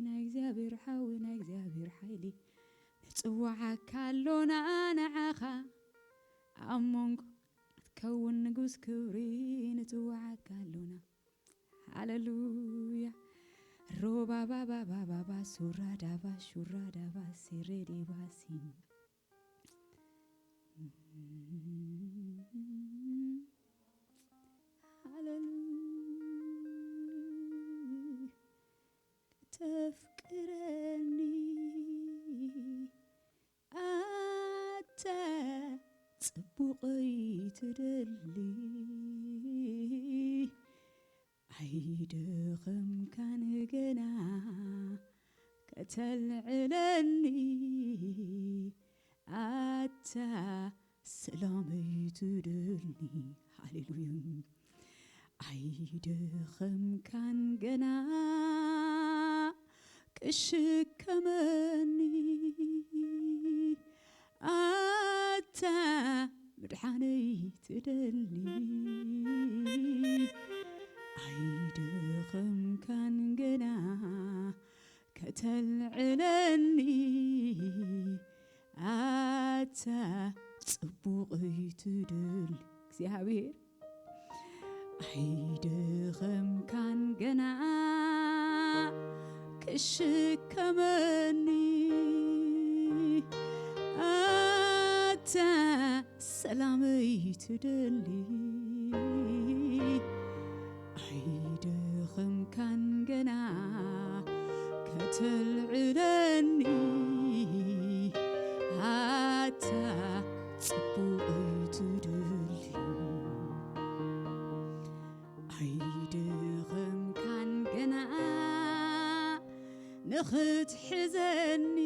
ናይ እግዚኣብሔር ሓዊ፣ ናይ እግዚኣብሔር ሓይሊ፣ ንጽውዓካ ኣሎና ንዓኻ፣ ኣብ መንጎ ክትከውን ንጉስ ክብሪ፣ ንጽውዓካ ኣሎና። ሃሌሉያ። ሮባባባባባባ ሱራዳባ ሹራዳባ ሴሬዴባሲ። ሃሌሉያ። ከተፍቅረኒ ኣታ ጽቡቐይ ትደሊ፣ ኣይደኸምካን ገና ከተልዕለኒ፣ ኣታ ሰላመይ ትደልኒ። ሃሌሉያ። ኣይደኸምካን ገና ክሽከመኒ፣ ኣታ ምድሓነይ ትደልኒ፣ ኣይደኸምካን ገና ከተልዕለኒ፣ ኣታ ጽቡቕ ትደሊ እግዚኣብሔር። ኣይደኸምካን ገና ክሽከመኒ፣ ኣታ ሰላመይ ትደሊ፣ ኣይደኸምካን ገና ከተልዕለኒ፣ ኣታ ጽቡቕ ትደሊ፣ ኣይደኸምካን ገና ንኽትሕዘኒ፣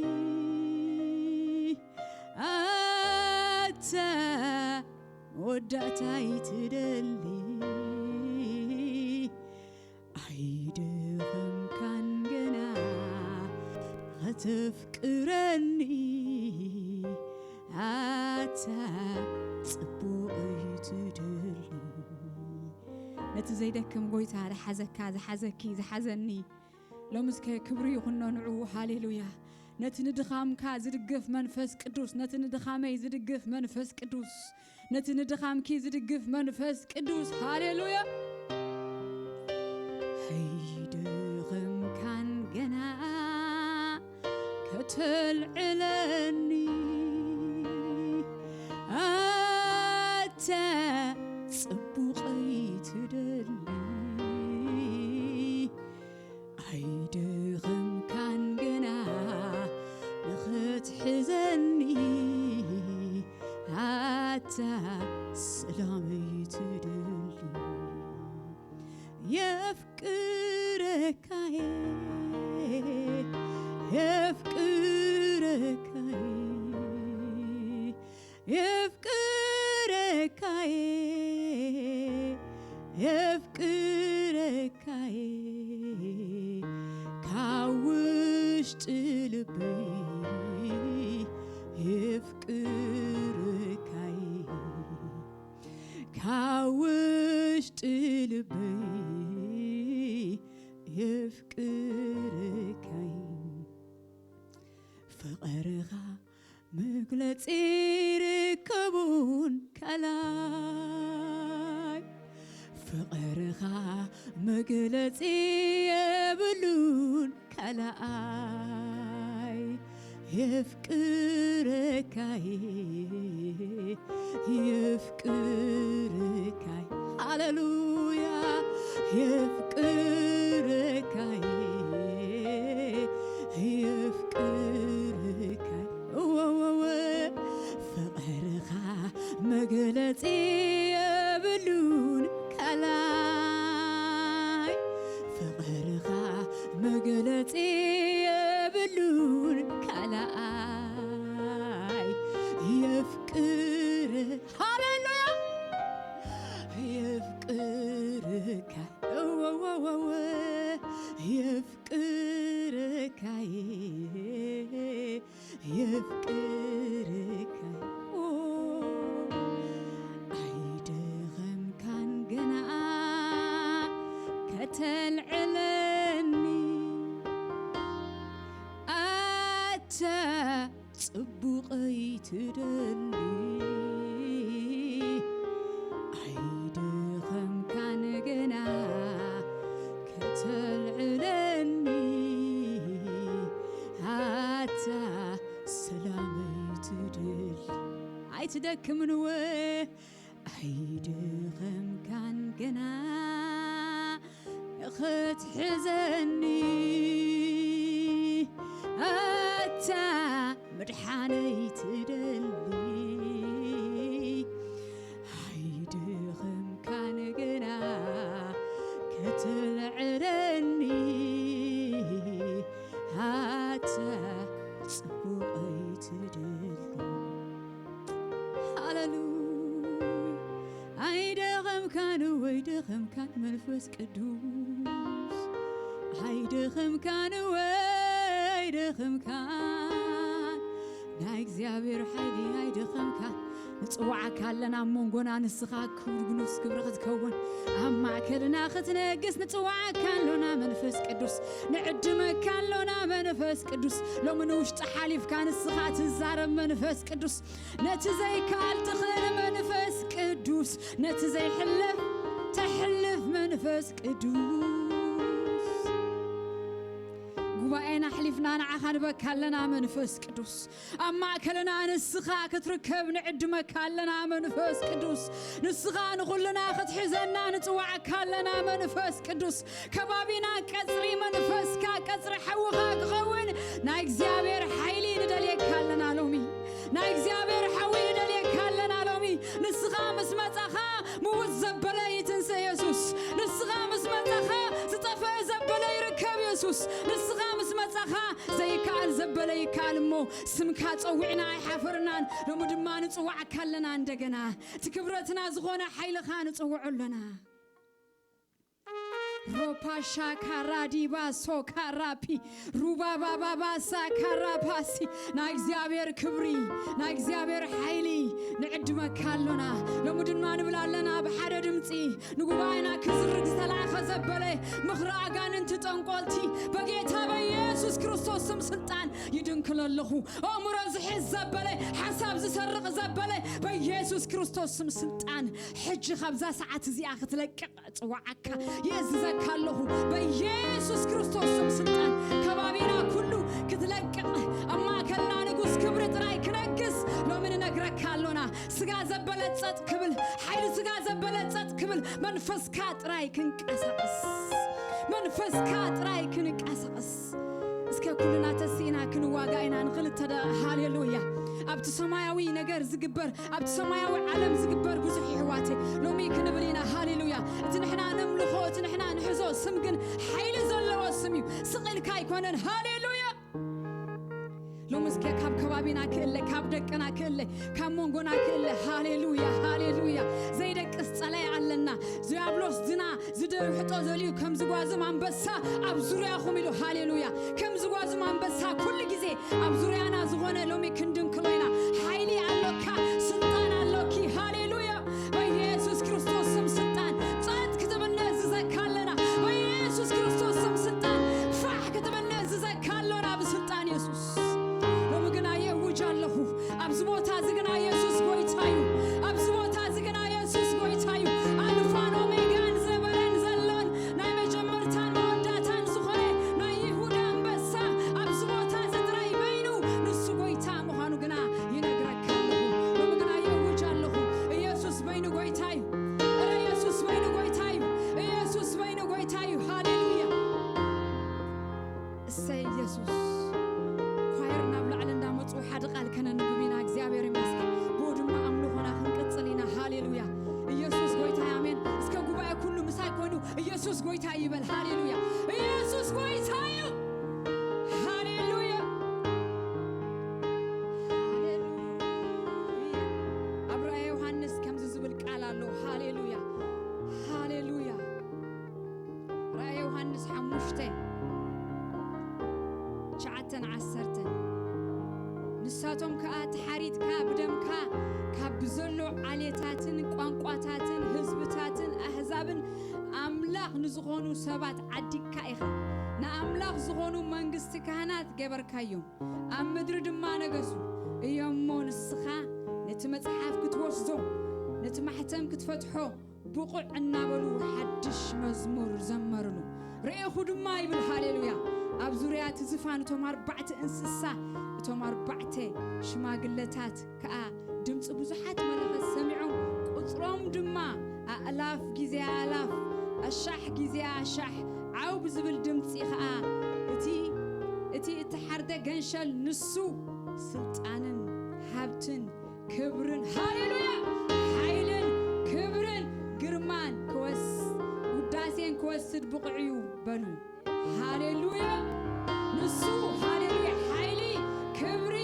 ኣታ መወዳእታይ ትደሊ፣ ኣይደኸምካን ገና ኸተፍቅረኒ፣ ኣታ ጽቡቕ ትደሊ። ነቲ ዘይደክም ጎይታ ዝሓዘካ፣ ዝሓዘኪ፣ ዝሓዘኒ፣ ሎምስከ ክብሪ ይኹኖ ንዑ። ሃሌሉያ። ነቲ ንድኻምካ ዝድግፍ መንፈስ ቅዱስ፣ ነቲ ንድኻመይ ዝድግፍ መንፈስ ቅዱስ፣ ነቲ ንድኻምኪ ዝድግፍ መንፈስ ቅዱስ። ሃሌሉያ። ኣይደኸምካን ገና ከተልዕለኒ፣ ኣታ ጽቡቐይ ትደሊ፣ ኣይደኸምካን ገና ንኽትሕዘኒ፣ ኣታ ሰላመይ ትደሊ። የፍቅረካየ፣ የፍቅረካየ፣ የፍቅረካየ፣ የፍቅረካየ፣ ካብ ውሽጢ ልበይ የፍቅረካየ፣ ካብ ውሽጢ ልበይ የፍቅረካየ። ፍቕርኻ መግለጺ ርከቡን ካልኣይ፣ ፍቕርኻ መግለጺ የብሉን ካልኣይ። የፍቅረካይ፣ የፍቅረካይ፣ ሃሌሉያ። የፍቅረካይ፣ የፍቅረካይ፣ እወወወ፣ ፍቕርኻ መግለጺ የብሉን ካልኣይ፣ ፍቕርኻ መግለጺ የብሉን ካልኣይ። የፍቅር፣ ሃሌሉያ። የፍቅርካ፣ እወወወወ፣ የፍቅርካይ፣ የፍቅርካይ። ኦ፣ ኣይደኸምካን ገና ከተልዕለኒ፣ ጽቡቐይ ትደሊ ኣይደኸምካን ገና ከተልዕለኒ ኣታ ሰላመይ ትደሊ ኣይትደክምን ወ ኣይደኸምካን ገና ክትሕዘኒ ኣታ ምድሓነይ ትደሊ ኣይደኸምካን ገና ከተልዕለኒ ኣታ ጽቡቐይ ትደሊ ሃሌሉያ ኣይደኸምካን ወይ ደኸምካን መንፈስ ቅዱስ ኣይደኸምካን ወይ ደኸምካን ናይ እግዚኣብሔር ሓይሊ ኣይደኸምካን ንጽዋዓካ ኣለና ኣብ መንጎና ንስኻ ክብር ግኑስ ክብሪ ክትከውን ኣብ ማእከልና ክትነግስ ንጽዋዓካ ኣሎና መንፈስ ቅዱስ ንዕድመካ ኣሎና መንፈስ ቅዱስ ሎሚ ንውሽጢ ሓሊፍካ ንስኻ ትዛረብ መንፈስ ቅዱስ ነቲ ዘይከኣል ትኽእል መንፈስ ቅዱስ ነቲ ዘይሕለፍ ተሕልፍ መንፈስ ቅዱስ ጉባኤና ኣሕሊፍና ንዓኻ ንበካ ኣለና መንፈስ ቅዱስ ኣብ ማእከልና ንስኻ ክትርከብ ንዕድመካ ኣለና መንፈስ ቅዱስ ንስኻ ንኹልና ክትሕዘና ንጽዋዓካ ኣለና መንፈስ ቅዱስ ከባቢና ቀጽሪ መንፈስካ ቀጽሪ ሓውኻ ክኸውን ናይ እግዚኣብሔር ሓይሊ ንደልየካ ኣለና ሎሚ ናይ እግዚኣብሔር ሓዊ ንደልየካ ኣለና ሎሚ ንስኻ ምስ መጻኻ ምውት ዘበለ ይትንሰ የሱስ ንስኻ ምስ መጻኻ ዝጠፍአ ዘበለ ይርከብ የሱስ ንስኻ ምስ መጻኻ ዘይከኣል ዘበለ ይከኣል እሞ ስምካ ጸዊዕና ኣይሓፈርናን ሎሚ ድማ ንጽዋዕካ ኣለና እንደገና እቲ ክብረትና ዝኾነ ሓይልኻ ንጽውዖ ኣለና ሮፓሻ ካራዲባ ሶካራፒ ሩባባባባሳ ካራፓሲ ናይ እግዚኣብሔር ክብሪ ናይ እግዚኣብሔር ሓይሊ ንዕድመካ ኣሎና ሎሚ ድማ ንብል ኣለና ብሓደ ድምፂ ንጉባኤና ክዝርግ ዝተላእኸ ዘበለ ምኽሪ ኣጋንንቲ ጠንቆልቲ በጌታ በኢየሱስ ክርስቶስ ስም ስልጣን ይድንክሎ ኣለኹ ኣእምሮ ዝሕዝ ዘበለ ሓሳብ ዝሰርቕ ዘበለ በኢየሱስ ክርስቶስ ስም ስልጣን ሕጂ ካብዛ ሰዓት እዚኣ ክትለቅቕ እጽዋዓካ የእዝዘካ ኣለኹ በኢየሱስ ክርስቶስ ስም ስልጣን ከባቢና ኩሉ ክትለቅቕ ኣብ ማእከልና ንጉስ ክብሪ ጥራይ ክነግስ ሎሚ ንነግረካ ኣሎና ስጋ ዘበለ ጸጥ ክብል ሓይሊ ስጋ ዘበለ ጸጥ ክብል መንፈስካ ጥራይ ክንቀሳቀስ መንፈስካ ጥራይ ክንቀሳቀስ እስከ ኩልና ተስኢና ክንዋጋ ኢና ንክልተ ደቂቕ ሃሌሉያ ኣብቲ ሰማያዊ ነገር ዝግበር ኣብቲ ሰማያዊ ዓለም ዝግበር ብዙሕ ይሕዋተ ሎሚ ክንብል ኢና ሃሌሉያ እቲ ንሕና ነምልኾ እቲ ንሕና ንሕዞ ስም ግን ሓይሊ ዘለዎ ስም እዩ ስቕ ኢልካ ኣይኮነን ሃሌሉያ ሎሚ እስከ ካብ ከባቢና ክእለ ካብ ደቅና ክእለ ካብ መንጎና ክእለ ሃሌሉያ ሃሌሉያ ዘይደቅስ ጸላይ ኣለና ዚያብሎስ ዝና ዝደርሕጦ ዘልዩ ከም ዝጓዝም ኣንበሳ ኣብ ዙርያኹም ኢሉ ሃሌሉያ ከም ዝጓዝም ኣንበሳ ኩሉ ግዜ ኣብ ዙርያና ዝኾነ ሎሚ ክንድንክሎ ኢና ሓይሊ ኣሎካ ስልጣን ኣሎኪ ሃሌሉያ በኢየሱስ ክርስቶስ ስም ስልጣን ጸጥ ክትብል ነእዝዘካ ኣለና በኢየሱስ ክርስቶስ ስም ስልጣን ፋሕ ክትብል ነእዝዘካ ኣሎና ብስልጣን የሱስ ሎሚ ግና የእውጅ ኣለኹ ኣብዚ ቦታ እዚ ግና የሱስ ጎይታ እዩ ኣብዚ ቦታ እዚ ግና የሱስ ጎይታ እዩ ኣልፋን ኦሜጋን ዝነበረን ዘሎን ናይ መጀመርታን መወዳእታን ዝኾነ ናይ ይሁዳ ኣንበሳ ኣብዚ ቦታ እዚ ጥራይ በይኑ ንሱ ጎይታ ምዃኑ ግና ይነግረካ ኣለኹ ሎሚ ግና የውጅ ኣለኹ ኢየሱስ በይኑ ጎይታ እዩ እረ ኢየሱስ በይኑ ጎይታ እዩ ኢየሱስ በይኑ ጎይታ እዩ ሃሌሉያ እሰይ ኢየሱስ ኳየር ናብ ላዕሊ እንዳመፁ ሓደ ቃል ከነንብብ ኢና እግዚኣብሔር ይመስገን ብኡ ድማ ኣምልኾና ክንቅፅል ኢና ሃሌሉያ ኢየሱስ ጎይታ ኣሜን እስከ ጉባኤ ኩሉ ምሳይ ኮይኑ ኢየሱስ ጎይታ ይበል ሃሌሉያ ኢየሱስ ጎይታ እዩ ሃሌሉያ ሃሌሉያ ኣብ ራእየ ዮሃንስ ከምዚ ዝብል ቃል ኣሎ ሃሌሉያ ሃሌሉያ ራእየ ዮሃንስ ሓሙሽተ ትሽዓተን ዓሰርተን ንሳቶም ከኣ ተሓሪድካ ብደምካ ካብ ብዘሎ ዓሌታትን ቋንቋታትን ህዝብታትን ኣህዛብን ኣምላኽ ንዝኾኑ ሰባት ዓዲግካ ኢኻ ንኣምላኽ ዝኾኑ መንግስቲ ካህናት ገበርካዮም፣ ኣብ ምድሪ ድማ ነገሱ እዮም። እሞ ንስኻ ነቲ መጽሓፍ ክትወስዶ፣ ነቲ ማሕተም ክትፈትሖ ብቑዕ እናበሉ ሓድሽ መዝሙር ዘመሩሉ። ርኤኹ ድማ ይብል፣ ሃሌሉያ፣ ኣብ ዙርያ እቲ ዝፋን እቶም ኣርባዕተ እንስሳ፣ እቶም ኣርባዕተ ሽማግለታት ከኣ ድምፂ ብዙሓት መለኸት ሰሚዖም፣ ቁጽሮም ድማ ኣእላፍ ግዜ ኣእላፍ፣ ኣሻሕ ግዜ ኣሻሕ፣ ዓው ብዝብል ድምፂ ኸኣ፣ እቲ፣ እቲ እተሓርደ ገንሸል ንሱ ስልጣንን ሃብትን ክብርን፣ ሃሌሉያ፣ ሓይልን ክብርን ግርማን ክወስ-፣ ውዳሴን ክወስድ ብቑዕ እዩ በሉ። ሃሌሉያ። ንሱ፣ ሃሌሉያ፣ ሓይሊ፣ ክብሪ፣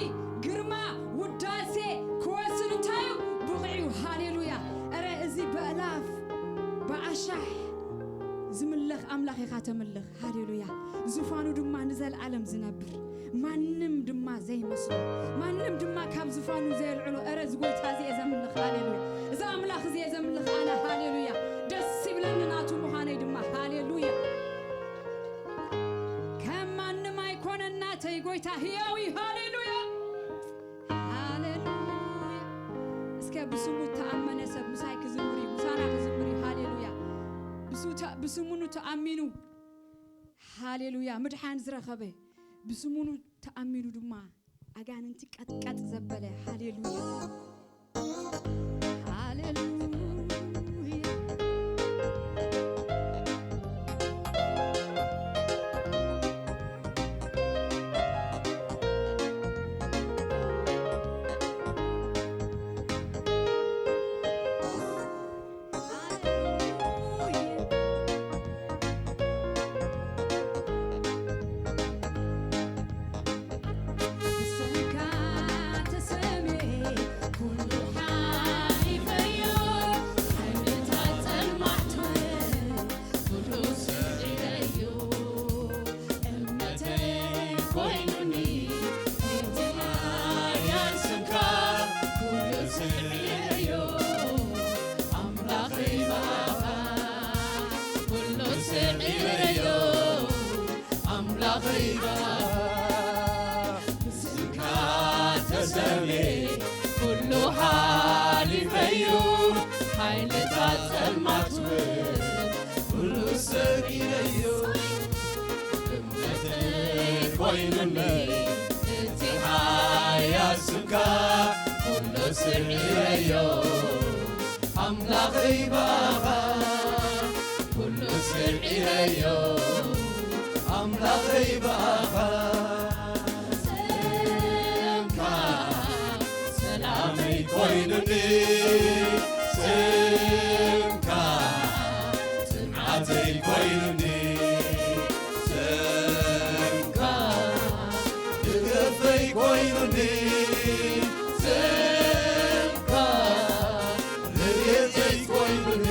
ግርማ፣ ውዳሴ ክወስድ እንታይ እዩ? ብቑዕ እዩ። ሃሌሉያ። እረ እዚ በእላፍ፣ በኣሻሕ ዝምለኽ ኣምላኽ ኢኻ ተምልኽ። ሃሌሉያ። ዙፋኑ ድማ ንዘለኣለም ዝነብር፣ ማንም ድማ ዘይመስሎ፣ ማንም ድማ ካብ ዙፋኑ ዘየልዕሎ፣ እረ እዚ ጎይታ እዚ እየ ዘምልኽ። ሃሌሉያ። እዚ ኣምላኽ እዚ እየ ዘምልኽ ኣነ። ሃሌሉያ። ደስ ይብለኒ ናቱ ምዃነይ ድማ። ሃሌሉያ። ከም ማንም ኣይኮነን ናተይ ጎይታ ህያው እዩ። ሃሌሉያ፣ ሃሌሉያ። እስከ ብስሙ እተኣመነ ሰብ ምሳይ ክዝምር እዩ፣ ምሳና ክዝምር እዩ። ሃሌሉያ። ብሱ ተ-፣ ብስሙኑ ተኣሚኑ፣ ሃሌሉያ፣ ምድሓን ዝረኸበ፣ ብስሙኑ ተኣሚኑ ድማ ኣጋንንቲ ቀጥቀጥ ዘበለ። ሃሌሉያ፣ ሃሌሉያ። ኣምላኸይ ብስምካ ተሰሜ፣ ኩሉ ሓሊፈዩ፣ ሓይልታት ጸልማት እውን ኩሉ ሰጊደዮ። እምነተይ ኮይኑኒ እቲ ሓያል ስምካ፣ ኩሉ ስዒረዮ ኣምላኸይ ብኣኻ፣ ኩሉ ስዒረዮ ኣምላኸይ ብኣኻ። ስምካ ሰላመይ ኮይኑኒ፣ ስምካ ጽንዓተይ ኮይኑኒ፣ ስምካ ደገፈይ ኮይኑኒ፣ ስምካ ረድኤተይ ኮይኑኒ፣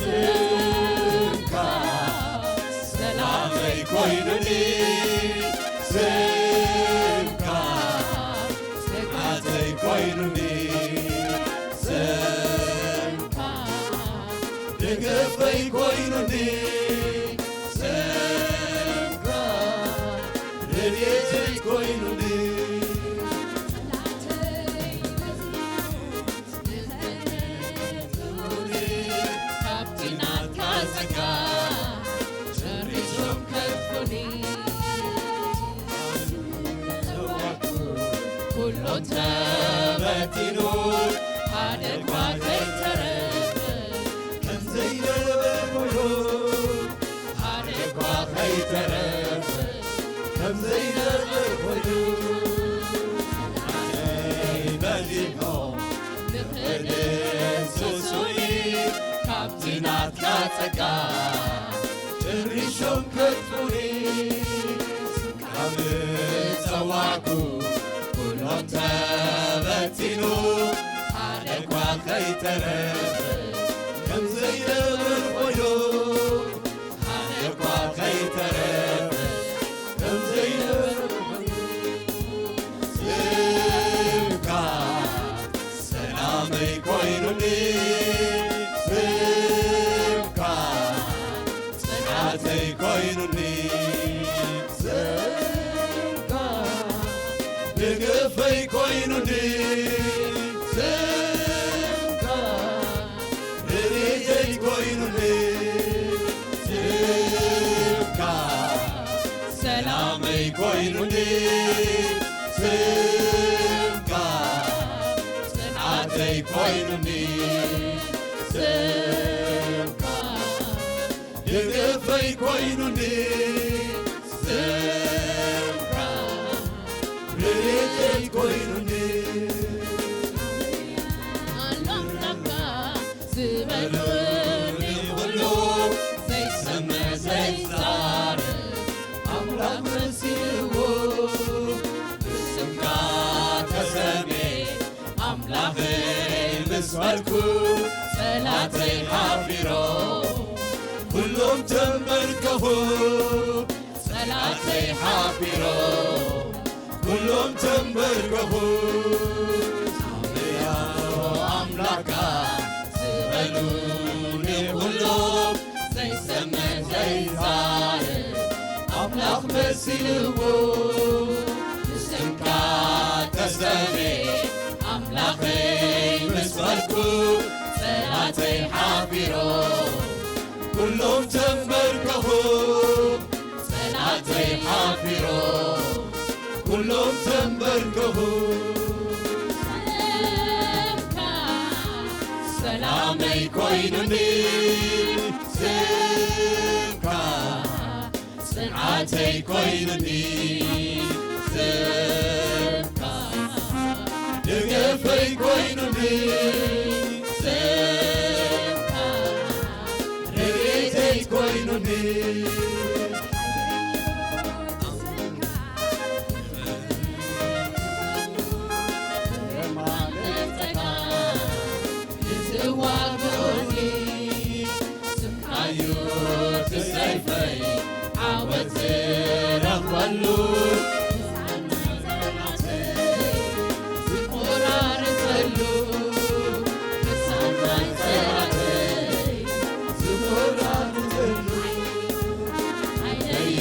ስምካ ሰላመይ ኮይኑኒ፣ ስምካ ጽንዓተይ ኮይኑኒ፣ ስምካ ደገፈይ ኮይኑኒ፣ ስምካ ረድኤተይ ኮይኑኒ። ካብቲ ናትካ ጸጋ ጨሪሶም ከድፉኒ። ኩሉ ተበቲኑ ሓደ እኳ ከይተረፈ፣ ከም ዘይነበረ ኮይኑ፣ ሓደ እኳ ከይተረፈ፣ ከም ዘይነበረ ኮይኑ፣ ንዓይ በዚሖም ንኽድምስሱኒ፣ ካብቲ ናትካ ጸጋ ጨሪሶም ከድፉኒ። ካብ ጸዋዕኩ ኩሎም ተበቲኑ፣ ሓደ እኳ ከይተረፈ ከም ዘይነብር ኮይኑ፣ ሓደ እኳ ከይተረፈ ከም ዘይነብር ኮይኑ፣ ስምካ ሰላመይ ኮይኑኒ፣ ስምካ ጽንዓተይ ኮይኑኒ፣ ኮይኑኒ ስምካ፣ ጽንዓተይ ኮይኑኒ ስምካ፣ ደገፈይ ኮይኑኒ ስምካ፣ ረድኤተይ ኮይኑኒ። ኣምላኽካ ዝበሉ ንኹሉ ዘይሰምዕ ዘይዛረብ ኣምላኽ መሲልዎ። ብስምካ ተሰሜ ኣምላኸይ ምስ በልኩ፣ ጸላተይ ሓፊሮ ኩሎም ተንበርከኹ። ጸላተይ ሓፊሮ ኩሎም ተንበርከኹ። ኣምላኽካ ዝበሉ ንኹሎም ዘይሰምዕ ዘይዛረብ ኣምላኽ መሲልዎ። ብስምካ ተሰሜ ኣምላኸይ ምስ በልኩ፣ ጸላተይ ሓፊሮ ኩሎም ተንበርከኹ። ጸላተይ ሓፊሮ ኩሎም ተንበርከኹ። ስምካ ሰላመይ ኮይኑኒ፣ ስምካ ጽንዓተይ ኮይኑኒ፣ ስምካ ደገፈይ ኮይኑኒ፣ ስምካ ረድኤተይ ኮይኑኒ። የማነይ ጸጋም ንዝዋግኡኒ፣ ስምካዩ እቲ ሰይፈይ ዓወት ዝረኽበሉ። ዝቆራርጸሉ፣ ክሳብ ናይ ጸላእተይ ዝቆራርጸሉ። ሓይለዩ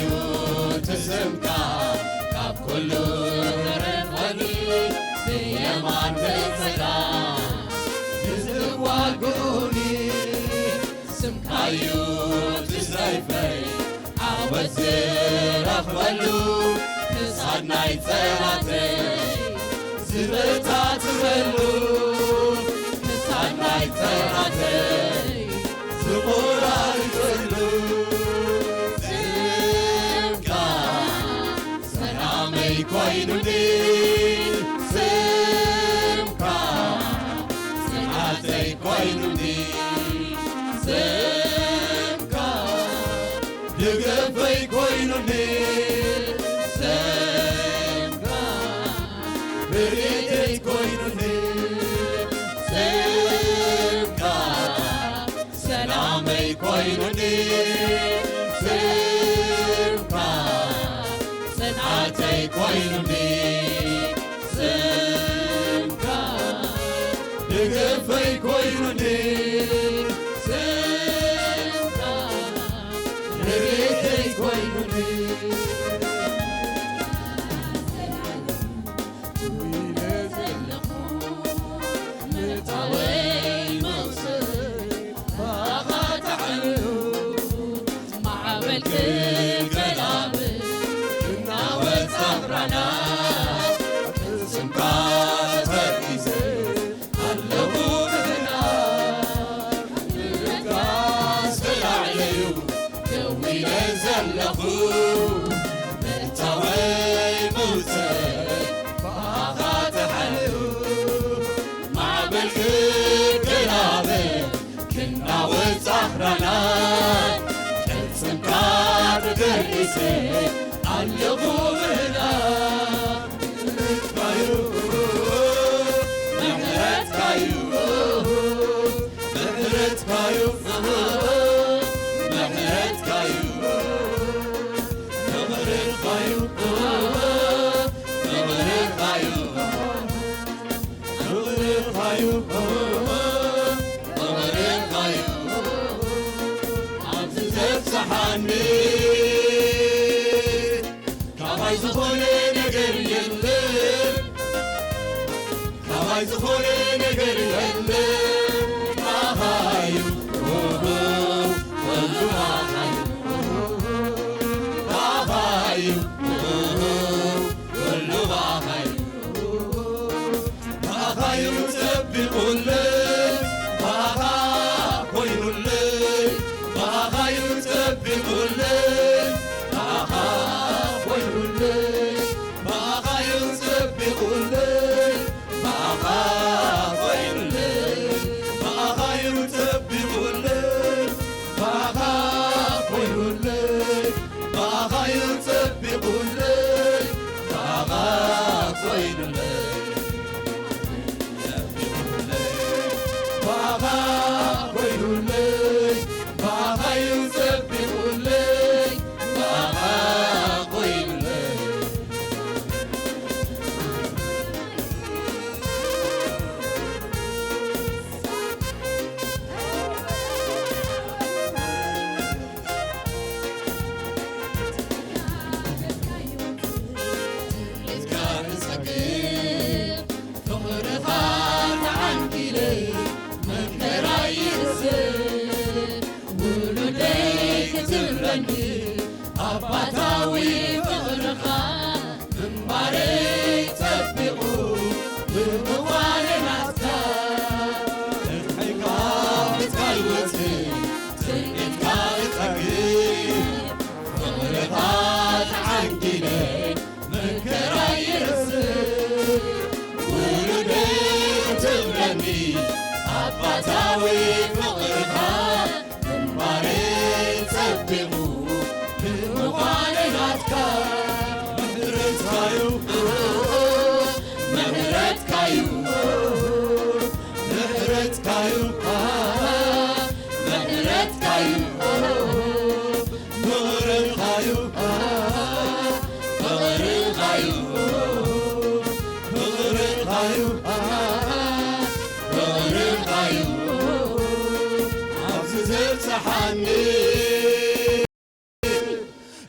እቲ ስምካ ካብ ኩሉ ተረፈኒ፣ ብየማን ብጸጋም ንዝዋግኡኒ። ስምካዩ እቲ ሰይፈይ ዓወት ዝረኽበሉ፣ ክሳድ ናይ ጸላእተይ ዝበታትነሉ፣ ክሳድ ናይ ጸላእተይ ዝቆራርጸሉ። ስምካ ሰላመይ ኮይኑኒ፣ ስምካ ጽንዓተይ ኮይኑኒ፣ ስምካ ደገፈይ ኮይኑኒ፣ ስምካ ረድኤተይ ኮይኑኒ፣ ስምካ ሰላመይ ኮይኑኒ፣ ስምካ ጽንዓተይ ኮይኑኒ፣ ስምካ ደገፈይ ኮይኑኒ፣ ስምካ ረድኤተይ ኮይኑኒ። ደው ኢለ ዘለኹ ምእታወይ መውፅእ ብኣኻ ተዓልዩ፣ ማዕበል ክገላብጥ ክናወጽ ኣኽራናት፣ ቅልጽምካ ተተኪዘ ኣለኹ ብህና። ክብርካ ዝተላዕለዩ ደው ኢለ ዘለኹ፣ ምእታወይ መውፅእ ብኣኻ ተሓልዩ፣ ማዕበል ክገላበጥ ክናወጽ ኣኽራናት፣ ቅልጽምካ ተተርኢሰ ኣለኹ ብህና። ምሕረትካዩ፣ ምሕረትካዩ፣ ምሕረትካዩ፣ ምሕረትካዩ፣ ምሕረትካዩ፣ ምሕረትካዩ፣ ምሕረትካዩ፣ ምሕረትካዩ፣ ኣብዚ ዘብጽሓኒ። ካባይ ዝኾነ ነገር የለን፣ ካባይ ዝኾነ ነገር የለን። ባኻዩ፣ ኦሆ፣ ወሉ ባኻዩ፣ ኦሆ፣ ባኻዩ፣ ኦሆ፣ ኣባታዊ ፍቕርኻ ግንባረይ ጸቢቑ ብምዃነይ ናትካ። ፍትሕካ ብትካል ወጽእ ትምኒትካ እጸግብ ፍቕርኻ ተዓንጊለ መከራይ ይረስእ ውሉደይ ክትብለኒ ኣባታዊ ፍቕርኻ ግንባረይ ጸቢቑ ብምዃነይ ናትካ። ምሕረትካዩ ምሕረትካዩ ምሕረትካዩ ምሕረትካዩ ፍቕርኻዩ ፍቕርኻዩ ፍቕርኻዩ ፍቕርኻዩ ኣብዚ ዘብጽሓኒ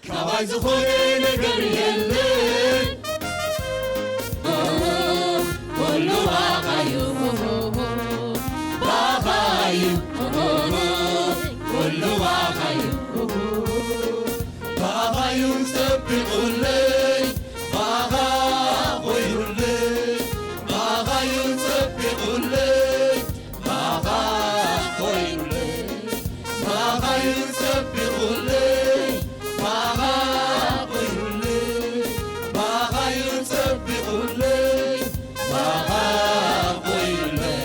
ካባይ ዝኾነ ነገር የለን። ኩሉ ዋጋዩ ባኻዩ ኩሉ ዋጋዩ ባኻዩ ጸቢቑለይ ባኻ ኮይኑለይ ባኻዩ ጸቢቑለይ ባኻ ኮይኑለይ ባኻዩ ጸቢቑለይ ባኻ ኮይኑለይ ባኻዩ ጸቢቑለይ ባኻ ኮይኑለይ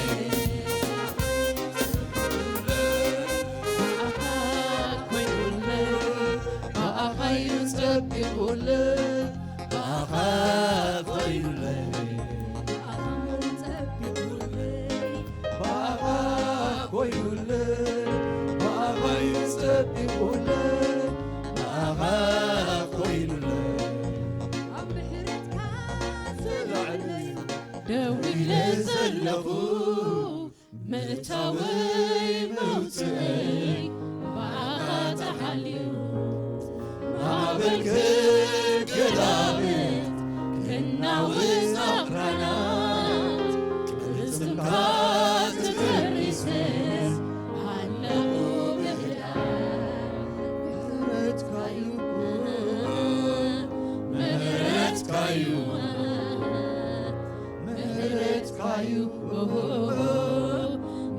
ባኻ ኮይኑለይ ባኻዩ ጸቢቑለይ ባኻ ኮይኑለይ ባኻ ኮይኑለይ ባኻዩ ጸቢቑለይ ባኻ ኮይኑለይ ኣብ ምሕረትካ ዘለዓለዩ ደው ኢለ ዘለኹ ምእታወይ መውፅእይ ብኣኻ ተሓልዩ ማዕበል ክገላብጥ ክናወጽ ኣኽራናት ቅልጽምካ ተፈሪሰ ኣለኹ ብህድኣት ምሕረትካዩ ምሕረትካዩ ምሕረትካዩ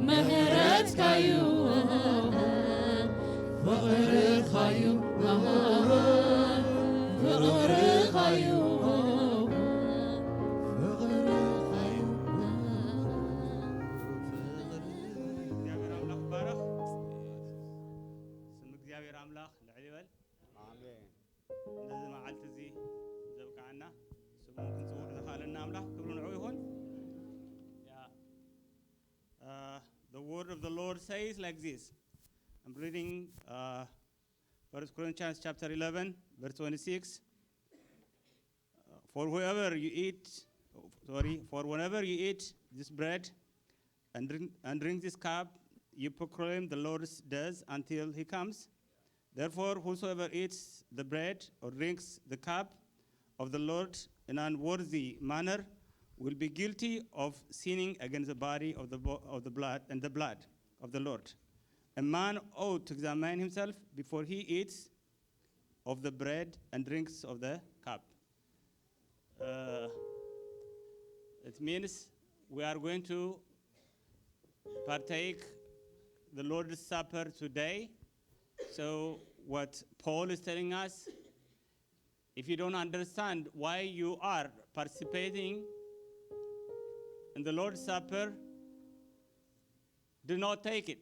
ምሕረትካዩ ፍቕርኻዩ ፍቕርኻዩ ፍቕርኻዩ እግዚኣብሔር ኣምላኽ ይባረኽ። ስም እግዚኣብሔር ኣምላኽ ልዕል ይበል። ኣሜን። ነዚ መዓልቲ እዚ ዘብቅዓና ስሙ ክንጽውዕ ዘኽኣለና ኣምላኽ ክብሪ ንዕኡ ይኹን። Yeah. Uh, the word of the Lord says like this. I'm reading uh, First Corinthians chapter eleven, verse twenty-six. Uh, For whoever you eat, sorry, for whenever you eat this bread and drink, and drink this cup, you proclaim the Lord's death until he comes. Therefore, whosoever eats the bread or drinks the cup of the Lord in an unworthy manner will be guilty of sinning against the body of the, bo- of the blood and the blood of the Lord. A man ought to examine himself before he eats of the bread and drinks of the cup. Uh, it means we are going to partake the Lord's Supper today. So what Paul is telling us, if you don't understand why you are participating in the Lord's Supper, do not take it,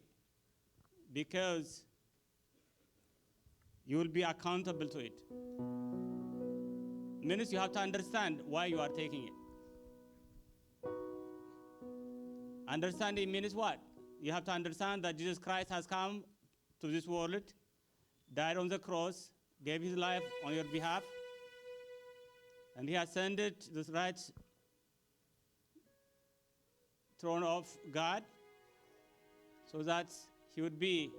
because you will be accountable to it. Means you have to understand why you are taking it. Understanding means what? You have to understand that Jesus Christ has come to this world, died on the cross, gave his life on your behalf, and he ascended to the right throne of God, so that he would be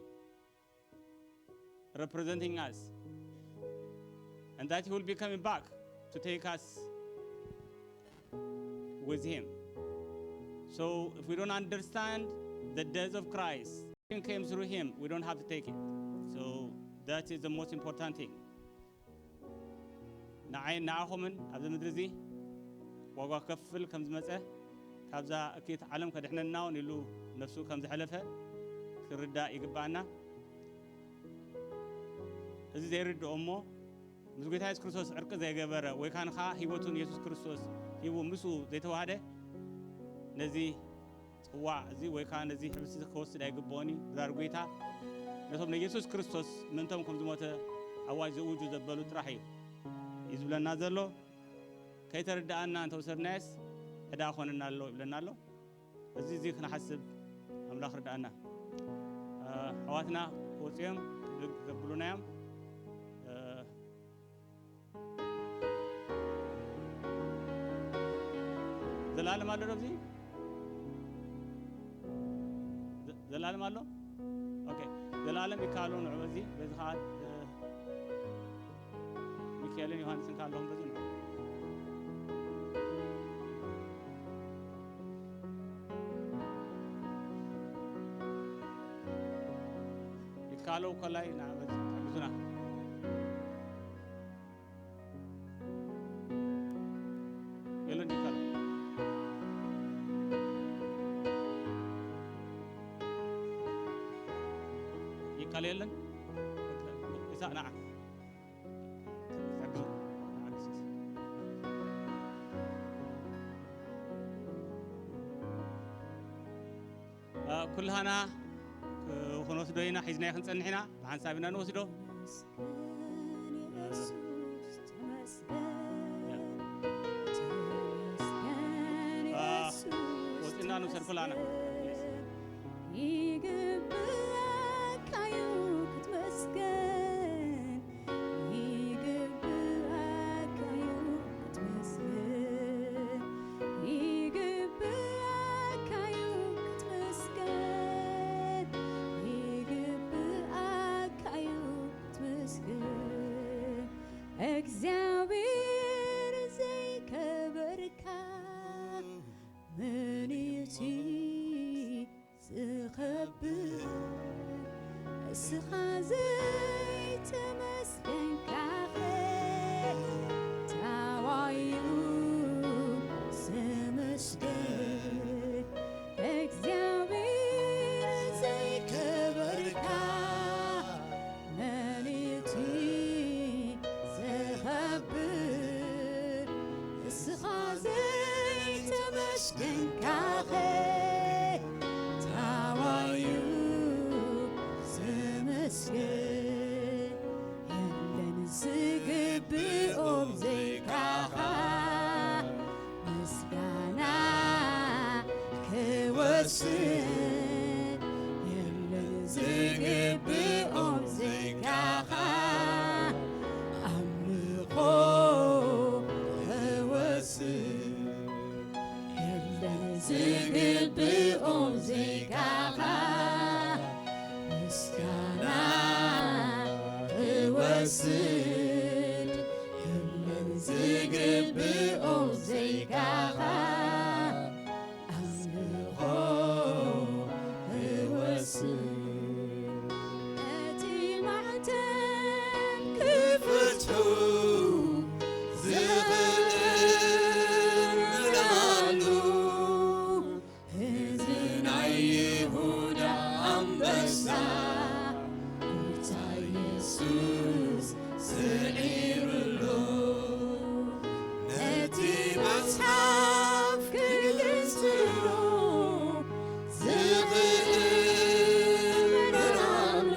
representing us, and that he will be coming back to take us with him. So if we don't understand the death of Christ, it came through him, we don't have to take it. So That is the most important thing. ንዓይን ንዓኹምን ኣብዚ ምድሪ እዚ ዋጋ ክከፍል ከም ዝመጸ፣ ካብዛ እኪት ዓለም ከድሕነና እውን ኢሉ ነፍሱ ከም ዘሕለፈ ክርዳእ ይግባኣና። እዚ ዘይርድኦ እሞ ምስ ጎይታ የሱስ ክርስቶስ ዕርቂ ዘይገበረ ወይ ካን ኸዓ ህይወቱ ንየሱስ ክርስቶስ ሂቡ ምስኡ ዘይተዋህደ ነዚ ጽዋዕ እዚ ወይ ከዓ ነዚ ሕብስቲ ክወስድ ኣይግብኦን እዩ። ድራር ጎይታ ነቶም ንየሱስ ክርስቶስ ምእንቶም ከም ዝሞተ ኣዋጅ ዘውጁ ዘበሉ ጥራሕ እዩ እዩ ዝብለና ዘሎ። ከይተረድኣና እንተወሰድናየስ ዕዳ ኮነና ኣሎ ይብለና ኣሎ። እዚ እዚ ክነሓስብ ኣምላኽ ርድኣና። ኣሕዋትና ክወፅኦም ክብሉና እዮም። ዘላለም ኣሎ ዶ ኣብዚ? ዘላለም ኣሎ። ኦኬ፣ ዘላለም ይካሎ ንዑ በዚ በዚ ከዓ ሚካኤልን ዮሃንስን ከዓ ኣለኹም በዚ ንዑ። ይካለው ከላይ ንዓ በዚ ትሕግዙና። የለን ይካል ይካል የለን። ኢሳቅ ንዓ። ኩልሃና ክንወስዶ ኢና፣ ሒዝናዮ ክንጸንሕ ኢና። ብሓንሳብ ኢና ንወስዶ። ወፅና ንውሰድ ኩላና። ይግብኣካዩ ክትመስገን፣ ይግብኣካዩ ክትመስገን፣ ይግብኣካዩ ክትመስገን፣ ይግብኣካዩ ክትመስገን። እግዚኣብሔር ዘይከበርካ መን እዩ እቲ ዝኸብር? እስኻ ዘይተመስገንካኸ ታዋዩ ዝመስገን? እግዚኣብሔር ዘይከበርካ መን እቲ ዝኸብር? እስኻ ዘይተመስገንካኸ ታዋዩ ዝመስገን? የለን ዝግብኦም ዘይካኻ ምስጋና ክወስድ፣ የለን ዝግብኦም ዘይካኻ ኣምልኾ ክወስድ። የለን ዝግብኦም ዘይካኻ ምስጋና ክወስድ፣ የለን ዝግብኦም ዘይካኻ ኣምልኾ ክወስድ። እቲ ማዕተብ ክፍትሑ ዝኽእል መን ኣሎ? እዚ ናይ ይሁዳ ኣንበሳ፣ ጎይታ የሱስ ስዒሩ ኣሎ። ነቲ መጽሓፍ ክግንጽሎ ዝኽእል መን ኣሎ?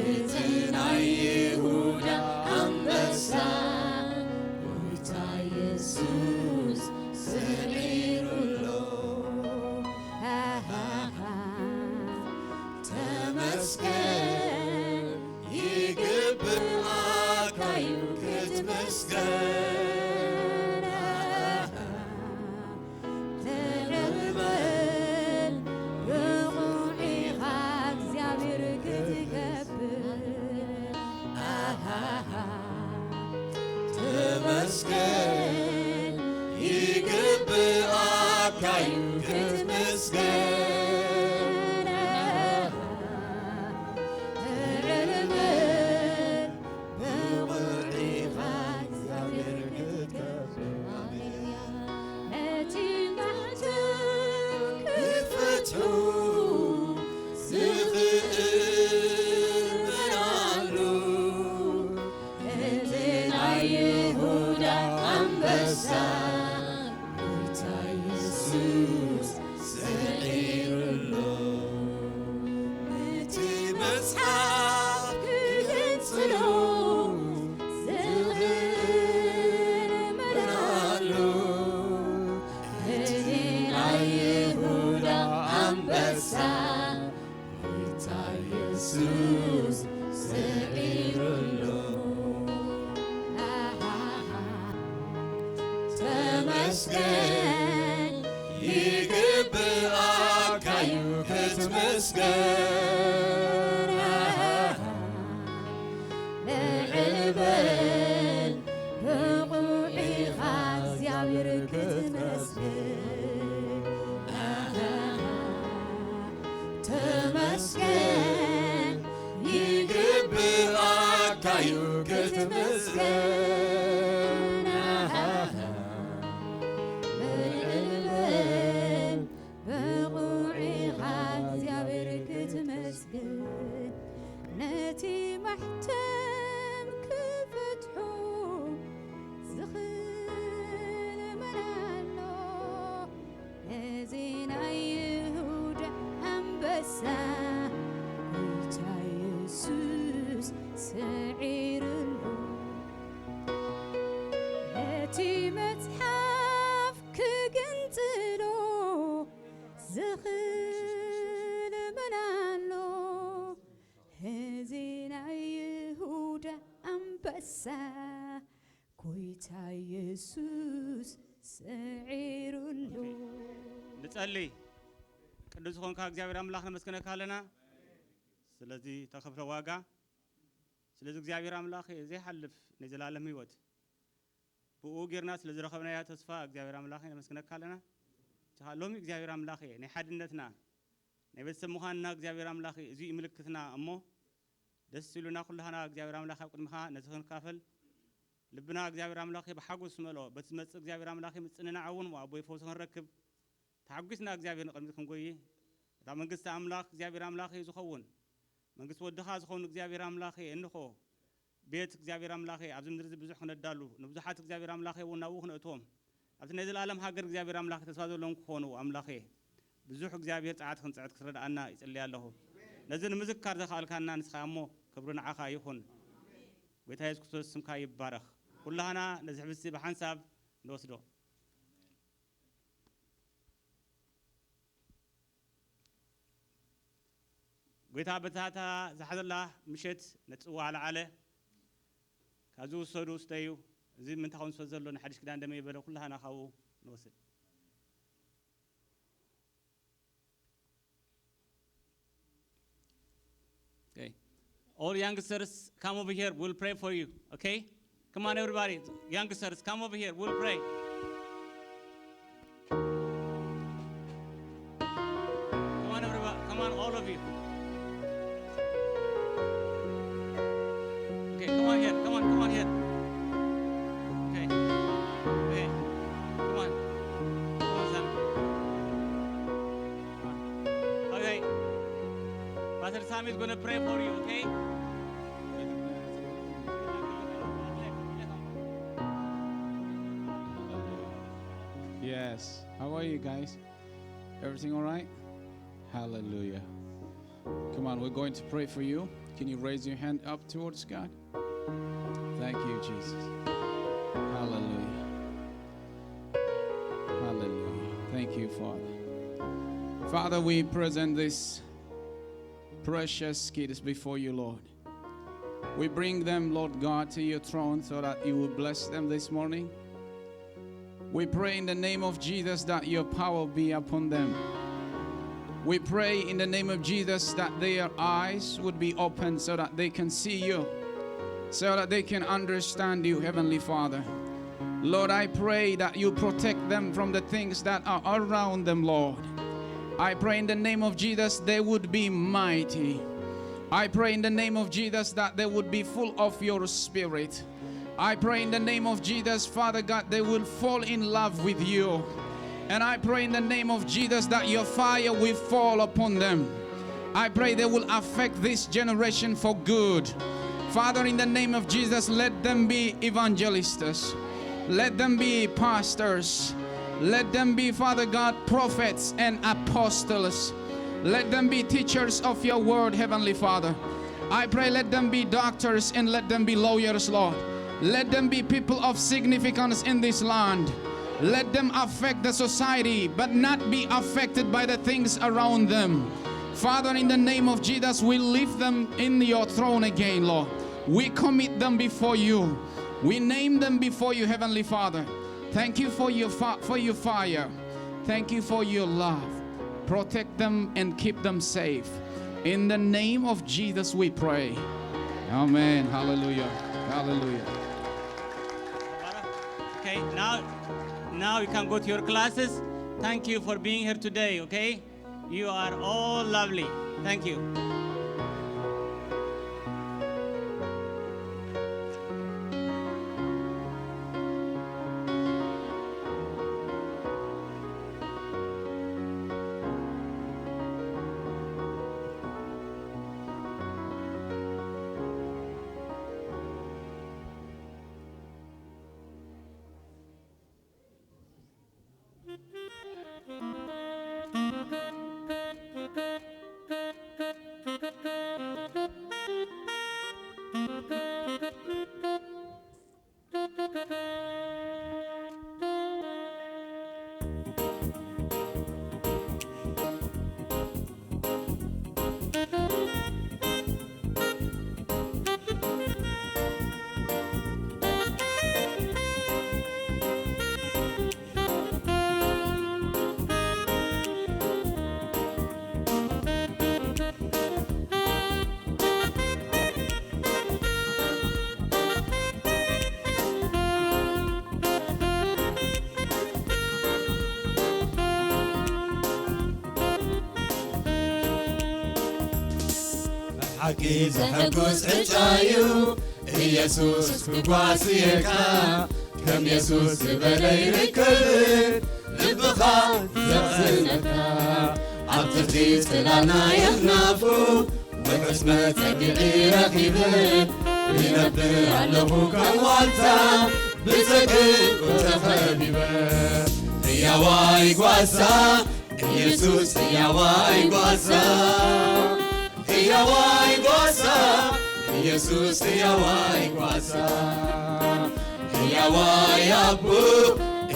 እቲ ናይ ይሁዳ ኣንበሳ፣ ጎይታ የሱስ ስዒሩ ኣሎ። ሃሃሃ፣ ተመስገን፣ ዝኽእል መን ኣሎ? እቲ ናይ ይሁዳ ኣንበሳ፣ ጎይታ የሱስ ስዒሩ ኣሎ። ተመስገን፣ ይግብኣካ እዩ ክትመስገን። ልዕል በል፣ ብቑዕ ኢኻ እግዚኣብሔር ክትመስገን። ተመስገን፣ ይግብኣካ እዩ ክትመስገን። ልዕል በል፣ ብቑዕ ኢኻ እግዚኣብሔር ክትመስገን። ነቲ ማሕተም ክፈትሑ ዝኽእል መን ኣሎ? እዚ ናይ ይሁዳ ኣንበሳ፣ ጎይታ የሱስ ስዒሩ ኣሎ። ነቲ መጽሓፍ ክግንጽሎ ዝኽእል መን ኣሎ? እዚ ናይ ይሁዳ ኣንበሳ፣ ጎይታ የሱስ ስዒሩ ኣሎ። ንጸሊ። ቅዱስ ዝኾንካ እግዚኣብሔር ኣምላኽ ነመስግነካ ኣለና፣ ስለዚ ተኸፍለ ዋጋ፣ ስለዚ እግዚኣብሔር ኣምላኽ ዘይሓልፍ ናይ ዘላለም ህይወት፣ ብኡ ጌርና ስለ ዝረኸብናዮ ተስፋ እግዚኣብሔር ኣምላኽ ነመስግነካ ኣለና። ሎሚ እግዚኣብሔር ኣምላኽ ናይ ሓድነትና ናይ ቤተሰብ ምዃንና እግዚኣብሔር ኣምላኽ እዚ እዩ ምልክትና እሞ፣ ደስ ኢሉና ኩላህና እግዚኣብሔር ኣምላኽ ኣብ ቅድሚኻ ነዚ ክንካፈል ልብና እግዚኣብሔር ኣምላኽ ብሓጎስ ዝመልኦ፣ በቲ ዝመጽእ እግዚኣብሔር ኣምላኽ ምጽንናዕ እውን ኣቦይ ፈውሲ ክንረክብ ተሓጒስና እግዚኣብሔር ንቕድሚት ክንጎይ፣ እታ መንግስቲ ኣምላኽ እግዚኣብሔር ኣምላኽ እዩ ዝኸውን። መንግስቲ ወድኻ ዝኸውን እግዚኣብሔር ኣምላኽ እንኾ ቤት እግዚኣብሔር ኣምላኽ ኣብዚ ምድሪ እዚ ብዙሕ ክነዳሉ፣ ንብዙሓት እግዚኣብሔር ኣምላኽ እውን ናብኡ ክነእትዎም፣ ኣብቲ ናይ ዘላለም ሃገር እግዚኣብሔር ኣምላኽ ተስፋ ዘለዎም ክኾኑ ኣምላኽ ብዙሕ እግዚኣብሔር ጸዓት ክንጽዕት ክትረድኣና ይጽልይ ኣለኹ። ነዚ ንምዝካር ዘኽኣልካና ንስኻ እሞ ክብሪ ንዓኻ ይኹን። ጎይታ የሱስ ክርስቶስ ስምካ ይባረኽ። ኩላህና ነዚ ሕብስቲ ብሓንሳብ ንወስዶ። ጎይታ በታታ ዝሓዘላ ምሸት ነጽዋ ለዓለ። ካብዚ ውሰዱ ስተዩ። እዚ ምንታ ከም ዝፈስ ዘሎ ንሓድሽ ኪዳን ደመ ይበለ ኩላህና ካብኡ ንወስድ። Okay. All youngsters, come over here. We'll pray for you. Okay? Come on, everybody. Youngsters, come over here. We'll pray. Come on, everybody. Come on, all of you. Okay, come on here. Come on, come on here. Okay. Okay. Come on. Come on, Sam. Come on. Okay. Pastor Sam is going to pray for you, okay? Yes. How are you guys? Everything all right? Hallelujah. Come on, we're going to pray for you. Can you raise your hand up towards God? Thank you, Jesus. Hallelujah. Hallelujah. Thank you, Father. Father, we present these precious kids before you, Lord. We bring them, Lord God, to your throne so that you will bless them this morning. We pray in the name of Jesus that your power be upon them. We pray in the name of Jesus that their eyes would be opened so that they can see you, so that they can understand you, Heavenly Father. Lord, I pray that you protect them from the things that are around them, Lord. I pray in the name of Jesus they would be mighty. I pray in the name of Jesus that they would be full of your spirit. I pray in the name of Jesus, Father God, they will fall in love with you. And I pray in the name of Jesus that your fire will fall upon them. I pray they will affect this generation for good. Father, in the name of Jesus, let them be evangelists. Let them be pastors. Let them be, Father God, prophets and apostles. Let them be teachers of your word, Heavenly Father. I pray, let them be doctors and let them be lawyers, Lord. Let them be people of significance in this land. Let them affect the society, but not be affected by the things around them. Father, in the name of Jesus, we lift them in your throne again, Lord. We commit them before you. We name them before you, Heavenly Father. Thank you for your fi- for your fire. Thank you for your love. Protect them and keep them safe. In the name of Jesus we pray. Amen. Hallelujah. Hallelujah. Okay, now, now you can go to your classes. Thank you for being here today, okay? You are all lovely. Thank you. ብሓቂ ዘሐጉስ ዕጫ እዩ ኢየሱስ ክጓስየካ። ከም የሱስ ዝበለ ይርከብ ልብኻ ዘቕስነካ። ኣብ ትሕቲ ጽላልና የኽናፉ ውሑስ መጸግዒ ረኺበ ይነብር ኣለኹ ከም ዋልታ ብጸግኡ ተኸቢበ። ህያዋይ ጓሳ ኢየሱስ ህያዋይ ጓሳ ህያዋይ ጓሳ ኢየሱስ ህያዋይ ጓሳ ህያዋይ ኣቦ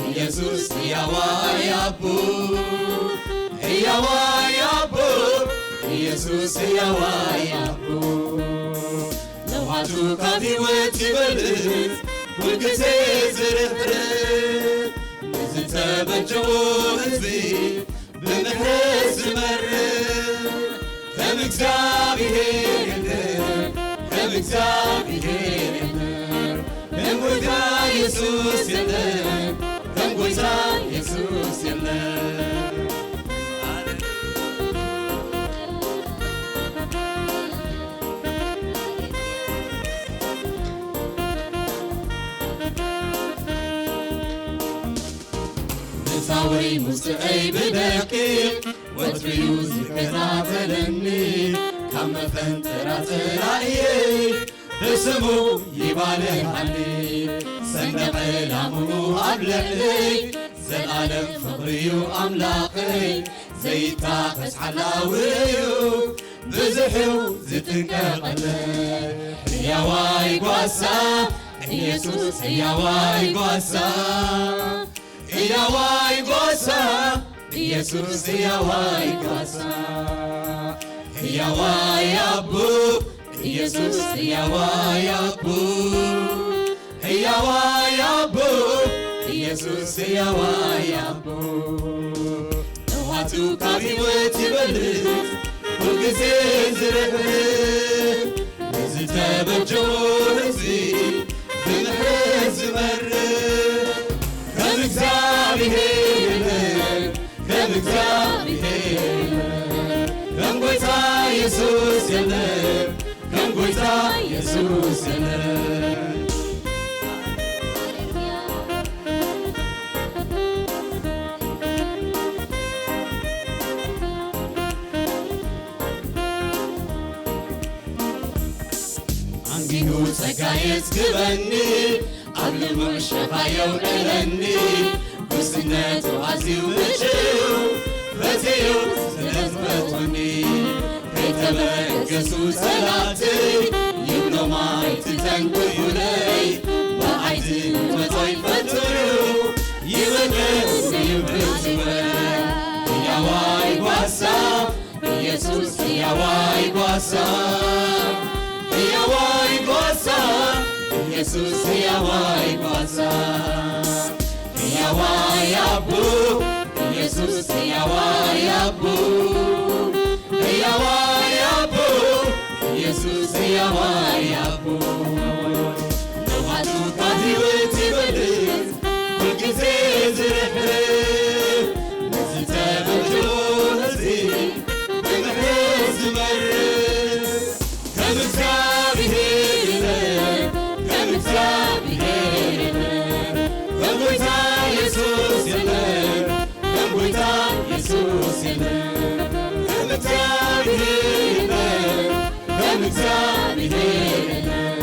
ኢየሱስ ህያዋይ ኣቦ ህያዋይ ኣቦ ኢየሱስ ህያዋይ ኣቦ ለውሃቱ ካብ ህይወት ይበልጽ ኩልግዜ ዝርህርህ ንዝተበጀዎ ህዝቢ ብምሕረት ዝመርህ ከም እግዚኣብሔር የለን ከም እግዚኣብሔር የለን ከም ጎይታ የሱስ የለን ከም ጎይታ የሱስ የለን። ምሳወይ ሙስዐይ ብደቂቕ ወትሪዩ ዝከታተለኒ ካብ መፈንጠራ ጸላእየይ ብስሙ ይባልዓኒ ሰንደቕ ዕላምኡ ኣብ ልዕለይ ዘላለም ፍቕሪዩ ኣምላኸይ ዘይታኸስ ሓላውዩ ብዙሕዩ ዝጥንቀቐለይ ሕያዋይ ጓሳ ኢየሱስ ሕያዋይ ጓሳ ሕያዋይ ጓሳ ኢየሱስ ሕያዋይ ጓሳ ሕያዋይ ኣቦ ኢየሱስ ሕያዋይ ኣቦ ሕያዋይ ኣቦ ኢየሱስ ሕያዋይ ኣቦ ነዋቱ ካብ ህይወት ይበልጽ ኩልግዜ ዝርህርህ ንዝተበጀዎ ህዝቢ ብምሕረት ዝመርህ ከም እግዚኣብሔር የለን ከም እግዚኣብሔር የለን ከም ጎይታ የሱስ የለን ከም ጎይታ የሱስ የለን። ኣንጊሁ ጸጋ የጽግበኒ ኣብ ልሙዕ ሸፋ የውዕለኒ ጉስነቱ ኣዝዩ ምችው በዚኡ ስለ ዝፈትወኒ ከይታ ተበገሱ ጸላእተይ፣ ይብሎም ኣይትተንክፉለይ። ብኣይ ዝመጾ ይፈትኑ፣ ይበገስ ይብዝወ። ሕያዋይ ጓሳ፣ ኢየሱስ ሕያዋይ ጓሳ፣ ሕያዋይ ጓሳ፣ ኢየሱስ ሕያዋይ ጓሳ። ሕያዋይ ኣቦ፣ ኢየሱስ ሕያዋይ ኣቦ፣ ሕያዋይ ኣቦ፣ ኢየሱስ ሕያዋይ ኣቦ። ነባቱ ካብ ህይወት ይበልጽ፣ ኩልግዜ ዝርሕር፣ ንዝተበድሎ ህዝቢ ብምሕረት ዝመርር። ከም እግዚኣብሔር የለን፣ ከም እግዚኣብሔር የለን፣ ከም ጎይታ ኢየሱስ የለን፣ ከም ጎይታ ኢየሱስ የለን። ከም እግዚኣብሔር የለን፣ ከም እግዚኣብሔር የለን፣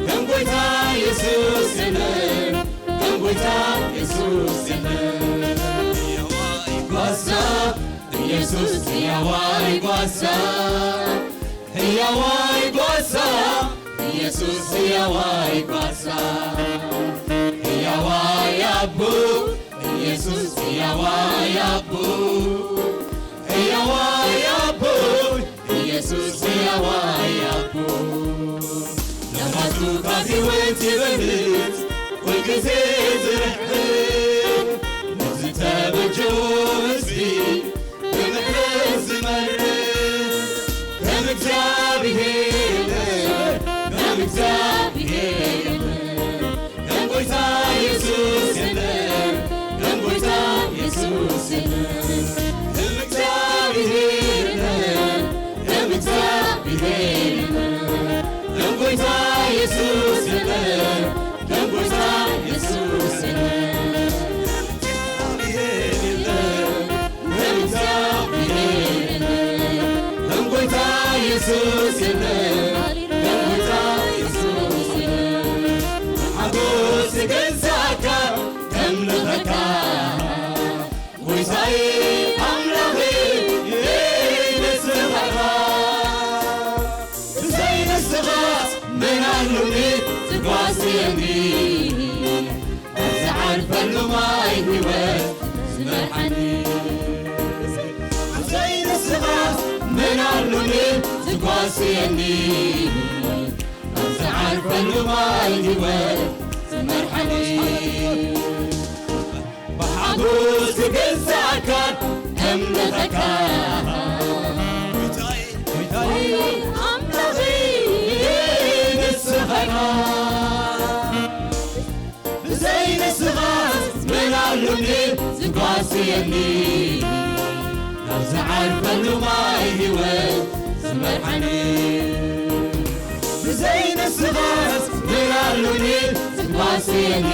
ከም ጎይታ ኢየሱስ የለን፣ ከም ጎይታ ኢየሱስ የለን። ሕያዋይ ጓሳ፣ ኢየሱስ ሕያዋይ ጓሳ፣ ሕያዋይ ጓሳ፣ ኢየሱስ ሕያዋይ ጓሳ። ሕያዋይ ኣቦ፣ ኢየሱስ ሕያዋይ ኣቦ፣ ሕያዋይ ኣቦ፣ ኢየሱስ ሕያዋይ ኣቦ። ናባቱ ካብ ህይወት ይበልጽ፣ ኩልግዜ ዝርሕር፣ ንዝተበጀዎ ህዝቢ ብምሕረት ዝመርሕ። ከም እግዚኣብሔር የለን፣ ከም እግዚኣብሔር የለን፣ ከም ጎይታ ኢየሱስ የለን፣ ከም ጎይታ ኢየሱስ የለን። ከም እግዚኣብሔር የለን፣ ከም እግዚኣብሔር የለን፣ ከም ጎይታ ኢየሱስ የለን፣ ከም ጎይታ ኢየሱስ የለን። ከም እግዚኣብሔር የለን፣ ከም ጎይታ ኢየሱስ የለን፣ ከም ጎይታ ኢየሱስ የለን። ሓጎስ ይገዛእካ፣ ከምልኸካ፣ ጎይታዬ ኣምላኸይ ንስኻ ኢኻ። ብዘይ ንስኻስ መን ኣሎኒ ዝጓስየኒ? ኣብ ዝዓርፈሉ ማይ ህይወት ዝመርሓኒ። ብዘይ ንስኻስ መን ኣሎኒ ዝጓስየኒ? ኣብ ዝዓርፈሉ ማይ ህይወት ዝመርሓኒ። ብሓጎስ ክግዛእካን ከምልኸካ። ጎይታዬ ኣምላኸይ ንስኻ ኢኻ። ብዘይ ንስኻስ መን ኣሎኒ ዝጓስየኒ? ናብ ዝዓርፈሉ ማይ ህይወት ዝመርሓኒ። ብዘይ ንስኻስ መን ኣሎኒ ዝጓስየኒ?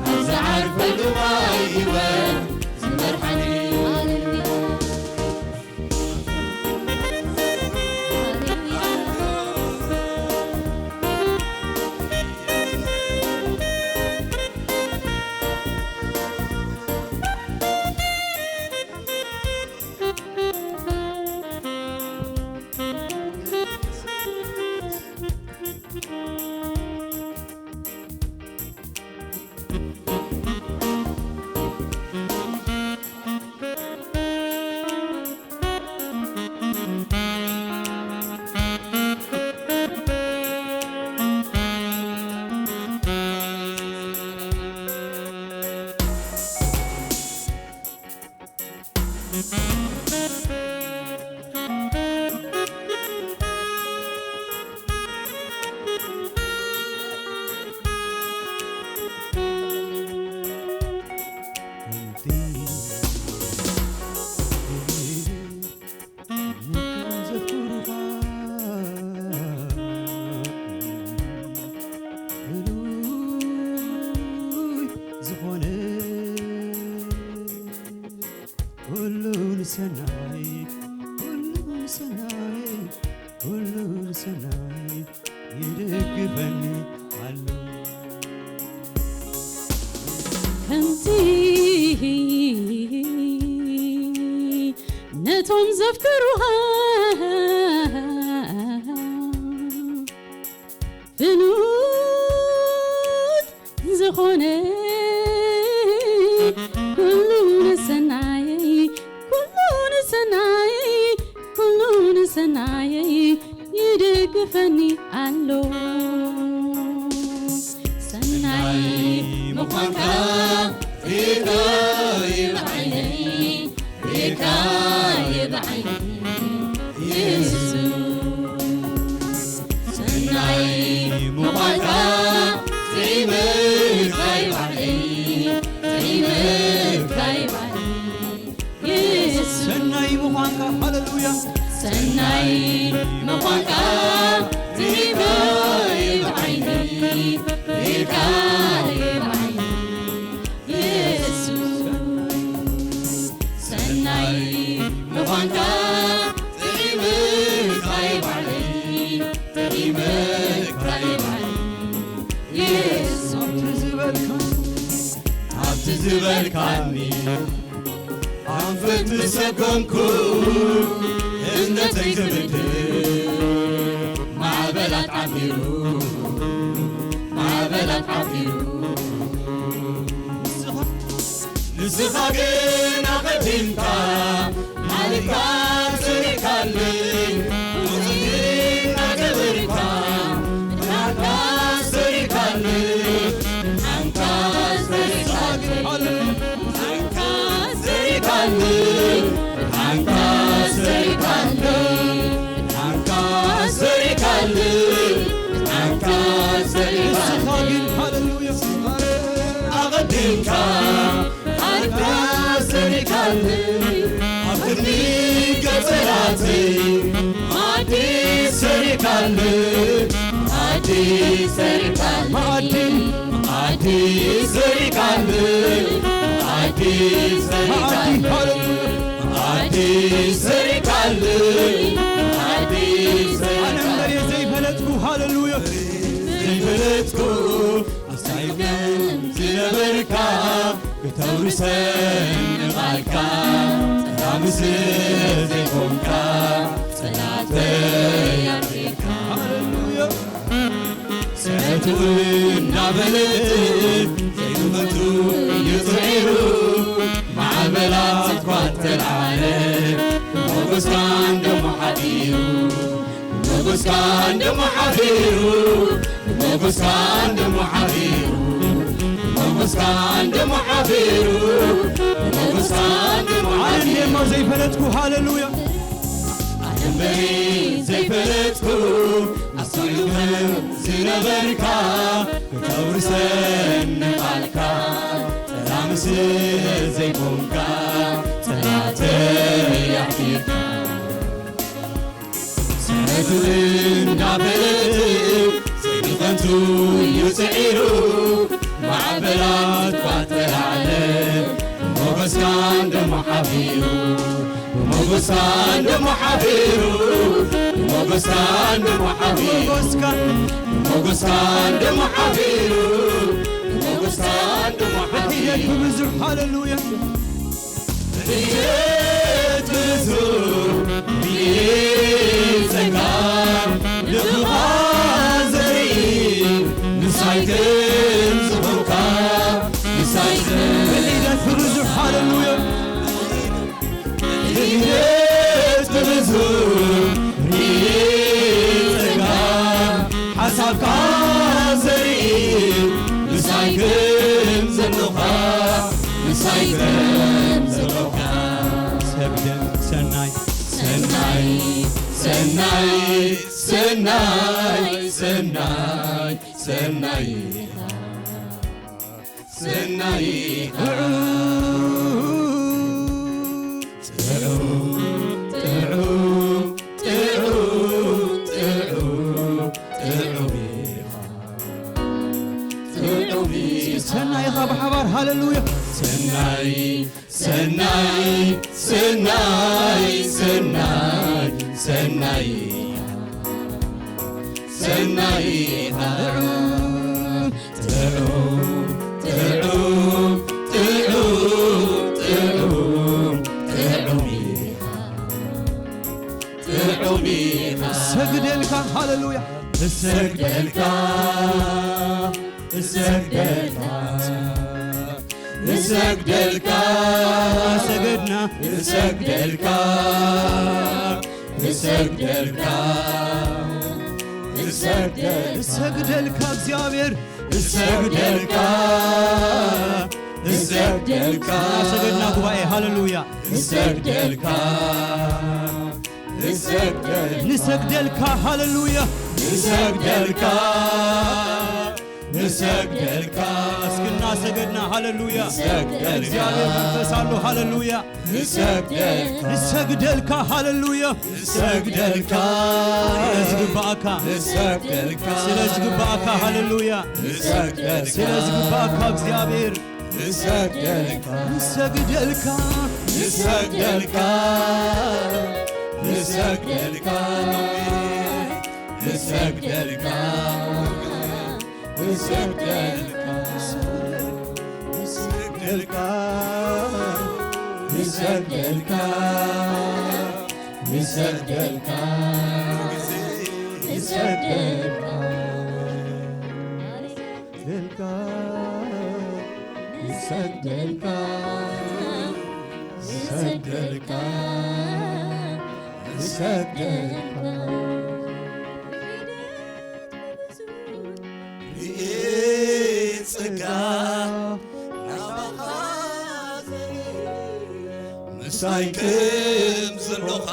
ኣብ ዝዓርፈሉ ማይ ህይወት ዝመርሓኒ። ዝኾነ ኩሉ ንሰናይ፣ ኩሉ ንሰናይ፣ ኩሉ ንሰናይ ይድግፈኒ ኣሎ። ከምቲ ነቶም ዘፍቅሩኻ ቅኑዕ ዝኾነ ኩሉ ንሰናየይ፣ ኩሉ ንሰናየይ፣ ኩሉ ንሰናየይ ይድግፈኒ ኣሎ። ሰናይ ምዃንካ ርኢኻዮ ብዓይነይ፣ ርኢኻዮ ብዓይነይ የሱስ። ሰናይ ምዃንካ ጥዒመካዮ ባዕለይ፣ ጥዒመካዮ ባዕለይ የሱስ። ሰናይ ምዃንካ፣ ሃሌሉያ። ሰናይ ምዃንካ ርኢኻዮ ብዓይነይ፣ ርኢኻዮ ብዓይነይ የሱስ። ሰናይ ምዃንካ ጥዒመካዮ ባዕለይ፣ ጥዒመካዮ ባዕለይ የሱስ። ኣብቲ ዝበልካኒ ኣብቲ ዝበልካኒ ኣንፈት ምስ ሰጎምኩ፣ እምነተይ ዘብድር ማዕበላት ዓቢሩ፣ ማዕበላት ዓቢሩ። ንስኻ ግን ኣቐዲምካ፣ ማለትካ ሰሪካለይ፣ ውፅኢት እናገበርካ፣ ብርሃንካ ሰሪካለይ፣ ብርሃንካ ሰሪካለይ፣ ብርሃንካ ሰሪካለይ፣ ብርሃንካ ሰሪካለይ፣ ብርሃንካ ሰሪካለይ፣ ብርሃንካ ሰሪካለይ። ንስኻ ግን፣ ሃሌሉያ፣ ኣቐዲምካ ኣልካ ሰሪካለይ፣ ኣብ ቅድሚ ገጸላተይ መኣዲ ሰሪካለይ፣ መኣዲ ሰሪካለይ፣ መኣዲ፣ መኣዲ ሰሪካለይ፣ መኣዲ መኣዲ፣ ሰሪካለይ፣ ሃሌሉያ። መኣዲ ሰሪካለይ፣ መኣዲ ኣነ ሰሪካለይ። እምበሬ ዘይፈለጥኩ፣ ሃሌሉያ። ዘይፈለጥኩ ኣሳይፈን ዝነበርካ ክተውርሰኒ ቃልካ፣ ጠላሚ ስለ ዘይኮንካ፣ ጸላተይ ኣርሒቕካ። ሃሌሉያ። ሰቱ እናበለት ዘይምፈቱ እዩ ጽዒሩ፣ ማዕበላት እኳ ተልዓለ፣ ሞገስካ እንደሞ ሓዲሩ። ሞገስካ እንደሞ ሓፊሩ፣ ሞገስካ እንደሞ ሓፊሩ፣ ሞገስካ እንደሞ ሓፊሩ፣ ሞገስካ እንደሞ ኣነ ሓፊሩ። እንዴሞ ዘይፈለጥኩ፣ ሃሌሉያ። ኣነ እምበሪ ዘይፈለጥኩ፣ ኣስተውዒልኩም ዝነበርካ፣ ከተውርሰኒ ቃልካ፣ ጠላሚ ስለ ዘይኮንካ፣ ጸላተይ ኣሕዲርካ። ሰነቱ እንዳፈለጠ፣ ሰይፊ ከንቱ እዩ ጽዒሩ፣ ማዕበላት እኳ ተላዕለ፣ ሞገስካ እንደሞ ሓፊሩ፣ ሞገስካ እንደሞ ሓፊሩ፣ ሞገስካ እንደሞ ሓፊሩ፣ ሞገስካ፣ ሞገስካ እንደሞ ሓፊሩ፣ ሞገስካ እንደሞ ሓፊሩ። ብሕይደት ብብዙሕ፣ ሃሌሉያ። ብሕይደት ብዙሕ ጸጋ ልብኻ ዘርኢ ንሳይ ከም ዝኾንካ፣ ንሳይ ከም ብሕይደት ብብዙሕ፣ ሃሌሉያ። ብሕይደት ብብዙሕ ጸጋ ሓሳብካ ዘርኢ ንሳይ ከም ዘሎኻ፣ ንሳይ ከም ዘሎኻ። ሰግደን ሰናይ፣ ሰናይ፣ ሰናይ፣ ሰናይ፣ ሰናይ፣ ሰናይ ኢኻ። ሰናይ ኢኻ። ጥዑም፣ ጥዑም፣ ጥዑም፣ ጥዑም፣ ጥዑም ኢኻ። ጥዑም ኢኻ። ሰናይ ኢኻ ብሓባር፣ ሃሌሉያ። ሰናይ፣ ሰናይ፣ ሰናይ፣ ሰናይ፣ ሰናይ ኢኻ። ሰናይ ኢኻ። ጥዑም፣ ጥዑም፣ ጥዑም፣ ጥዑም፣ ጥዑም ኢኻ። ጥዑም ኢኻ። ሰግደልካ፣ ሃሌሉያ። እሰግደልካ፣ እሰግደልካ፣ እሰግደልካ፣ ሰገድና፣ እሰግደልካ፣ እሰግደልካ፣ እሰግደልካ፣ እሰግደልካ፣ እግዚኣብሔር፣ እሰግደልካ፣ እሰግደልካ፣ ሰገድና ጉባኤ፣ ሃሌሉያ። እሰግደልካ፣ እሰግደልካ፣ ንሰግደልካ፣ ሃሌሉያ። ንሰግደልካ፣ ንሰግደልካ፣ እስክና ሰገድና፣ ሃሌሉያ። ንሰግደልካ፣ እግዚኣብሔር መንፈስ ኣሎ፣ ሃሌሉያ። ንሰግደልካ፣ ንሰግደልካ፣ ሃሌሉያ። ንሰግደልካ፣ ስለ ዝግባእካ፣ ንሰግደልካ፣ ስለ ዝግባእካ፣ ሃሌሉያ። ንሰግደልካ፣ ስለ ዝግባእካ እግዚኣብሔር ንሰግደልካ፣ ንሰግደልካ፣ ንሰግደልካ፣ ንሰግደልካ፣ ንሰግደልካ፣ ንሰግደልካ፣ ንሰግደልካ፣ ንሰግደልካ፣ ንሰግደልካ፣ ንሰግደልካ። ንሰግደልካ፣ ንሰግደልካ፣ ንሰግደልካ፣ ንሰግደልካ። ርእየ ጸጋ ናባኻ ዘርኢ፣ ምሳይ ከም ዘሎኻ፣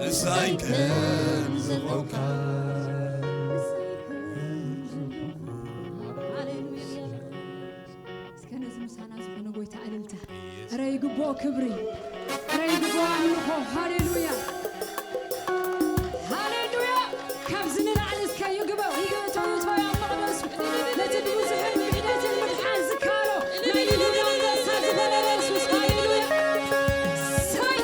ምሳይ ከም ዘሎኻ። ሃሌሉያ። እስከ ነዚ ምሳና ዝኾነ ጎይታ እልልታ። እረ ይግብኦ ክብሪ፣ እረ ይግብኦ ኣምልኾ። ሃሌሉያ፣ ሃሌሉያ። ካብዚ ንላዕሊ እስከ ይግበ-፣ ይግበ-፣ ቶይ፣ ቶይ ኣብ መቕደሱ። ነቲ ብብዙሕን ብሒደትን ምድሓን ዝከኣሎ ናይ ይሁዳ ኣንበሳ ዝኾነ የሱስ። ሃሌሉያ። ሳይ።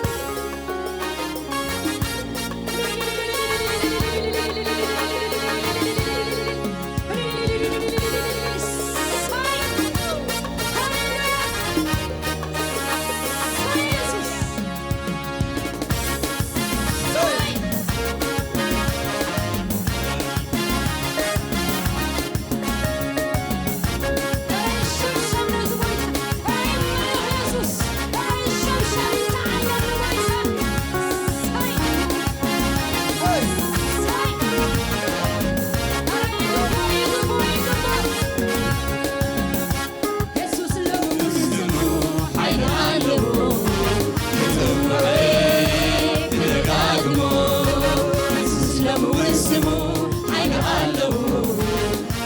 የሱስ ለምውስሙ ሓይሊ ኣለዎ፣ ክጽውዕ ክደጋግሞ። የሱስ ለምውስሙ ሓይሊ ኣለዎ፣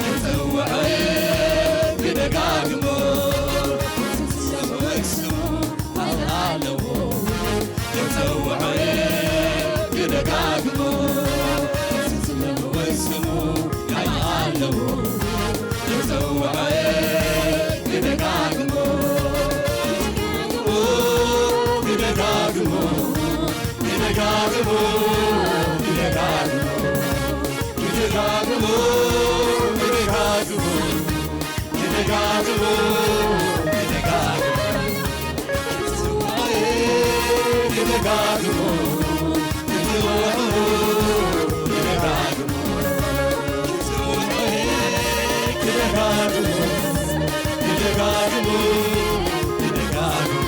ክጽውዕ ክደጋግሞ። የሱስ ለምውስሙ ሓይሊ ኣለዎ፣ ክጽውዕ ክደጋግሞ። የሱስ ለምውስሙ ሓይሊ ኣለዎ፣ ክጽውዕ ክደጋግሞ፣ ክደጋግሞ፣ ክደጋግሞ፣ ክደጋግሞ፣ ክደጋግሞ፣ ክደጋግሞ፣ ክደጋግሞ፣ ክደጋግሞ፣ ክደጋግሞ፣ ክደጋግሞ፣ ክደጋግሞ፣ ክደጋግሞ፣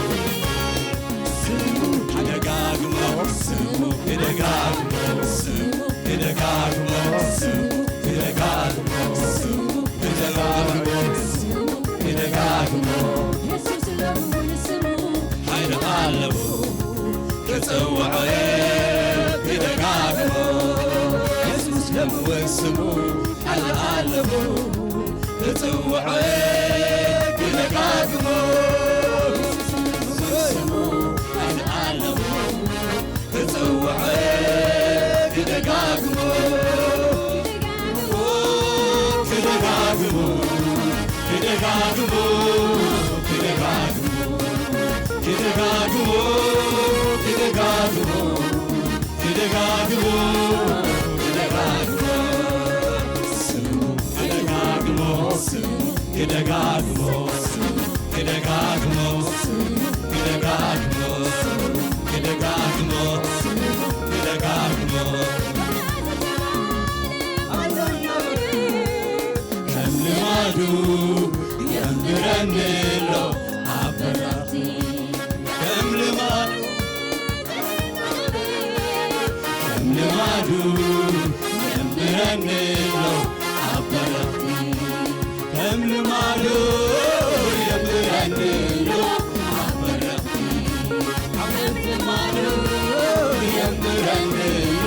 ስሙ ክደጋግሞ፣ ስሙ ክደጋግሞ፣ ስሙ ክደጋግሞ፣ ስሙ ክደጋግሞ፣ ስሙ ክደጋግሞ፣ ስሙ ክደጋግሞ። የሱስ ለምውስሙ ሓይሊ ኣለዎ፣ ክጽውዖ ክደጋግሞ። የሱስ ለምውስሙ ሓይሊ ኣለዎ፣ ክጽውዖ ክደጋግሞ። ስሙ ሓይሊ ኣለዎ፣ ክጽውዖ ክደጋግሞ። ክደጋግሞ፣ ክደጋግሞ፣ ክደጋግሞ፣ ክደጋግሞ፣ ክደጋግሞ፣ ክደጋግሞ፣ ክደጋግሞ፣ ስሙ ክደጋግሞ፣ ስሙ ክደጋግሞ፣ ስሙ ክደጋግሞ፣ ስሙ ክደጋግሞ፣ ስሙ ክደጋግሞ፣ ስሙ ክደጋግሞ። የንብረኒ ኣሎ ኣብ በረኽቲ ከም ልማዱ፣ ከም ልማዱ የንብረኒ ኣሎ ኣብ በረኽቲ ከም ልማዱ የንብረኒ ኣሎ ኣብ በረኽቲ ከም ልማዱ የንብረኒ ኣሎ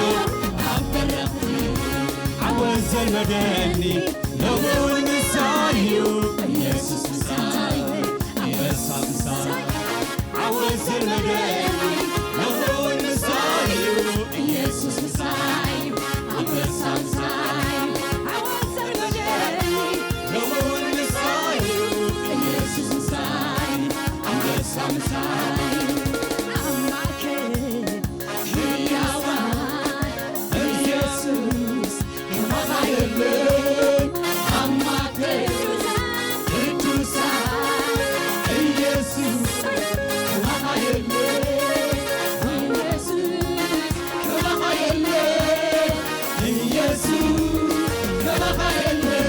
ኣብ በረኽቲ ዓወት ዘልመደኒ ሎሚ እውን ምሳይ እዩ ኢየሱስ ምሳይ ኣንበሳ ምሳይ ዓወት ዘልመደኒ ሎሚ እውን ምሳይ እዩ ኢየሱስ ምሳይ እዩ ኣንበሳ ምሳይ ዓወት ዘልመደኒ ሎሚ እውን ምሳይ እዩ ኢየሱስ ምሳይ እዩ ኣንበሳ ምሳይ እዩ ኣምላኬ ህያዋን ኢየሱስ ከማኻ የለን ኣብ ማእከል ቅዱሳን ኢየሱስ ከማኻ የለን ኢየሱስ ከማኻ የለን ኢየሱስ ከማኻ የለን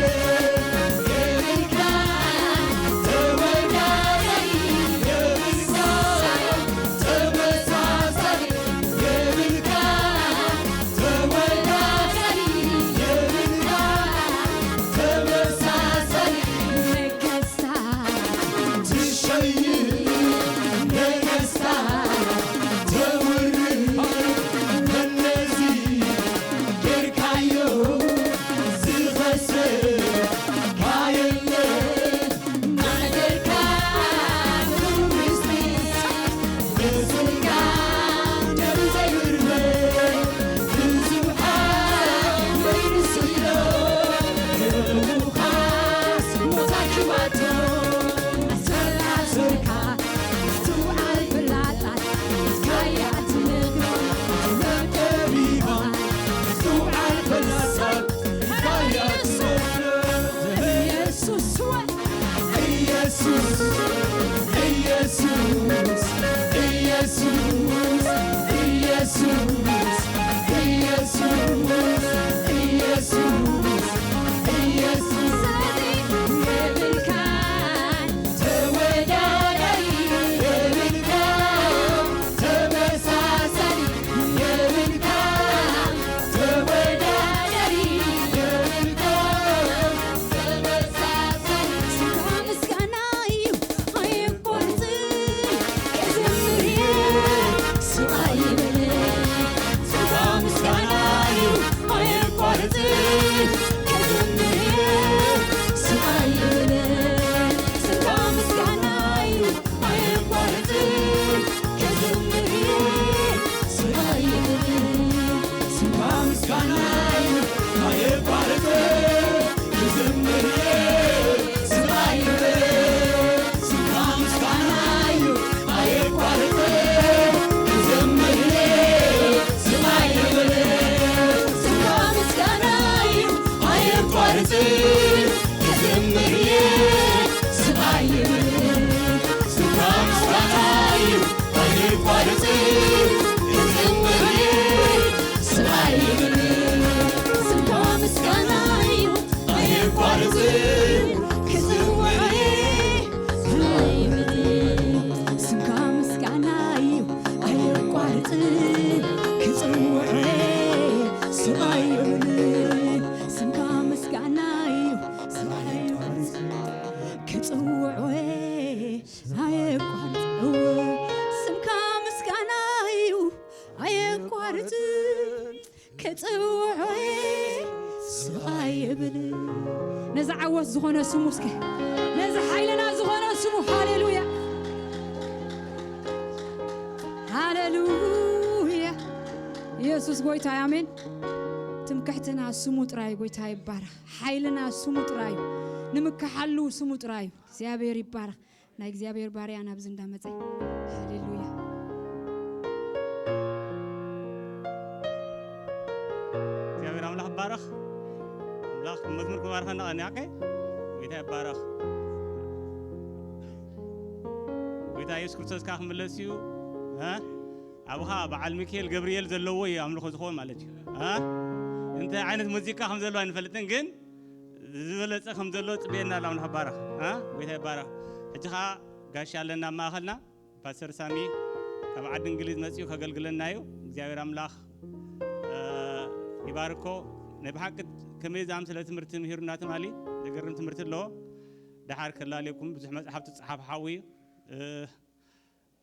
የብልካ ተወዳዳሪ የብልካ ተመሳሳሊ የብልካ ተወዳዳሪ የብልካ ተመሳሳሊ ነገስታት ትሸይን ነገስታት ተውርድ መነዚ ጌርካዮ ዝኸሰካ የለን ማዕደልካ ትውስቲ ብስልካ ደም ዘይብርበ ብዙሓት ወይንስሎ የብሉኻስ ሞት ኣኪባቶ ኣሰርካ ኣሰርካ ምስትውዓል ፍላጣት ካያ ትነግሮ ጥበብ ጠቢባ ምስትውዓል ፍላጣት ካያ ትነግሮ ኢየሱስ ስወ ኢየሱስ ኢየሱስ ኢየሱስ ኢየሱስ ኢየሱስ ኢየሱስ ኢየሱስ የብልካን ተወዳዳሪ የብልካን ተመሳሳሊ የብልካን ተወዳዳሪ የብልካን ተመሳሳሊ ስጋ ምስጋና እዩ ኣይቆርጽ ከዘምር ስብኣይ ይበል ስጋ ምስጋና እዩ ኣይቆርጽ ከዘምር ስብኣይ ይበል ስጋ ምስጋና እዩ ኣይቆርጽ ከዘምር ስብኣይ ይበል ስጋ ምስጋና እዩ ኣይቆርጽ ክዝምር ስብኣይ ይበል ስጋ ምስጋና እዩ ኣየቋርጽ ክዝምር ስብኣይ ይበል ስጋ ምስጋና እዩ ኣየቋርጽ ክዝምር ስብኣይ ይበል ስጋ ምስጋና እዩ ኣይቋርጽ ክዝምር ስብኣይ ይበል ስጋ ምስጋና እዩ ኣይቋርጽ ክጽውዕ ስምካ ምስጋና እዩ ኣይቋርጽ ክጽውዕ ስምካ ምስጋና እዩ ክጽውዕ ኣይቋርጽ ስምካ ምስጋና እዩ ኣይቋርጽ ክጽውዖ ስቓይ ይብል ነዚ ዓወት ዝኾነ ስሙ እስከ ነዚ ሓይልና ዝኾነ ስሙ ሃሌሉያ ሃሌሉያ ኢየሱስ ጎይታ ኣሜን ትምክሕትና ስሙ ጥራይ ጎይታ ይባረኽ ሓይልና ስሙ ጥራይ ንምክሓሉ ስሙ ጥራይ እግዚኣብሔር ይባረኽ ናይ እግዚኣብሔር ባርያ ናብዚ እንዳመጸ ሃሌሉያ እግዚኣብሔር ኣምላኽ ባረኽ ኣምላኽ መዝሙር ክባርኸና ቀኒኣከ ጎይታ ይባረኽ ጎይታ የሱስ ክርስቶስ ካ ክምለስ እዩ ኣብኻ በዓል ሚካኤል ገብርኤል ዘለዎ እዩ ኣምልኾ ዝኸውን ማለት እዩ እንታይ ዓይነት ሙዚቃ ከም ዘለዎ ኣይንፈልጥን ግን ዝበለጸ ከም ዘሎ ጽበየና ኣሎ። ኣምላኽ ይባረኽ። እ? ጎይታ ይባረኽ። ሕጂ ኸኣ ጋሻ ኣለና ኣብ ማእኸልና። ፓስተር ሳሚ ካብ ዓዲ እንግሊዝ መጺኡ ከገልግለና እዩ። እግዚኣብሔር ኣምላኽ፣ እ፣ ይባርኮ። ናይ ብሓቂ ከመይ ዝኣምሰለ ትምህርቲ ምሂሩና ትማሊ። ዘገርም ትምህርቲ ኣለዎ። ደሓር ከላልየኩም ብዙሕ መጽሓፍ ትጽሓፍ ሓዊ እዩ። እ፣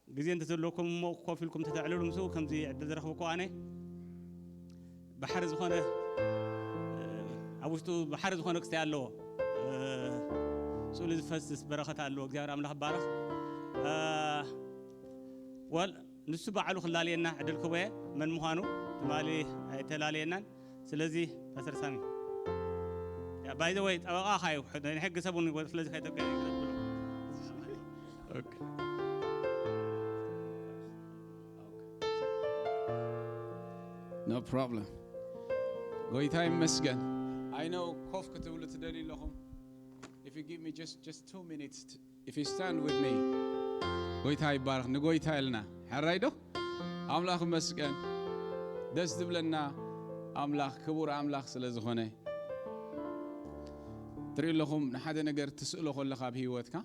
ግዜ እንተዘለኩም እሞ ኮፍ ኢልኩም ተተዕልሉ ምስኡ ከምዚ ዕድል ዝረኽበኩ ኣነ ባሕሪ ዝኾነ፣ እ፣ ኣብ ውሽጡ ባሕሪ ዝኾነ ክስታይ ኣለዎ። እ፣ ስእሉ ዝፈስስ በረኸት ኣለዎ። እግዚኣብሔር ኣምላኽ ይባረኽ። እ፣ ወል ንሱ ባዕሉ ክላለየና ዕድል ክህቦ እየ። መን ምዃኑ ትማሊ ኣይተላለየናን። ስለዚ ፓስተር ሳሚ፣ ያ፣ by the way፣ ጠበቓኻ እዩ። ንሕጊ ሰብ እውን ስለዚ ከይጠብቀ Okay. No problem. ጎይታ ይመስገን። I know ኮፍ ክትብሉ ትደልዩ ኣለኹም። If you give me just, just two minutes, t- if you stand with me. ጎይታ ይባረኽ። ንጎይታ ኢልና። ሕራይ ዶ? ኣምላኽ ይመስገን። ደስ ዝብለና ኣምላኽ፣ ክቡር ኣምላኽ ስለ ዝኾነ። ትሪኡ ኣለኹም፣ ንሓደ ነገር ትስእሎ ከለኻ ኣብ ህይወትካ፣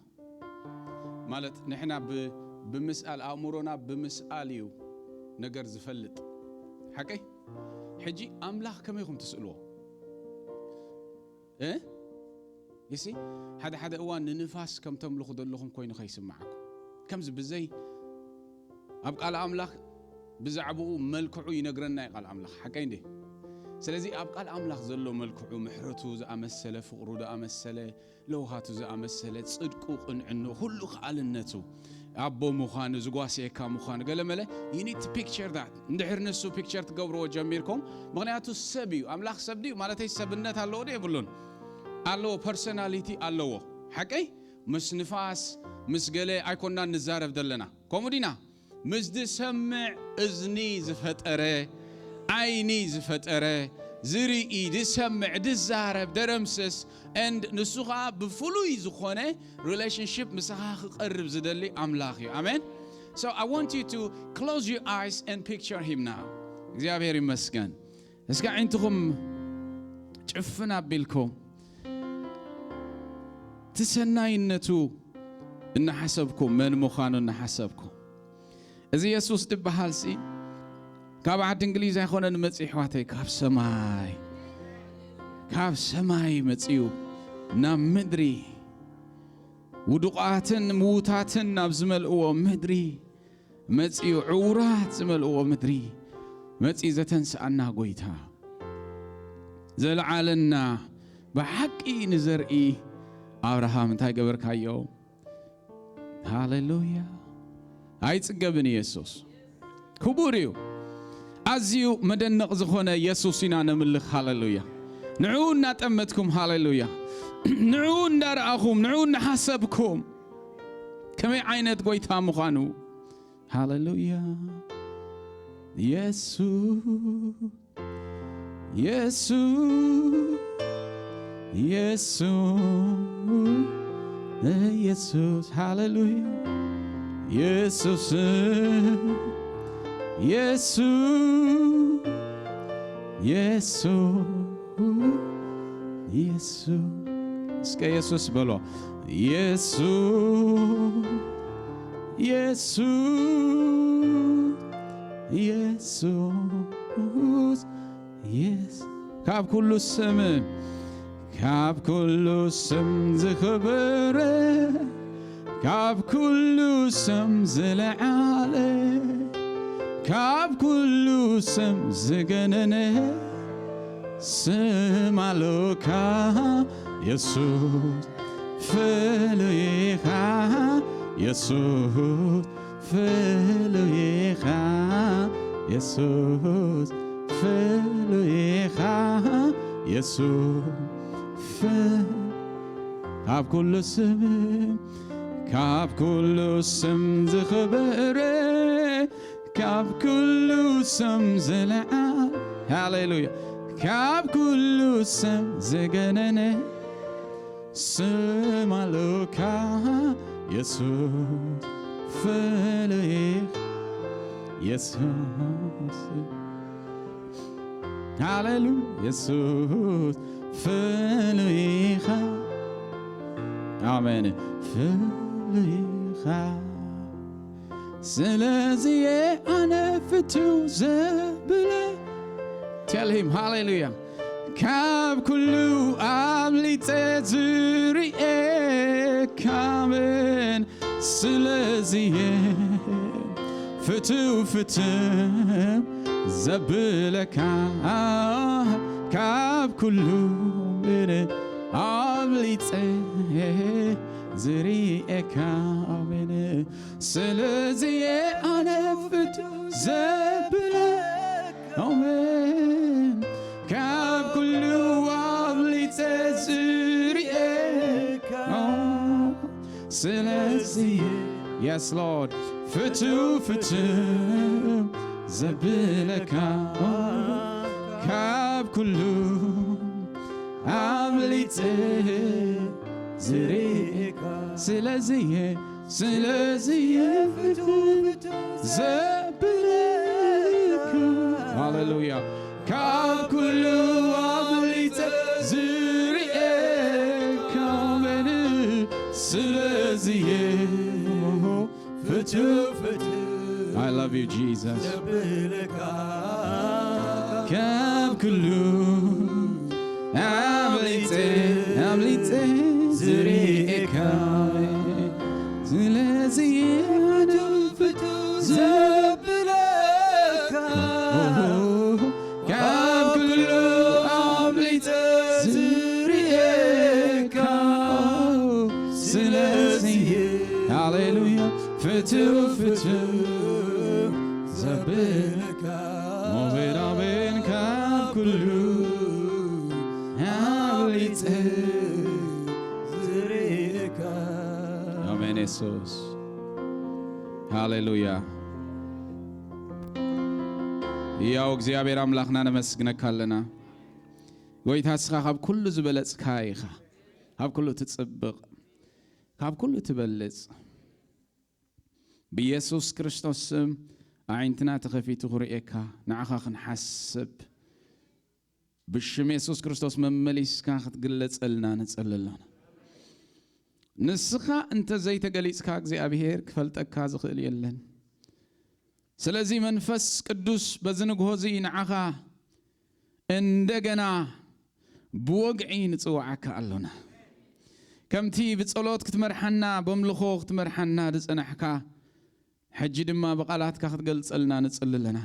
ማለት ንሕና ብ-፣ ብምስኣል፣ ኣእምሮና ብምስኣል እዩ ነገር ዝፈልጥ። ሓቀይ? ሕጂ ኣምላኽ ከመይ ኢኹም ትስእልዎ? እ? ይሲ፣ ሓደ ሓደ እዋን ንንፋስ ከም ተምልኹ ዘለኹም ኮይኑ ከይስምዓኩም። ከምዚ ብዘይ፣ ኣብ ቃል ኣምላኽ ብዛዕባኡ መልክዑ ይነግረና እዩ ቃል ኣምላኽ። ሓቀይ እንዴ? ስለዚ ኣብ ቃል ኣምላኽ ዘሎ መልክዑ፣ ምሕረቱ ዝኣመሰለ፣ ፍቕሩ ዝኣመሰለ፣ ለውሃቱ ዝኣመሰለ፣ ጽድቁ፣ ቅንዕኑ፣ ኩሉ ከኣልነቱ፣ ኣቦ ምዃኑ፣ ዝጓስየካ ምዃኑ፣ ገለመለ፣ you need to picture that። እንድሕር ንሱ ፒክቸር ትገብርዎ ጀሚርኩም፣ ምኽንያቱ ሰብ እዩ። ኣምላኽ ሰብ ድዩ? ማለተይ ሰብነት ኣለዎ ዶ የብሉን? ኣለዎ፣ ፐርሶናሊቲ ኣለዎ። ሓቀይ? ምስ ንፋስ፣ ምስ ገለ ኣይኮናን ንዛረብ ዘለና። ከምኡ ዲና? ምስ ዝሰምዕ እዝኒ ዝፈጠረ፣ ዓይኒ ዝፈጠረ፣ ዝርኢ፣ ዝሰምዕ፣ ዝዛረብ፣ ደረምስስ፣ and ንሱ ኸዓ ብፍሉይ ዝኾነ ሪሌሽንሺፕ ምሳኻ ክቐርብ ዝደሊ ኣምላኽ እዩ። ኣሜን። So I want you to close your eyes and picture him now. እግዚኣብሔር ይመስገን። እስከ ዓይንትኹም ጭፍን ኣቢልኩም ትሰናይነቱ እናሓሰብኩም፣ መን ምዃኑ እናሓሰብኩም፣ እዚ የሱስ ዝበሃል ሲ ካብ ዓዲ እንግሊዝ ኣይኮነን መጺኡ፣ ኣሕዋተይ፣ ካብ ሰማይ፣ ካብ ሰማይ መጺኡ ናብ ምድሪ፣ ውዱቓትን ምዉታትን ናብ ዝመልእዎ ምድሪ መጺኡ፣ ዕዉራት ዝመልእዎ ምድሪ መጺኡ ዘተንስኣና ጐይታ፣ ዘልዓለና፣ ብሓቂ ንዘርኢ ኣብርሃም እንታይ ገበርካዮ? ሃሌሉያ። ኣይጽገብን ኢየሱስ። ክቡር እዩ። ኣዝዩ መደነቕ ዝኾነ የሱስ ኢና ነምልኽ። ሃሌሉያ። ንዕኡ እናጠመትኩም፣ ሃሌሉያ፣ ንዕኡ እንዳረኣኹም፣ ንዕኡ እናሓሰብኩም፣ ከመይ ዓይነት ጐይታ ምዃኑ። ሃሌሉያ። የሱስ፣ የሱስ፣ የሱስ፣ የሱስ፣ ሃሌሉያ። የሱስ፣ የሱስ፣ የሱስ፣ የሱስ። እስከ የሱስ በሎ። የሱስ፣ የሱስ፣ የሱስ፣ የስ-፣ ካብ ኩሉ ስም፣ ካብ ኩሉ ስም ዝኸበረ፣ ካብ ኩሉ ስም ዝለዓለ፣ ካብ ኩሉ ስም ዝገነነ ስም ኣሎካ የሱስ፣ ፍሉይ ኢኻ የሱስ፣ ፍሉይ ኢኻ የሱስ፣ ፍሉይ ኢኻ የሱስ፣ ፍ-፣ ካብ ኩሉ ስም፣ ካብ ኩሉ ስም ዝኸበረ፣ ካብ ኩሉ ስም ዝለዓለ፣ ሃሌሉያ፣ ካብ ኩሉ ስም ዝገነነ ስም ኣሎካ የሱስ፣ ፍሉይ የሱስ፣ ሃሌሉያ፣ የሱስ ፍሉይ ኣሜን። ፍሉይ ኢኻ፣ ስለዚ ኣነ ፍትው ዘብለ። Tell him, ሃሌሉያ። ካብ ኩሉ ኣብሊጸ ዝርኤካ መን፣ ስለዚ ፍትው ፍትው ዘብለካ፣ ካብ ኩሉ ምን ኣብሊጸ ዝርኤካ ምን፣ ስለዚ ኣነ ፍትው ዘብለካ ምን፣ ካብ ኩሉ ኣብሊጸ ዝርኤካ፣ ስለዚ፣ yes Lord፣ ፍትው ፍትው ዘብለካ፣ ካብ ኩሉ ኣብሊጸ ዝርኤካ፣ ስለዚ፣ ስለዚ ፍትው ዘብለካ፣ ሃሌሉያ፣ ካብ ኩሉ ኣብሊጸ ዝርኤካ መን፣ ስለዚ ፍትው ፍትው I love you, Jesus። ዘብለካ፣ ካብ ኩሉ ኣብሊጸ፣ ኣብሊጸ ዝርኤካ፣ ስለዚ ፍትው ዘብለካ፣ ካብ ኩሉ ኣብሊጸ ዝርኤካ፣ ስለዚ፣ ሃሌሉያ፣ ፍትው ፍትው ዘብለካ፣ ኣሜን፣ ኣሜን፣ ካብ ኩሉ ኣብሊጸ ዝርኤካ። ኣሜን፣ የሱስ። ሃሌሉያ። ያው እግዚኣብሔር ኣምላኽና ነመስግነካ ኣለና። ጎይታ፣ እስኻ ካብ ኩሉ ዝበለጽካ ኢኻ። ካብ ኩሉ ትጽብቕ፣ ካብ ኩሉ ትበልጽ። ብየሱስ ክርስቶስ ስም ኣዒንትና ተኸፊቱ ክርእየካ፣ ንዓኻ ክንሓስብ፣ ብሽም የሱስ ክርስቶስ መመሊስካ ክትግለጸልና ንጸሊ ኣለና። ንስኻ እንተ ዘይተገሊጽካ፣ እግዚኣብሔር ክፈልጠካ ዝኽእል የለን። ስለዚ መንፈስ ቅዱስ በዚ ንግሆ እዚ ንዓኻ እንደገና ብወግዒ ንጽውዓካ ኣሎና። ከምቲ ብጸሎት ክትመርሓና፣ በምልኾ ክትመርሓና ዝጸናሕካ፣ ሕጂ ድማ ብቓላትካ ክትገልጸልና ንጽሊ ኣለና።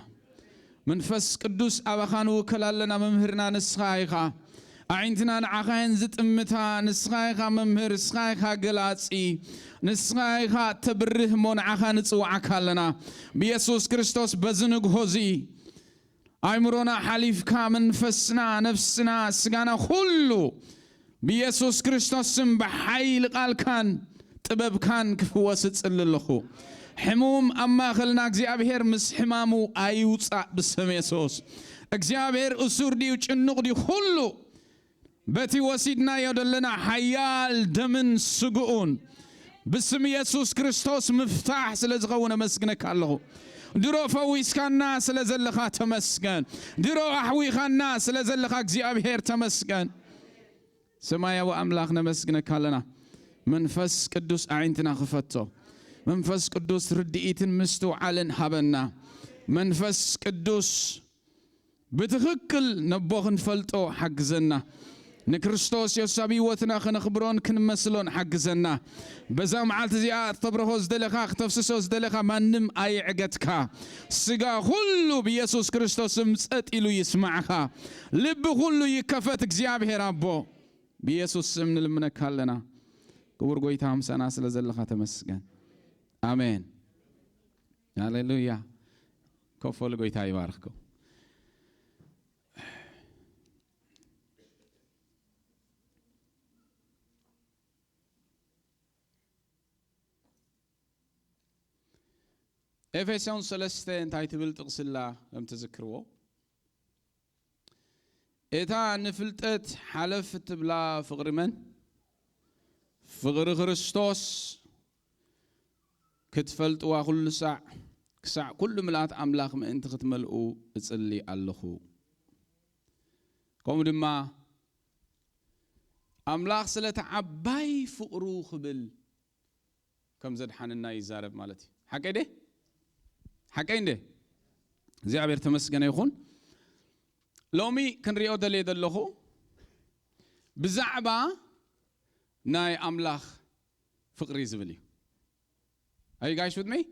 መንፈስ ቅዱስ፣ ኣባኻ ንውከል ኣለና። መምህርና ንስኻ ኢኻ። ኣዒንትና ንዓኻ እየን ዝጥምታ። ንስኻ ኢኻ መምህር፣ ንስኻ ኢኻ ገላጺ፣ ንስኻ ኢኻ ተብርህ እሞ ንዓኻ ንጽውዓካ ኣለና። ብየሱስ ክርስቶስ በዚ ንግሆ እዚ ኣእምሮና ሓሊፍካ፣ መንፈስና፣ ነፍስና፣ ስጋና ኩሉ ብየሱስ ክርስቶስ ስም ብሓይሊ ቃልካን ጥበብካን ክፍወስ እጽሊ ኣለኹ። ሕሙም ኣብ ማእከልና እግዚኣብሔር ምስ ሕማሙ ኣይውጻእ ብስም የሱስ። እግዚኣብሔር እሱር ድዩ ጭኑቕ ድዩ ኩሉ በቲ ወሲድናዮ ዘለና ሓያል ደምን ስግኡን ብስም የሱስ ክርስቶስ ምፍታሕ ስለ ዝኸውን ኣመስግነካ ኣለኹ። ድሮ ፈዊስካና ስለ ዘለኻ ተመስገን። ድሮ ኣሕዊኻና ስለ ዘለኻ እግዚኣብሔር ተመስገን። ሰማያዊ ኣምላኽ ነመስግነካ ኣለና። መንፈስ ቅዱስ ኣዒንትና ክፈቶ። መንፈስ ቅዱስ ርድኢትን ምስትውዓልን ሃበና። መንፈስ ቅዱስ ብትኽክል ነቦ ክንፈልጦ ሓግዘና። ንክርስቶስ የሱስ ኣብ ህይወትና ከነኽብሮን ክንመስሎን ሓግዘና። በዛ መዓልቲ እዚኣ ክተብርሆ ዝደለኻ፣ ክተፍስሶ ዝደለኻ ማንም ኣይዕገትካ። ስጋ ኩሉ ብየሱስ ክርስቶስ ስም ጸጥ ኢሉ ይስማዕኻ። ልቢ ኩሉ ይከፈት እግዚኣብሔር ኣቦ። ብየሱስ ስም ንልምነካ ኣለና። ክቡር ጎይታ ምሳና ስለ ዘለኻ ተመስገን። ኣሜን። ሃሌሉያ። ኮፍ በሉ፣ ጎይታ ይባርኽኩም። ኤፌሶን ሰለስተ እንታይ ትብል ጥቕሲ ኣላ ከም ትዝክርዎ? እታ ንፍልጠት ሓለፍ እትብላ ፍቕሪ መን? ፍቕሪ ክርስቶስ ክትፈልጥዋ ኩሉ ሳዕ፣ ክሳዕ ኩሉ ምልኣት ኣምላኽ ምእንቲ ክትመልኡ እጽሊ ኣለኹ። ከምኡ ድማ ኣምላኽ ስለቲ ዓባይ ፍቕሩ ክብል ከም ዘድሓነና ይዛረብ ማለት እዩ። ሓቀይ ደ? ሓቀይ እንደ? እግዚኣብሔር ተመስገነ ይኹን። ሎሚ ክንሪኦ ደልየ ዘለኹ ብዛዕባ ናይ ኣምላኽ ፍቕሪ ዝብል እዩ። ኣይ ጋይስ ውድመይ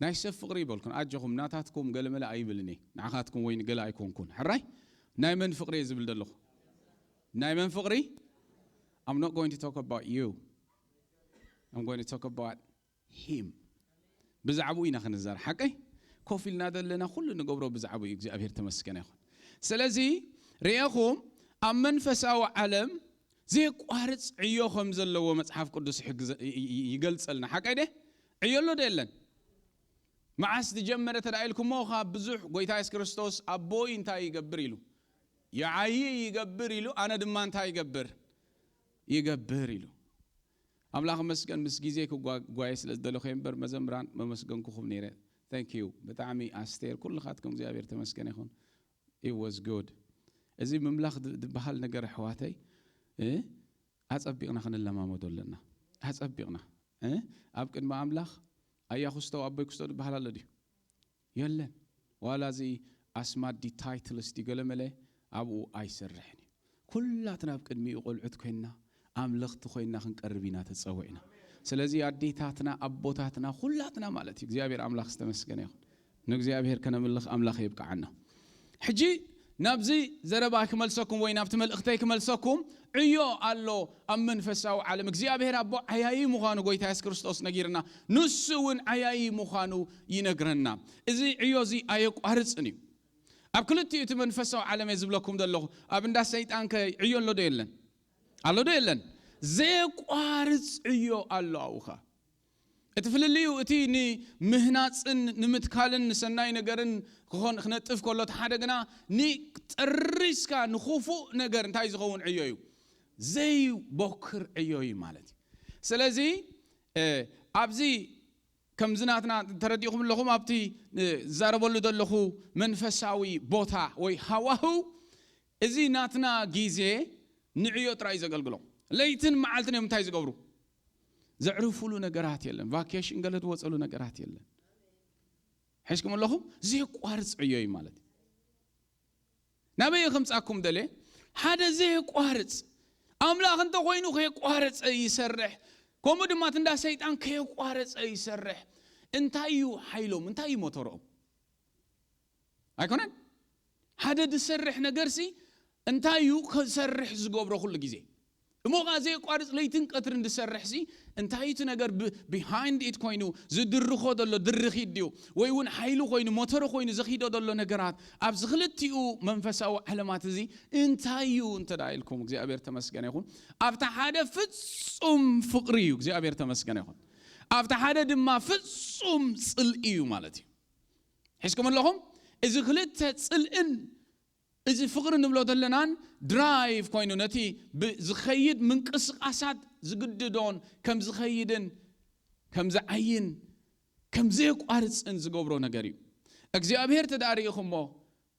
ናይ ሰብ ፍቕሪ ይበልኩን ኣጆኹም ናታትኩም ገለመለ ኣይብልን እየ። ንዓኻትኩም ወይ ንገለ ኣይኮንኩን። ሕራይ ናይ መን ፍቕሪ እየ ዝብል ዘለኹ? ናይ መን ፍቕሪ? I'm not going to talk about you. I'm going to talk about him. ብዛዕባኡ ኢና ክንዛር ሓቀይ ኮፍ ኢልና ዘለና ኩሉ ንገብሮ ብዛዕባኡ እዩ። እግዚኣብሔር ተመስገነ ይኹን። ስለዚ ርኤኹም ኣብ መንፈሳዊ ዓለም ዘየቋርፅ ዕዮ ከም ዘለዎ መፅሓፍ ቅዱስ ይሕግዘ- ይ- ይ- ይገልፀልና። ሓቀይ ደ? ዕዮ ኣሎ ዶ የለን? መዓስ ዝጀመረ ተዳኢልኩሞ ካብ ብዙሕ ጎይታ የሱስ ክርስቶስ ኣቦይ እንታይ ይገብር ኢሉ ይዓይ ይገብር ኢሉ ኣነ ድማ እንታይ ይገብር ይገብር ኢሉ። ኣምላኽ መስገን ምስ ግዜ ክጓየ ስለ ዝደለኹ እምበር መዘምራን መመስገንኩኹም ነይረ። Thank you ብጣዕሚ ኣስቴር ኩልኻትኩም እግዚኣብሔር ተመስገን ይኹን። It was good። እዚ ምምላኽ ድ- ዝበሃል ነገር ኣሕዋተይ እ? ኣጸቢቕና ክንለማመዶ ኣለና። ኣጸቢቕና እ? ኣብ ቅድሚ ኣምላኽ ኣያ ክስቶ ኣቦይ ክስቶ ዝበሃል ኣሎ ድዩ? የለን። ዋላ እዚ ኣስማት ዲ ታይትልስ ዲ ገለመለ ኣብኡ ኣይሰርሕን እዩ። ኩላትና ኣብ ቅድሚኡ ቆልዑት ኮይንና ኣምለኽቲ ኮይንና ክንቀርብ ኢና ተጸዊዕና። ስለዚ ኣዴታትና ኣቦታትና ኩላትና ማለት እዩ። እግዚኣብሔር ኣምላኽ ዝተመስገነ ይኹን። ንእግዚኣብሔር ከነምልኽ ኣምላኽ የብቅዓና። ሕጂ ናብዚ ዘረባ ክመልሰኩም ወይ ናብቲ መልእኽተይ ክመልሰኩም ዕዮ ኣሎ። ኣብ መንፈሳዊ ዓለም እግዚኣብሔር ኣቦ ዓያዪ ምዃኑ ጎይታ የሱስ ክርስቶስ ነጊርና። ንሱ እውን ዓያዪ ምዃኑ ይነግረና። እዚ ዕዮ እዚ ኣየቋርፅን እዩ። ኣብ ክልቲኡ እቲ መንፈሳዊ ዓለም እየ ዝብለኩም ዘለኹ። ኣብ እንዳ ሰይጣን ከ ዕዮ ኣሎ ዶ የለን? ኣሎ ዶ የለን? ዘየቋርፅ ዕዮ ኣሎ ኣብኡ ኸ እቲ ፍልልዩ እቲ ንምህናፅን ንምትካልን ንሰናይ ነገርን ክኾን ክነጥፍ ከሎ እቲ ሓደ ግና ንጠሪስካ ንኽፉእ ነገር እንታይ ዝኸውን ዕዮ እዩ? ዘይቦክር ዕዮ እዩ ማለት እዩ። ስለዚ ኣብዚ ከምዚ ናትና ተረዲእኹም ኣለኹም ኣብቲ ዝዛረበሉ ዘለኹ መንፈሳዊ ቦታ ወይ ሃዋህው እዚ ናትና ግዜ ንዕዮ ጥራይ እዩ ዘገልግሎም። ለይትን መዓልትን እዮም እንታይ ዝገብሩ? ዘዕርፉሉ ነገራት የለን። ቫኬሽን ገለ ዝወፀሉ ነገራት የለን። ሕዝኩም ኣለኹም? ዘየቋርፅ ዕዮ እዩ ማለት እዩ። ናበይ ከምፃኩም ደለ ሓደ ዘየቋርፅ ኣምላኽ እንተኮይኑ ከየቋረፀ ይሰርሕ። ከምኡ ድማ እቲ እንዳ ሰይጣን ከየቋረፀ ይሰርሕ። እንታይ እዩ ሓይሎም? እንታይ እዩ ሞተሮኦም? ኣይኮነን? ሓደ ዝሰርሕ ነገርሲ እንታይ እዩ ክሰርሕ ዝገብሮ ኩሉ ግዜ? እሞ ኸዓ ዘየቋርፅ ለይትን ቀትርን ዝሰርሕሲ እንታይ እቲ ነገር ብ- behind it ኮይኑ ዝድርኾ ዘሎ ድርኺት ድዩ? ወይ እውን ሓይሉ ኮይኑ ሞተሩ ኮይኑ ዘኺዶ ዘሎ ነገራት ኣብዚ ክልቲኡ መንፈሳዊ ዓለማት እዚ እንታይ እዩ እንተ ደኣ ኢልኩም እግዚኣብሔር ተመስገነ ይኹን። ኣብቲ ሓደ ፍጹም ፍቕሪ እዩ እግዚኣብሔር ተመስገነ ይኹን። ኣብቲ ሓደ ድማ ፍጹም ጽልኢ እዩ ማለት እዩ። ሒዝኩም ኣለኹም? እዚ ክልተ ጽልእን እዚ ፍቕሪ ንብሎ ዘለናን ድራይቭ ኮይኑ ነቲ ብ- ዝኸይድ ምንቅስቃሳት ዝግድዶን ከም ዝኸይድን ከም ዝዓይን ከም ዘየቋርፅን ዝገብሮ ነገር እዩ። እግዚኣብሔር ተዳሪእኹሞ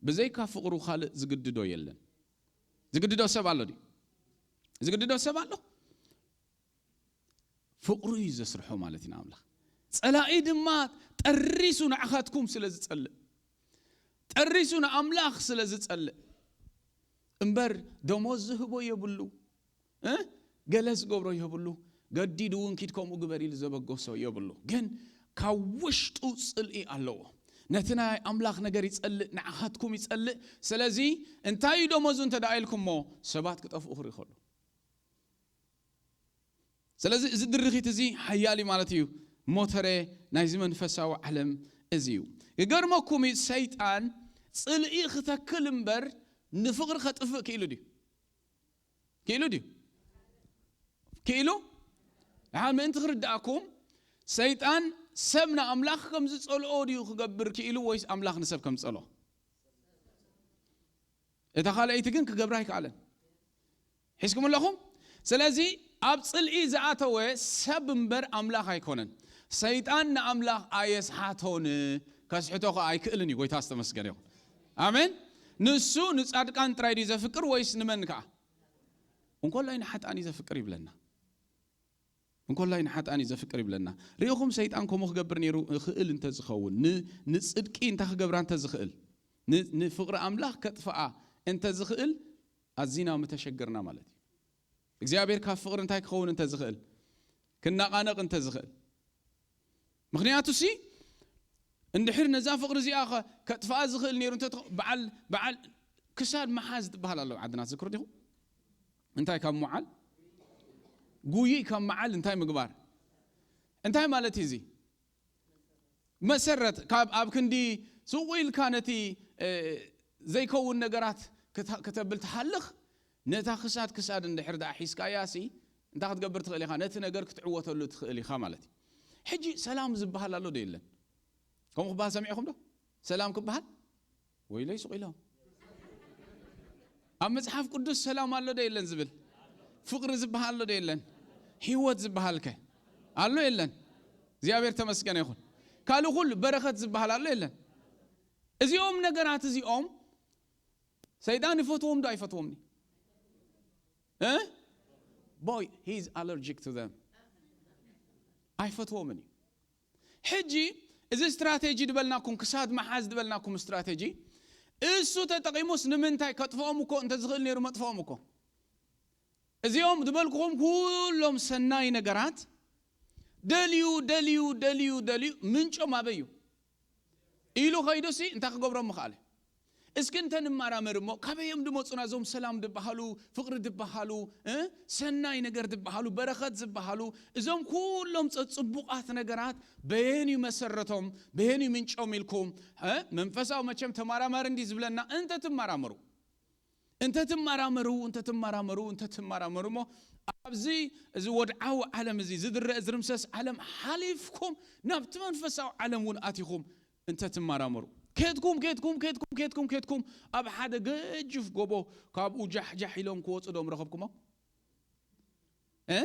ብዘይካ ፍቕሩ ካልእ ዝግድዶ የለን። ዝግድዶ ሰብ ኣሎ ድዩ? ዝግድዶ ሰብ ኣሎ? ፍቕሩ እዩ ዘስርሖ ማለት ኢና ኣምላኽ። ጸላኢ ድማ ጠሪሱ ንዓኻትኩም ስለ ዝጸልእ፣ ጠሪሱ ንኣምላኽ ስለ ዝጸልእ እምበር ደሞዝ ዝህቦ የብሉ፣ እ? ገለ ዝገብሮ የብሉ፣ ገዲዱ እውን ኪድ ከምኡ ግበር ኢሉ ዘበገሶ የብሉ። ግን ካብ ውሽጡ ጽልኢ ኣለዎ። ነቲ ናይ ኣምላኽ ነገር ይጸልእ፣ ንዓኻትኩም ይጸልእ። ስለዚ እንታይ እዩ ደሞዙ እንተ ደኣ ኢልኩሞ ሰባት ክጠፍኡ ክርኢ ከሎ ስለዚ እዚ ድርኺት እዚ ሓያል እዩ ማለት እዩ። ሞተረ ናይዚ መንፈሳዊ ዓለም እዚ እዩ። ይገርመኩም እዩ ሰይጣን ፅልኢ ክተክል እምበር ንፍቕሪ ከጥፍእ ክኢሉ ድዩ? ክኢሉ ድዩ? ክኢሉ? ድሓን ምእንቲ ክርድኣኩም ሰይጣን ሰብ ንኣምላኽ ከም ዝፀልኦ ድዩ ክገብር ክኢሉ ወይስ ኣምላኽ ንሰብ ከም ዝፀልኦ? እታ ካልኣይቲ ግን ክገብራ ኣይከኣለን። ሒዝኩም ኣለኹም? ስለዚ ኣብ ጽልኢ ዝኣተወ ሰብ እምበር ኣምላኽ ኣይኮነን። ሰይጣን ንኣምላኽ ኣየስሓቶን፣ ከስሕቶ ኸዓ ኣይክእልን እዩ። ጎይታ ዝተመስገነ ይኹን። ኣሜን። ንሱ ንጻድቃን ጥራይ ድዩ ዘፍቅር ወይስ ንመን ከኣ? እንኮላይ ንሓጣን እዩ ዘፍቅር ይብለና። እንኮላይ ንሓጣን እዩ ዘፍቅር ይብለና። ርኢኹም፣ ሰይጣን ከምኡ ክገብር ነይሩ ይኽእል እንተዝኸውን፣ ን- ንጽድቂ እንታይ ክገብራ እንተዝኽእል፣ ን- ንፍቕሪ ኣምላኽ ከጥፍኣ እንተዝኽእል፣ ኣዚና ምተሸገርና ማለት እዩ። እግዚኣብሔር ካብ ፍቕሪ እንታይ ክኸውን እንተዝኽእል፣ ክናቓነቕ እንተዝኽእል። ምኽንያቱ ሲ እንድሕር ነዛ ፍቕሪ እዚኣ ከ- ከጥፍኣ ዝኽእል ነይሩ እንተ በዓል በዓል ክሳድ መሓዝ ትበሃል ኣሎ ዓድና፣ ትዝክሩ ዲኹም? እንታይ ካብ ምዓል፣ ጉይይ ካብ መዓል እንታይ ምግባር? እንታይ ማለት እዩ እዚ? መሰረት ካብ ኣብ ክንዲ ስቑ ኢልካ ነቲ ዘይከውን ነገራት ክተብል ትሃልኽ፣ ነታ ክሳድ ክሳድ እንድሕር ደኣ ሒዝካያ ሲ እንታይ ክትገብር ትኽእል ኢኻ? ነቲ ነገር ክትዕወተሉ ትኽእል ኢኻ ማለት እዩ። ሕጂ ሰላም ዝበሃል ኣሎ ዶ የለን? ከምኡ ክበሃል ሰሚዕኹም ዶ? ሰላም ክበሃል? ወይለይ ስቕ ኢሎም። ኣብ መጽሓፍ ቅዱስ ሰላም ኣሎ ዶ የለን ዝብል? ፍቕሪ ዝበሃል ኣሎ ዶ የለን? ህይወት ዝበሃል ከ ኣሎ የለን? እግዚኣብሔር ተመስገነ ይኹን። ካልእ ኩሉ በረኸት ዝበሃል ኣሎ የለን? እዚኦም ነገራት እዚኦም ሰይጣን ይፈትዎም ዶ ኣይፈትዎም? እ boy, he is allergic to them። ኣይፈትዎምን እዩ። ሕጂ እዚ ስትራቴጂ ዝበልናኩም፣ ክሳድ መሓዝ ዝበልናኩም ስትራቴጂ፣ እሱ ተጠቒሙስ ንምንታይ ከጥፍኦም እኮ እንተዝኽእል ነይሩ መጥፍኦም እኮ። እዚኦም ዝበልኩኹም ኩሎም ሰናይ ነገራት ደልዩ ደልዩ ደልዩ ደልዩ ምንጮም ኣበይ እዩ ኢሉ ኸይዱሲ እንታይ ክገብሮም ምኽኣለ? እስኪ እንተ ንመራመር እሞ ካበዮም ድመፁና እዞም ሰላም ዝበሃሉ፣ ፍቕሪ ዝበሃሉ፣ እ? ሰናይ ነገር ዝበሃሉ፣ በረኸት ዝበሃሉ፣ እዞም ኩሎም ፀፅቡቓት ነገራት በየን እዩ መሰረቶም፣ በየን እዩ ምንጮም ኢልኩም፣ እ? መንፈሳዊ መቸም ተመራማሪ እንዲ ዝብለና እንተ ትመራመሩ እንተ ትመራመሩ እንተ ትመራመሩ እንተ ትመራመሩ እሞ ኣብዚ እዚ ወድዓዊ ዓለም እዚ ዝድረእ ዝርምሰስ ዓለም ሓሊፍኩም ናብቲ መንፈሳዊ ዓለም እውን ኣቲኹም እንተ ትመራመሩ፣ ኬድኩም ኬድኩም ኬድኩም ኬድኩም ኬድኩም ኣብ ሓደ ገጅፍ ጎቦ ካብኡ ጃሕጃሕ ኢሎም ክወፁ ዶም ረኸብኩሞ? እ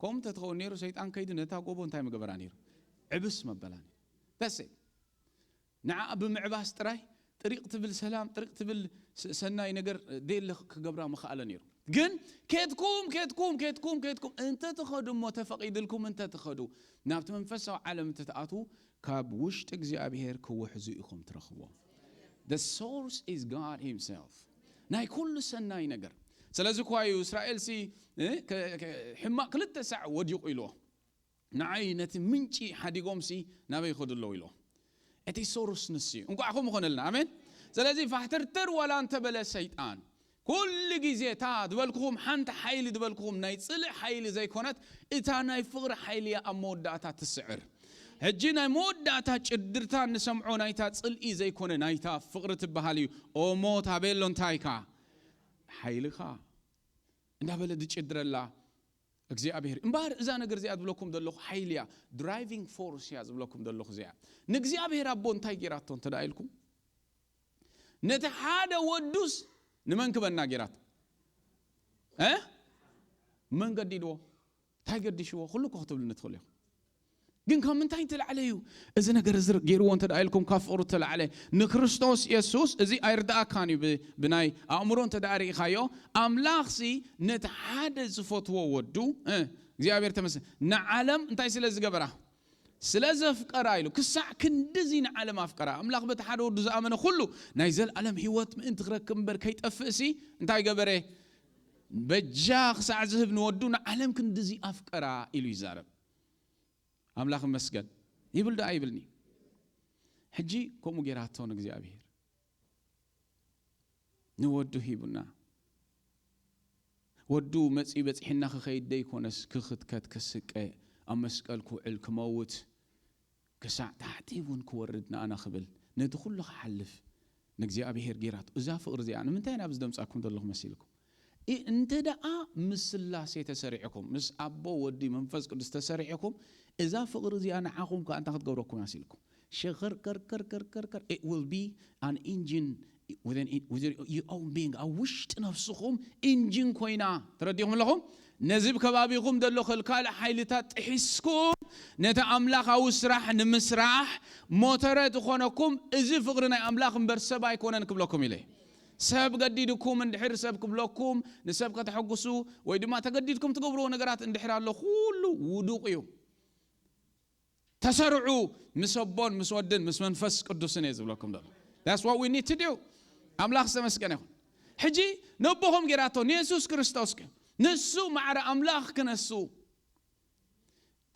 ከምኡ እንተትኸውን ነይሩ ሰይጣን ከይዱ ነታ ጎቦ እንታይ መገበራ ነይሩ? ዕብስ መበላ ነይሩ። That's it። ንዓ ብምዕባስ ጥራይ ጥሪቕ ትብል ሰላም፣ ጥሪቕ ትብል ስ- ሰናይ ነገር ደለ ክገብራ ምኽኣለ ነይሩ። ግን ኬድኩም ኬድኩም ኬድኩም ኬድኩም እንተ ትኸዱ እሞ ተፈቒድልኩም እንተ ትኸዱ ናብቲ መንፈሳዊ ዓለም እንተ ትኣትዉ ካብ ውሽጢ እግዚኣብሔር ክውሕዙ ኢኹም ትረኽብዎ። The source is God himself። ናይ ኩሉ ሰናይ ነገር። ስለዚ እኳ እዩ እስራኤል ሲ እ፣ ከ- ከ- ሕማቕ ክልተ ሳዕ ወዲቑ ኢልዎ። ንዓይ ነቲ ምንጪ ሓዲጎምሲ ናበይ ይኸዱ ኣለዉ ኢልዎ። እቲ ሶርስ ንሱ እዩ። እንቋዕ ከምኡ ኾነልና። ኣሜን። ስለዚ ፋሕትርትር ዋላ እንተበለ ሰይጣን ኩሉ ግዜ እታ ዝበልኩኹም ሓንቲ ሓይሊ ዝበልኩኹም ናይ ጽልእ ሓይሊ ዘይኮነት እታ ናይ ፍቕሪ ሓይሊ እያ ኣብ መወዳእታ ትስዕር። ሕጂ ናይ መወዳእታ ጭድርታ እንሰምዖ ናይታ ጽልኢ ዘይኮነ ናይታ ፍቕሪ ትበሃል እዩ። ኦሞ ታቤሎ እንታይ ኢካ ሓይልኻ እንዳበለ ድጭድረላ እግዚኣብሔር እምበኣር እዛ ነገር እዚኣ ዝብለኩም ዘለኹ ሓይሊ እያ። ድራይቪንግ ፎርስ እያ ዝብለኩም ዘለኹ እዚኣ። ንእግዚኣብሔር ኣቦ እንታይ ጌራቶ እንተ ደኣ ኢልኩም ነቲ ሓደ ወዱስ ንመን ክበና ጌራቶ እ መን ገዲድዎ እንታይ ገዲሽዎ ኩሉ እኮ ክትብሉ ንትኽእሉ ኢኹም። ግን ካብ ምንታይ እንተላዕለ እዩ እዚ ነገር እዚ ገይርዎ እንተ ደኣ ኢልኩም ካብ ፍቕሩ እተላዕለ ንክርስቶስ የሱስ እዚ ኣይርድኣካን እዩ። ብ- ብናይ ኣእምሮ እንተ ደኣ ርኢኻዮ ኣምላኽሲ ነቲ ሓደ ዝፈትዎ ወዱ እ እግዚኣብሔር ተመስ ንዓለም እንታይ ስለ ዝገበራ ስለ ዘፍቀራ ኢሉ ክሳዕ ክንድዚ ንዓለም ኣፍቀራ ኣምላኽ በቲ ሓደ ወዱ ዝኣመነ ኩሉ ናይ ዘልኣለም ህይወት ምእንቲ ክረክብ እምበር ከይጠፍእሲ እንታይ ገበረ በጃ ክሳዕ ዝህብ ንወዱ ንዓለም ክንድዚ ኣፍቀራ ኢሉ ይዛረብ። ኣምላኽ ይመስገን ይብል ዶ ኣይብልኒ? ሕጂ ከምኡ ጌራቶ ንእግዚኣብሔር ንወዱ ሂቡና። ወዱ መጺኡ በጺሕና ክኸይድ ደይኮነስ ክኽትከት ክስቀ ኣብ መስቀል ክውዕል ክመውት ክሳዕ ታሕቲ እውን ክወርድ ንኣና ክብል ነቲ ኩሉ ክሓልፍ ንእግዚኣብሔር ጌራቶ። እዛ ፍቕሪ እዚኣ ንምንታይ ናብ ዝደምጻኩም ዘለኹ መሲልኩም? እ- እንተ ደኣ ምስ ስላሴ ተሰሪዕኩም ምስ ኣቦ ወዲ መንፈስ ቅዱስ ተሰሪዕኩም እዛ ፍቕሪ እዚኣ ንዓኹም ከኣ እንታይ ክትገብረኩም እያ ሲልኩም ሸኸርከርከርከርከርከር it will be an engine within, within your own being ኣብ ውሽጢ ነፍስኹም ኢንጂን ኮይና ተረዲኹም ኣለኹም ነዚ ብከባቢኹም ዘሎ ከልካሊ ሓይልታት ጥሒስኩም ነቲ ኣምላኻዊ ስራሕ ንምስራሕ ሞተረ ዝኾነኩም እዚ ፍቕሪ ናይ ኣምላኽ እምበር ሰብ ኣይኮነን ክብለኩም ኢለ ሰብ ገዲድኩም እንድሕር ሰብ ክብለኩም፣ ንሰብ ከተሐጉሱ ወይ ድማ ተገዲድኩም ትገብርዎ ነገራት እንድሕር ኣሎ፣ ኩሉ ውዱቕ እዩ። ተሰርዑ ምስ ኣቦን ምስ ወድን ምስ መንፈስ ቅዱስን እየ ዝብለኩም ዘሎ። That's what we need to do. ኣምላኽ ዝተመስገነ ይኹን። ሕጂ ነቦኹም ጌራቶ ንየሱስ ክርስቶስ ከ ንሱ ማዕረ ኣምላኽ ክነሱ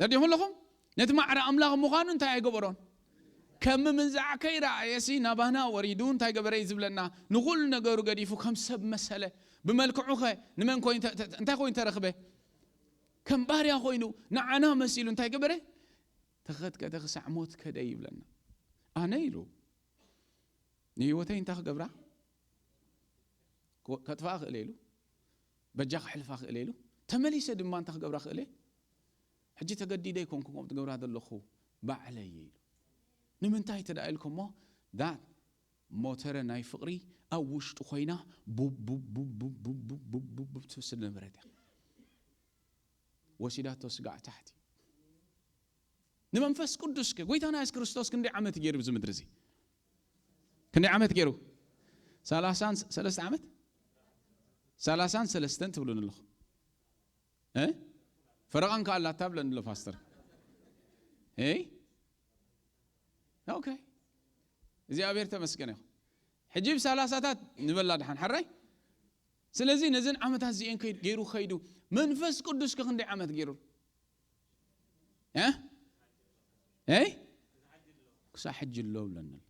ተዲኹም ኣለኹም። ነቲ ማዕረ ኣምላኽ ምዃኑ እንታይ ኣይገበሮን? ከም ምንዛዕ ከይረኣየሲ ናባና ወሪዱ እንታይ ገበረ እዩ ዝብለና? ንኹሉ ነገሩ ገዲፉ ከም ሰብ መሰለ። ብመልክዑኸ ንመን ኮይኑ ተ- ተ- እንታይ ኮይኑ ተረኽበ? ከም ባርያ ኮይኑ ንዓና መሲሉ እንታይ ገበረ? ተኸትከተ፣ ክሳዕ ሞት ከደ ይብለና። ኣነ ኢሉ ንህይወተይ እንታይ ክገብራ? ከጥፋ ክእለ ኢሉ፣ በጃ ክሕልፋ ክእለ ኢሉ፣ ተመሊሰ ድማ እንታይ ክገብራ ክእለ? ሕጂ ተገዲደ ኣይኮንኩ ከምኡ ትገብራ ዘለኹ፣ ባዕለይ ኢሉ። ንምንታይ ተዳ ኢልኩሞ? ዳት ሞተረ ናይ ፍቕሪ ኣብ ውሽጡ ኮይና ቡብ ቡብ ቡብ ቡብ ቡብ ቡብ ቡብ ቡብ ትብስል ነበረት እያ። ወሲዳቶ ስጋዕ ታሕቲ። ንመንፈስ ቅዱስ ከ ጎይታና የሱስ ክርስቶስ ክንደይ ዓመት ገይሩ ኣብዚ ምድሪ እዚ? ክንደይ ዓመት ገይሩ? ሰላሳን ሰለስተ ዓመት? ሰላሳን ሰለስተን ትብሉን ኣለኹ እ ፈረቓን ከኣላታ ብለኒ ኣሎ ፓስተር። እ ኦኬ፣ እግዚኣብሔር ተመስገነ ይኹን። ሕጂ ብሰላሳታት ንበላ ድሓን ሓራይ። ስለዚ ነዘን ዓመታት እዚኤን ከይዱ ገይሩ ከይዱ መንፈስ ቅዱስ ከ ክንደይ ዓመት ገይሩ? እ እ ክሳብ ሕጂ ኣሎ ብለኒ ኣሎ።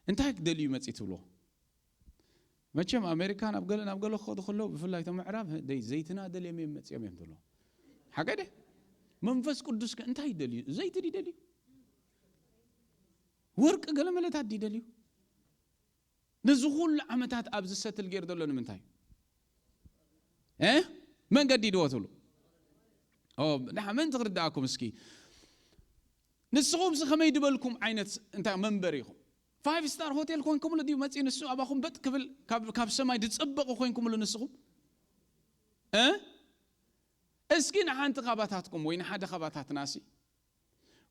እንታይ ክደልዩ መፂ ትብሎ? መቸም ኣሜሪካ ናብ ገለ ናብ ገለ ክኸዱ ከለዉ ብፍላይ እቶም ምዕራብ ደይ ዘይትና ደልዮም እዮም መፅኦም እዮም ትብሎ። ሓቀ ደ መንፈስ ቅዱስ ከ እንታይ ይደልዩ? ዘይቲ ድዩ ደልዩ? ወርቂ ገለ መለታት ድዩ ደልዩ? ነዚ ኩሉ ዓመታት ኣብዚ ሰትል ገይሩ ዘሎ ንምንታይ? እ መንገዲ ድዎ ትብሉ? ኦ ንሓ መን ትክርዳኣኩም እስኪ? ንስኹምስ ከመይ ድበልኩም ዓይነት እንታይ መንበሪ ኢኹም? ፋይቭ ስታር ሆቴል ኮንኩምሉ ድዩ መፂኡ ንሱ ኣባኹም በጥ ክብል ካብ- ካብ ሰማይ ድፅበቑ ኮንኩምሉ ንስኹም? እ እስኪ ንሓንቲ ካባታትኩም ወይ ንሓደ ካባታትናሲ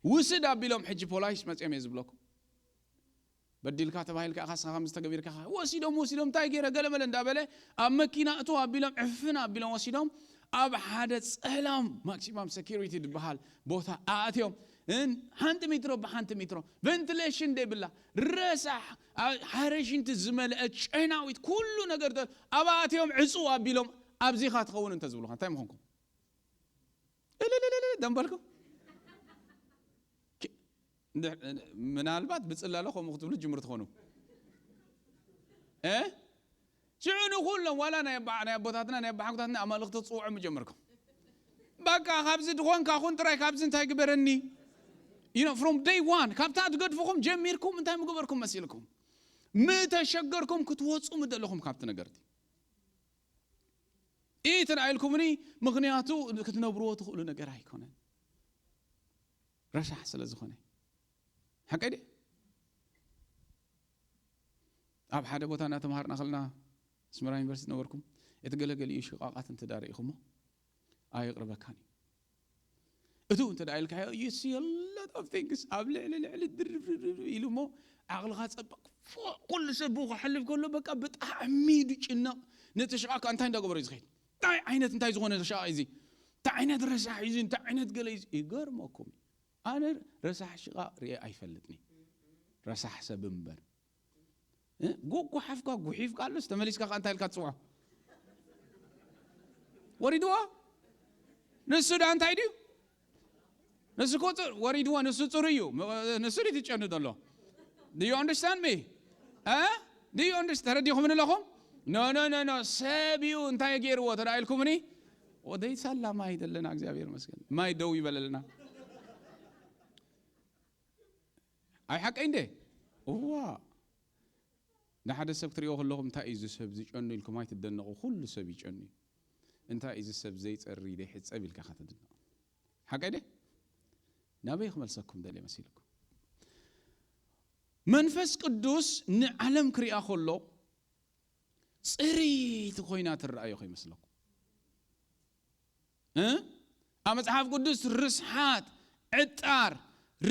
ውስድ ኣቢሎም ሕጂ ፖላይስ መፅኦም እየ ዝብለኩም። በዲልካ ተባሂልካ ኢኻ ስኻ ከም ዝተገቢርካ ኢኻ። ወሲዶም ወሲዶም እንታይ ገይረ ገለመለ እንዳበለ ኣብ መኪና እቶ ኣቢሎም ዕፍን ኣቢሎም ወሲዶም ኣብ ሓደ ፀላም ማክሲማም ሴኪሪቲ ዝበሃል ቦታ ኣእትዮም። እን- ሓንቲ ሜትሮ ብሓንቲ ሜትሮ ቬንቲሌሽን ደይብላ ረሳሕ ኣ- ሓረሽንቲ ዝመልአ ጨናዊት ኩሉ ነገር ተ- ኣብ ኣእትዮም ዕፁ ኣቢሎም ኣብዚኻ ትኸውን እንተ ዝብሉኻ እንታይ ምኾንኩም? እልልልልል ደንበልኩም። ክ- እንድ- ምናልባት ብፅላሎ ከምኡ ክትብሉ ጅምር ትኾኑ እ ሽዑ ንኩሎም ዋላ ናይ ኣባ- ናይ ኣቦታትና ናይ ኣባሓጎታትና ኣማልኽቲ ትፅውዖም ጀመርኩም። በቃ ካብዚ ድኾንካ ኩን ጥራይ ካብዚ እንታይ ግበረኒ you know from day one ካብታ ትገድፍኹም ጀሚርኩም እንታይ ምገበርኩም መሲልኩም? ምተሸገርኩም ክትወፁ ምደለኹም ካብቲ ነገርቲ ኢትን ኣይልኩምኒ። ምክንያቱ ክትነብርዎ ትኽእሉ ነገር ኣይኮነን ረሳሕ ስለ ዝኾነ ሓቀ ደ ኣብ ሓደ ቦታ እናተምሃርና ከለና ኣስመራ ዩኒቨርሲቲ ነበርኩም እቲ ገለገሊኡ ሽቃቃት እንተ ዳርኢኹሞ ኣየቕርበካን እዩ እቱ እንተ ዳ ኢልካዮ you see a lot of things ኣብ ልዕሊ ልዕሊ ድርብርብርብ ኢሉ እሞ ዓቕልኻ ፀበቅ ኩሉ ሰብ ብኡ ክሓልፍ ከሎ በቃ ብጣዕሚ ድጭነቕ ነቲ ሽቃ እንታይ እንዳገበሮ እዩ ዝኸይድ እንታይ ዓይነት እንታይ ዝኾነ ሽቃ እዚ እንታይ ዓይነት ረሳሕ እዩ እንታይ ዓይነት ገለ እዩ ይገርመኩም ኣነ ረሳሕ ሽቃ ርኤ ኣይፈልጥኒ ረሳሕ ሰብ እምበር ጎጓሓፍካ ጉሒፍካ ኣሎስ ተመሊስካ ከ እንታይ ኢልካ ትፅውዖ ወሪድዎ ንሱ ዳ እንታይ ድዩ ንሱ ኮ ወሪድዎ ንሱ ፅሩ እዩ ንሱ ድዩ ትጨኑ ዘሎ do you understand me do you understand ተረዲኹምኒ ኣለኹም no no no no ሰብ እዩ እንታይ ገይርዎ ተዳ ኢልኩምኒ ወደይ ሳላ ማይ ደለና እግዚኣብሔር መስገን ማይ ደው ይበለልና ኣይ ሓቀይ እንዴ እዋ ንሓደ ሰብ ክትሪኦ ከለኹም እንታይ እዩ እዚ ሰብ ዝጨኑ ኢልኩም ኣይትደነቑ ኩሉ ሰብ ይጨኑ እዩ እንታይ እዚ ሰብ ዘይፀሪ ደይ ሕፀብ ኢልካ ከተድንቕ ሓቀይ ደ ናበይ ክመልሰኩም ደልየ መሲልኩም መንፈስ ቅዱስ ንዓለም ክሪኣ ከሎ ፅርይቲ ኮይና ትረኣዮ ከይመስለኩም ኣብ መፅሓፍ ቅዱስ ርስሓት ዕጣር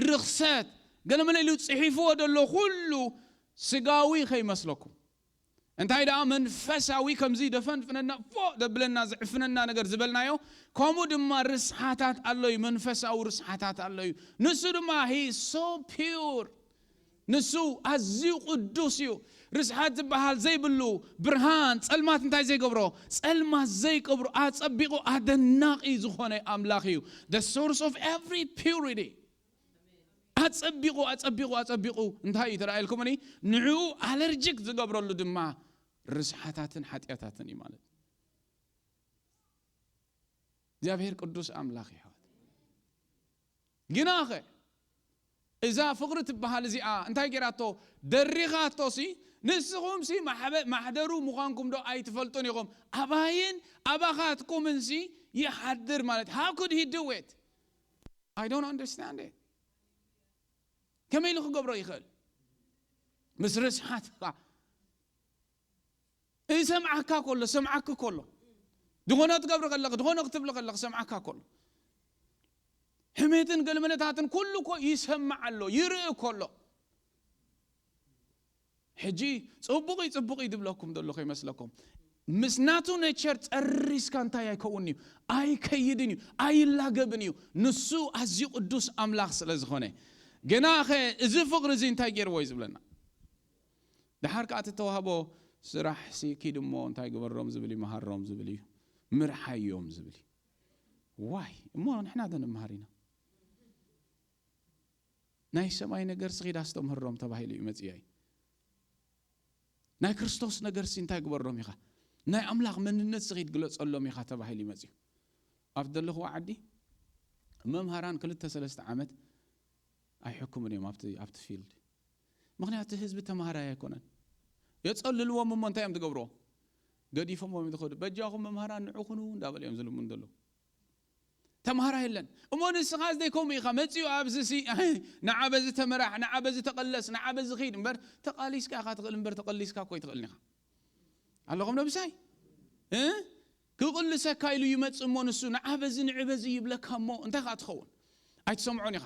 ርኽሰት ገለመለ ኢሉ ፅሒፍዎ ዘሎ ኩሉ ስጋዊ ከይመስለኩም እንታይ ደኣ መንፈሳዊ ከምዚ ደፈንፍነና፣ ፎ ደብለና፣ ዝዕፍነና ነገር ዝበልናዮ፣ ከምኡ ድማ ርስሓታት ኣሎ እዩ፣ መንፈሳዊ ርስሓታት ኣሎ እዩ። ንሱ ድማ he is so pure፣ ንሱ ኣዝዩ ቅዱስ እዩ። ርስሓት ዝበሃል ዘይብሉ ብርሃን፣ ጸልማት እንታይ ዘይገብሮ፣ ጸልማት ዘይቀብሮ፣ ኣጸቢቑ ኣደናቒ ዝኾነ ኣምላኽ እዩ። The source of every purity። ኣጸቢቑ ኣጸቢቑ ኣጸቢቑ እንታይ እዩ ተራእየልኩምኒ? ንዕኡ ኣለርጂክ ዝገብረሉ ድማ ርስሓታትን ሓጢኣታትን እዩ ማለት እዩ። እግዚኣብሔር ቅዱስ ኣምላኽ ይሕዋት። ግናኸ እዛ ፍቕሪ ትበሃል እዚኣ እንታይ ጌራቶ? ደሪኻቶሲ ንስኹምሲ ማሕበ- ማሕደሩ ምዃንኩም ዶ ኣይትፈልጡን ኢኹም? ኣባይን ኣባኻትኩምንሲ ይሓድር ማለት፣ how could he do it? I don't understand it. ከመይ ኢሉ ክገብሮ ይኽእል? ምስ ርስሓትካ ይሰምዓካ ከሎ፣ ሰምዓክ ከሎ፣ ዝኾነ ክትገብሪ ከለኽ፣ ዝኾነ ክትብሊ ከለኽ ሰምዓካ ከሎ፣ ሕሜትን ገልመለታትን ኩሉ እኮ ይሰምዕ ኣሎ፣ ይርኢ ከሎ። ሕጂ ጽቡቕ እዩ፣ ጽቡቕ እዩ ዝብለኩም ዘሎ ከይመስለኩም። ምስ ናቱ ኔቸር ጸሪስካ እንታይ ኣይከውን እዩ፣ ኣይከይድን እዩ፣ ኣይላገብን እዩ። ንሱ ኣዝዩ ቅዱስ ኣምላኽ ስለ ዝኾነ። ግናኸ እዚ ፍቕሪ እዚ እንታይ ገይርዎ እዩ ዝብለና? ደሓር ከኣ እቲ ተዋህቦ ስራሕ ሲ ኪድ እሞ እንታይ ግበሮም ዝብል እዩ፣ መሃሮም ዝብል እዩ፣ ምርሓዮም ዝብል እዩ። ዋይ እሞ ንሕና ዶ ንመሃር ኢና? ናይ ሰማይ ነገር ስኺድ ኣስተምህሮም ተባሂሉ እዩ መጽዮ እዩ። ናይ ክርስቶስ ነገር ሲ እንታይ ግበሮም ኢኻ? ናይ ኣምላኽ መንነት ስኺድ ግለጸሎም ኢኻ ተባሂሉ እዩ መጽዩ። ኣብቲ ዘለኽዎ ዓዲ መምሃራን ክልተ ሰለስተ ዓመት ኣይሕክሙን እዮም ኣብቲ ኣብቲ ፊልድ። ምኽንያቱ ህዝቢ ተማሃራይ ኣይኮነን። የጸልልዎም እሞ እንታይ እዮም ትገብርዎ? ገዲፎምዎም እዮም ትኸዱ። በጃኹም መምሃራን ንዑ ኩኑ እንዳበለ እዮም ዝልምኑ ዘለዉ። ተማሃራይ የለን። እሞ ንስኻ ዝደይ ከምኡ ኢኻ መጺኡ ኣብዚ ሲ ንዓ በዚ ተመራሕ፣ ንዓ በዚ ተቐለስ፣ ንዓ በዚ ኺድ እምበር ተቓሊስካ ኢኻ ትኽእል እምበር ተቐሊስካ እኮ ኣይትኽእልን ኢኻ። ኣለኹም ነብሳይ? እ? ክቕልሰካ ኢሉ ይመጽእ እሞ ንሱ ንዓ በዚ ንዕ በዚ ይብለካ እሞ እንታይ ኸኣ ትኸውን? ኣይትሰምዖን ኢኻ።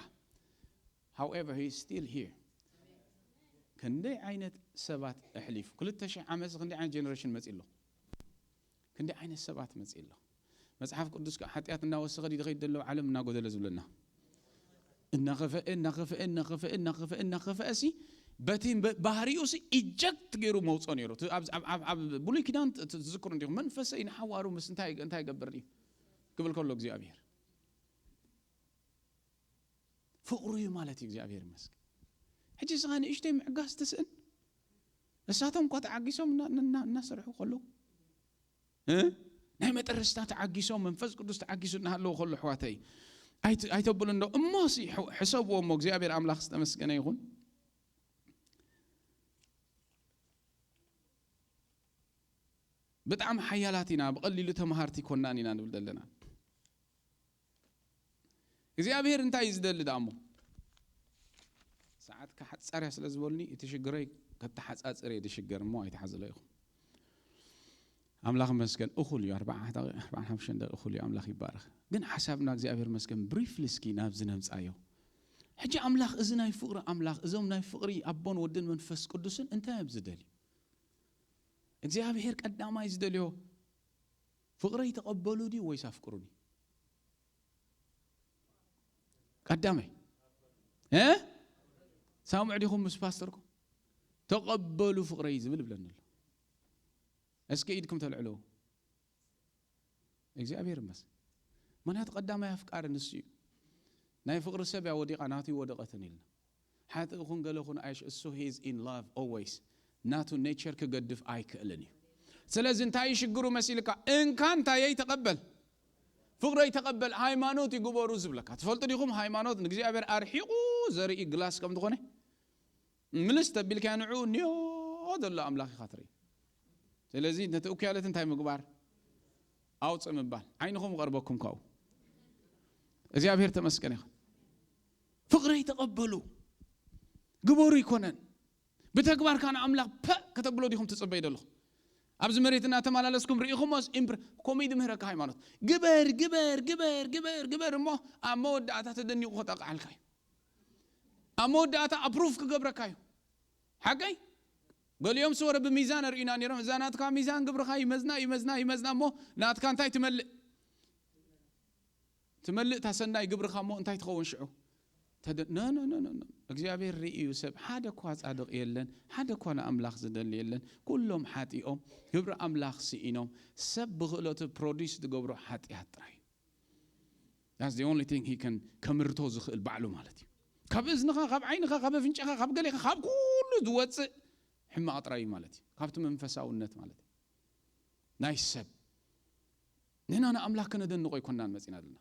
However, he is still here. ክንደይ ዓይነት ሰባት ኣሕሊፉ። ክልተ ሽሕ ዓመት ክንደይ ዓይነት ጀነሬሽን መጺ ኣሎ? ክንደይ ዓይነት ሰባት መጺ ኣሎ? መጽሓፍ ቅዱስ ከኣ ሓጢኣት እናወሰኸ ድዩ ዝኸይድ ዘሎ ዓለም እናጎደለ ዝብለና? እናኸፈአ፣ እናኸፈአ፣ እናኸፈአ፣ እናኸፈአ፣ እናኸፈአ ሲ በቲ በ- ባህሪኡ ሲ ኢጀክት ገይሩ መውጾ ነይሩ። እቲ ኣብ- ኣብ- ኣብ- ኣብ ብሉይ ኪዳን ት- ት- ትዝክሩ እንዲኹም መንፈሰይ ንሓዋሩ ምስ እንታይ እንታይ ይገብር ድዩ ክብል ከሎ እግዚኣብሔር ፍቕሩ እዩ ማለት እዩ። እግዚኣብሔር ይመስገን። ሕጂ ስኻ ንእሽተይ ምዕጋስ ትስእን። እሳቶም እኳ ተዓጊሶም እና- እና- እናሰርሑ ከለዉ እ? ናይ መጠረስታ ተዓጊሶም መንፈስ ቅዱስ ተዓጊሱ እናሃለዉ ከሎ ኣሕዋተይ ኣይት- ኣይተብሉ እንዶ እሞሲ ሕ- ሕሰብዎ እሞ እግዚኣብሔር ኣምላኽ ዝተመስገነ ይኹን። ብጣዕሚ ሓያላት ኢና፣ ብቐሊሉ ተምሃርቲ ኮናን ኢና ንብል ዘለና። እግዚኣብሔር እንታይ እዩ ዝደሊ ደኣ እሞ? ሰዓት ካሓጻርያ ስለ ዝበሉኒ እቲ ሽግረይ ከተሓጻጽር እየ ዝሽገር እሞ ኣይተሓዝሎ ኢኹም። ኣምላኽ መስገን እኹል እዩ። ኣርባዓ ደቂቕ፣ ኣርባዓ ሓሙሽተ ደቂቕ እኹል እዩ። ኣምላኽ ይባረኽ። ግን ሓሳብና እግዚኣብሔር መስገን ብሪፍሊ እስኪ ናብዚ ነምጻዮ። ሕጂ ኣምላኽ እዚ ናይ ፍቕሪ ኣምላኽ እዞም ናይ ፍቕሪ ኣቦን ወድን መንፈስ ቅዱስን እንታይ እዮም ዝደልዩ? እግዚኣብሔር ቀዳማይ ዝደልዮ ፍቕረይ ተቐበሉ ድዩ ወይስ ኣፍቅሩኒ? ቀዳመይ እ ሳምዕ ዲኹም ምስ ፓስተርኩም ተቐበሉ ፍቕረይ ዝብል ይብለኒ ኣሎ። እስኪ ኢድኩም ተልዕሉ። እግዚኣብሔር ይመስገን። ምክንያቱ ቀዳማይ ኣፍቃሪ ንሱ እዩ። ናይ ፍቕሪ ሰብ እያ ወዲቓ ናቱ ይወደቐትን ኢልና ሓጥእ ኹን ገለ ኹን ኣይሽ እሱ he is in love always ናቱ ኔቸር ክገድፍ ኣይክእልን እዩ። ስለዚ እንታይ ሽግሩ መሲልካ እንካ እንታየይ ተቐበል ፍቕረይ ተቐበል ሃይማኖት ይግበሩ ዝብለካ ትፈልጡ ዲኹም? ሃይማኖት ንእግዚኣብሔር ኣርሒቑ ዘርኢ ግላስ ከም ዝኾነ ምልስ ተቢልካ ንዑ እኒኦ ዘሎ ኣምላኽ ኢኻ ትርኢ። ስለዚ ነቲ እኩያለት እንታይ ምግባር ኣውፅእ ምባል ዓይንኹም ቀርበኩም ካብኡ እግዚኣብሔር ተመስገን ይኹን። ፍቕረይ ተቐበሉ ግበሩ ይኮነን ብተግባርካ ንኣምላኽ ፐ ከተብሎ ዲኹም ትፅበይ ዘለኹም? ኣብዚ መሬት እናተመላለስኩም ርኢኹሞስ ኢምፕር ኮመይ ድምህረካ ሃይማኖት ግበር ግበር ግበር ግበር ግበር እሞ ኣብ መወዳእታ ተደኒቑ ክጠቕዓልካ እዩ። ኣብ መወዳእታ ኣፕሩፍ ክገብረካ እዩ። ሓቀይ ገሊኦም ስወረ ብሚዛን ርኢና ነይሮም። እዛ ናትካ ሚዛን ግብርኻ ይመዝና ይመዝና ይመዝና እሞ ናትካ እንታይ ትመልእ? ትመልእ እታ ሰናይ ግብርኻ እሞ እንታይ ትኸውን ሽዑ? ተደ- ኖ ኖ ኖ ኖ ኖ። እግዚኣብሔር ርእዩ ሰብ ሓደ እኳ ጻድቕ የለን፣ ሓደ እኳ ንኣምላኽ ዝደሊ የለን። ኩሎም ሓጢኦም፣ ግብሪ ኣምላኽ ስኢኖም፣ ሰብ ብኽእለቱ ፕሮዲስ ዝገብሮ ሓጢኣት ጥራይ እዩ። That's the only thing he can ከምርቶ ዝኽእል ባዕሉ ማለት እዩ። ካብ እዝንኻ፣ ካብ ዓይንኻ፣ ካብ ኣፍንጫኻ፣ ካብ ገሌኻ፣ ካብ ኩሉ ዝወፅእ ሕማቕ ጥራይ እዩ ማለት እዩ። ካብቲ መንፈሳውነት ማለት እዩ። ናይ ሰብ ንሕና ንኣምላኽ ከነደንቆ ኣይኮናን መፂና ዘለና።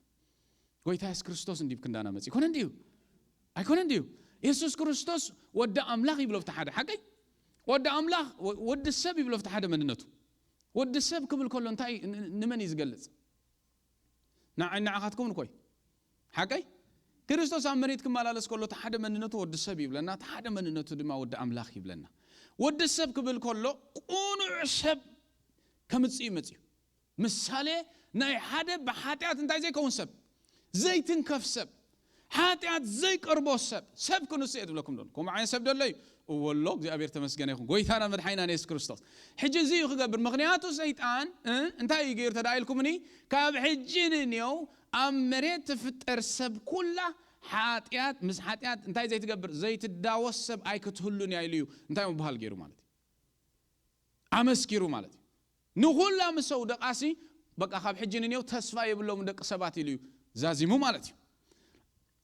ጎይታ የሱስ ክርስቶስ እንዲብ ክንዳና መፂ ይኮነ እንዲዩ? ኣይኮነ እንዲዩ? የሱስ ክርስቶስ ወዲ ኣምላኽ ይብሎ ፍቲ ሓደ ሓቀይ፣ ወዲ ኣምላኽ ወ- ወዲ ሰብ ይብሎ ፍቲ ሓደ መንነቱ። ወዲ ሰብ ክብል ከሎ እንታይ ን- ንመን እዩ ዝገልጽ? ንዓይ ንዓኻትኩም ንኮይ ሓቀይ፣ ክርስቶስ ኣብ መሬት ክመላለስ ከሎ እቲ ሓደ መንነቱ ወዲ ሰብ ይብለና፣ እቲ ሓደ መንነቱ ድማ ወዲ ኣምላኽ ይብለና። ወዲ ሰብ ክብል ከሎ ቁኑዕ ሰብ ከምጽእ እዩ መጽዩ። ምሳሌ ናይ ሓደ ብሓጢኣት እንታይ ዘይከውን ሰብ፣ ዘይትንከፍ ሰብ፣ ሓጢኣት ዘይቀርቦ ሰብ፣ ሰብ ክንሱ እየ ዝብለኩም ዶ? ከምኡ ዓይነት ሰብ ደሎ እዩ? እወ ኣሎ። እግዚኣብሔር ተመስገነ ይኹን፣ ጎይታና መድሓኒና የሱስ ክርስቶስ። ሕጂ እዚ እዩ ክገብር። ምኽንያቱ ሰይጣን እ፣ እንታይ እዩ ገይሩ ተዳ ኢልኩምኒ? ካብ ሕጂ ንኔው ኣብ መሬት ትፍጠር ሰብ ኩላ ሓጢኣት፣ ምስ ሓጢኣት እንታይ ዘይትገብር ዘይትዳወስ ሰብ ኣይክትህሉን እያ ኢሉ እዩ እንታይ ምብሃል ገይሩ ማለት እዩ። ኣመስኪሩ ማለት እዩ። ንኹላ ምስ ኣውደቓሲ በቃ ካብ ሕጂ ንኔው ተስፋ የብሎም ደቂ ሰባት ኢሉ እዩ ዛዚሙ ማለት እዩ።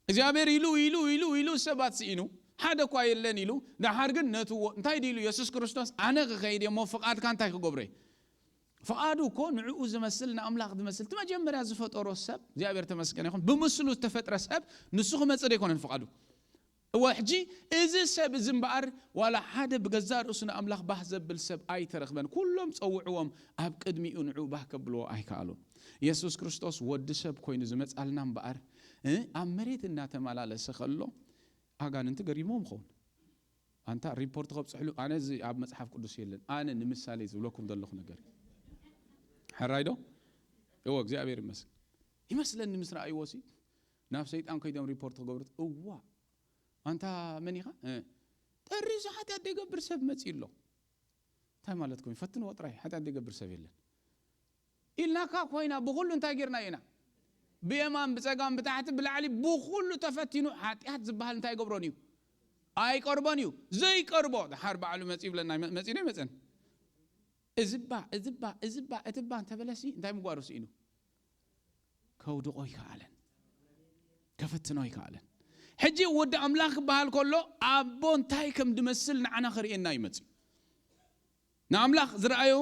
እግዚኣብሔር ኢሉ ኢሉ ኢሉ ኢሉ ሰባት ስኢኑ ሓደ እኳ የለን ኢሉ፣ ደሓር ግን ነቲ ወ- እንታይ ድኢሉ የሱስ ክርስቶስ? ኣነ ክኸይድ እየ እሞ ፍቓድካ እንታይ ክገብሮ እየ? ፍቓዱ እኮ ንዕኡ ዝመስል ንኣምላኽ ዝመስል እቲ መጀመርያ ዝፈጠሮ ሰብ እግዚኣብሔር ተመስገነ ይኹን ብምስሉ ዝተፈጥረ ሰብ ንሱ ክመጽእ ዶ ኣይኮነን ፍቓዱ? እወ ሕጂ እዚ ሰብ እዚ እምበኣር ዋላ ሓደ ብገዛ ርእሱ ንኣምላኽ ባህ ዘብል ሰብ ኣይተረኽበን። ኩሎም ጸውዕዎም ኣብ ቅድሚኡ ንዕኡ ባህ ከብልዎ ኣይከኣሉን። የሱስ ክርስቶስ ወዲ ሰብ ኮይኑ ዝመጻልና እምበኣር እ፣ ኣብ መሬት እናተመላለሰ ከሎ ኣጋንንቲ ገሪሞም ኸውን። ኣንታ ሪፖርት ከብፅሕሉ ኣነ እዚ ኣብ መፅሓፍ ቅዱስ የለን። ኣነ ንምሳሌ ዝብለኩም ዘለኹ ነገር ሕራይ ዶ? እዎ እግዚኣብሔር ይመስል ይመስለኒ ምስ ረኣይዎ ሲ ናብ ሰይጣን ከይዶም ሪፖርት ክገብሩት እዋ ኣንታ መን ኢኻ እ፣ ጠሪዙ ሓጢኣት ደይገብር ሰብ መፂ ኣሎ። እንታይ ማለትኩም ፈትንዎ ጥራይ ሓጢኣት ደይገብር ሰብ የለን ኢልናካ ኮይና ብኩሉ እንታይ ጌርና ኢና ብየማን ብፀጋም ብታሕቲ ብላዕሊ ብኩሉ ተፈቲኑ ሓጢኣት ዝበሃል እንታይ ይገብሮን እዩ ኣይቀርቦን እዩ ዘይቀርቦ ድሓር ባዕሉ መፂ ይብለና መፂ ዶ ይመፀን እዝባ እዝባ እዝባ እትባ እንተበለሲ እንታይ ምግባሩ ስኢኑ ከውድቆ ይከኣለን ከፈትኖ ይከኣለን ሕጂ ወዲ ኣምላኽ ክበሃል ከሎ ኣቦ እንታይ ከም ድመስል ንዓና ክርእየና ይመፅ ንኣምላኽ ዝረኣዮ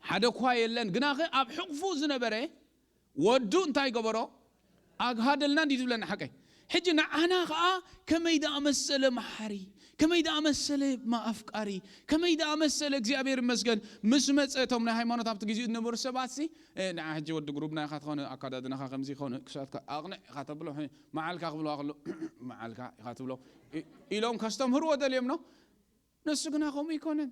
ሓደ እኳ የለን ግናኸ ኣብ ሕቕፉ ዝነበረ ወዱ እንታይ ገበሮ ኣግሃደልና እንዲ ዝብለና ሓቀይ ሕጂ ንዓና ከዓ ከመይ ደኣ መሰለ መሓሪ ከመይ ደኣ መሰለ ኣፍቃሪ ከመይ ደኣ መሰለ እግዚኣብሔር ይመስገን ምስ መፀ እቶም ናይ ሃይማኖት ኣብቲ ግዜኡ ዝነበሩ ሰባት ሲ ንዓ ሕጂ ወዲ ግሩብና ኢኻ ትኾነ ኣካዳድናኻ ከምዚ ይኾነ ክሳትካ ኣቕንዕ ኢኻ ተብሎ መዓልካ ክብልዋ ከሎ መዓልካ ኢኻ ትብሎ ኢሎም ከስተምህርዎ ደልዮም ነው ንሱ ግና ከምኡ ይኮነን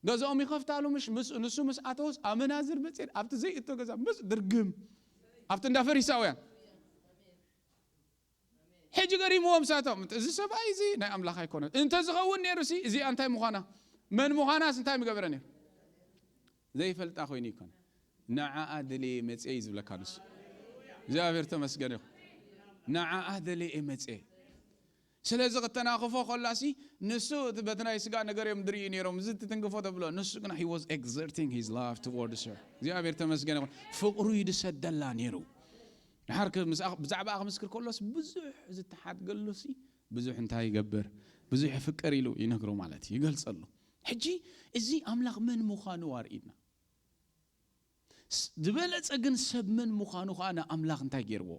ገዛኦም ይኸፍታሉ ምሽ ምስ ንሱ ምስ ኣተወስ ኣመናዝር መፅር ኣብቲ ዘይእቶ ገዛ ምስ ድርግም ኣብቲ እንዳ ፈሪሳውያን ሕጂ ገሪምዎም ሳቶም እዚ ሰብኣይ እዚ ናይ ኣምላኽ ኣይኮነን እንተዝኸውን ነይሩ ሲ እዚኣ እንታይ ምዃና መን ምዃናስ እንታይ ምገበረ ነይሩ ዘይፈልጣ ኮይኑ ይኮነ ንዓኣ ደልየ መፅየ እዩ ዝብለካ ንሱ እግዚኣብሔር ተመስገነ ይኹን ንዓኣ ደልየ መፅየ ስለዚ ክተናኽፎ ከላሲ ንሱ እቲ በቲ ናይ ስጋ ነገር እዮም ድርእዩ ነይሮም እዚ ትትንክፎ ተብሎ ንሱ ግና he was exerting his love towards her እግዚኣብሔር ተመስገነ ይኹን ፍቕሩ ይድሰደላ ነይሩ ድሓር ብዛዕባኣ ክምስክር ከሎስ ብዙሕ ዝተሓድገሉሲ ብዙሕ እንታይ ይገብር ብዙሕ ይፍቅር ኢሉ ይነግሮ ማለት እዩ ይገልጸሉ ሕጂ እዚ ኣምላኽ መን ምዃኑ ኣርእና ዝበለጸ ግን ሰብ መን ምዃኑ ከዓ ንኣምላኽ እንታይ ገይርዎ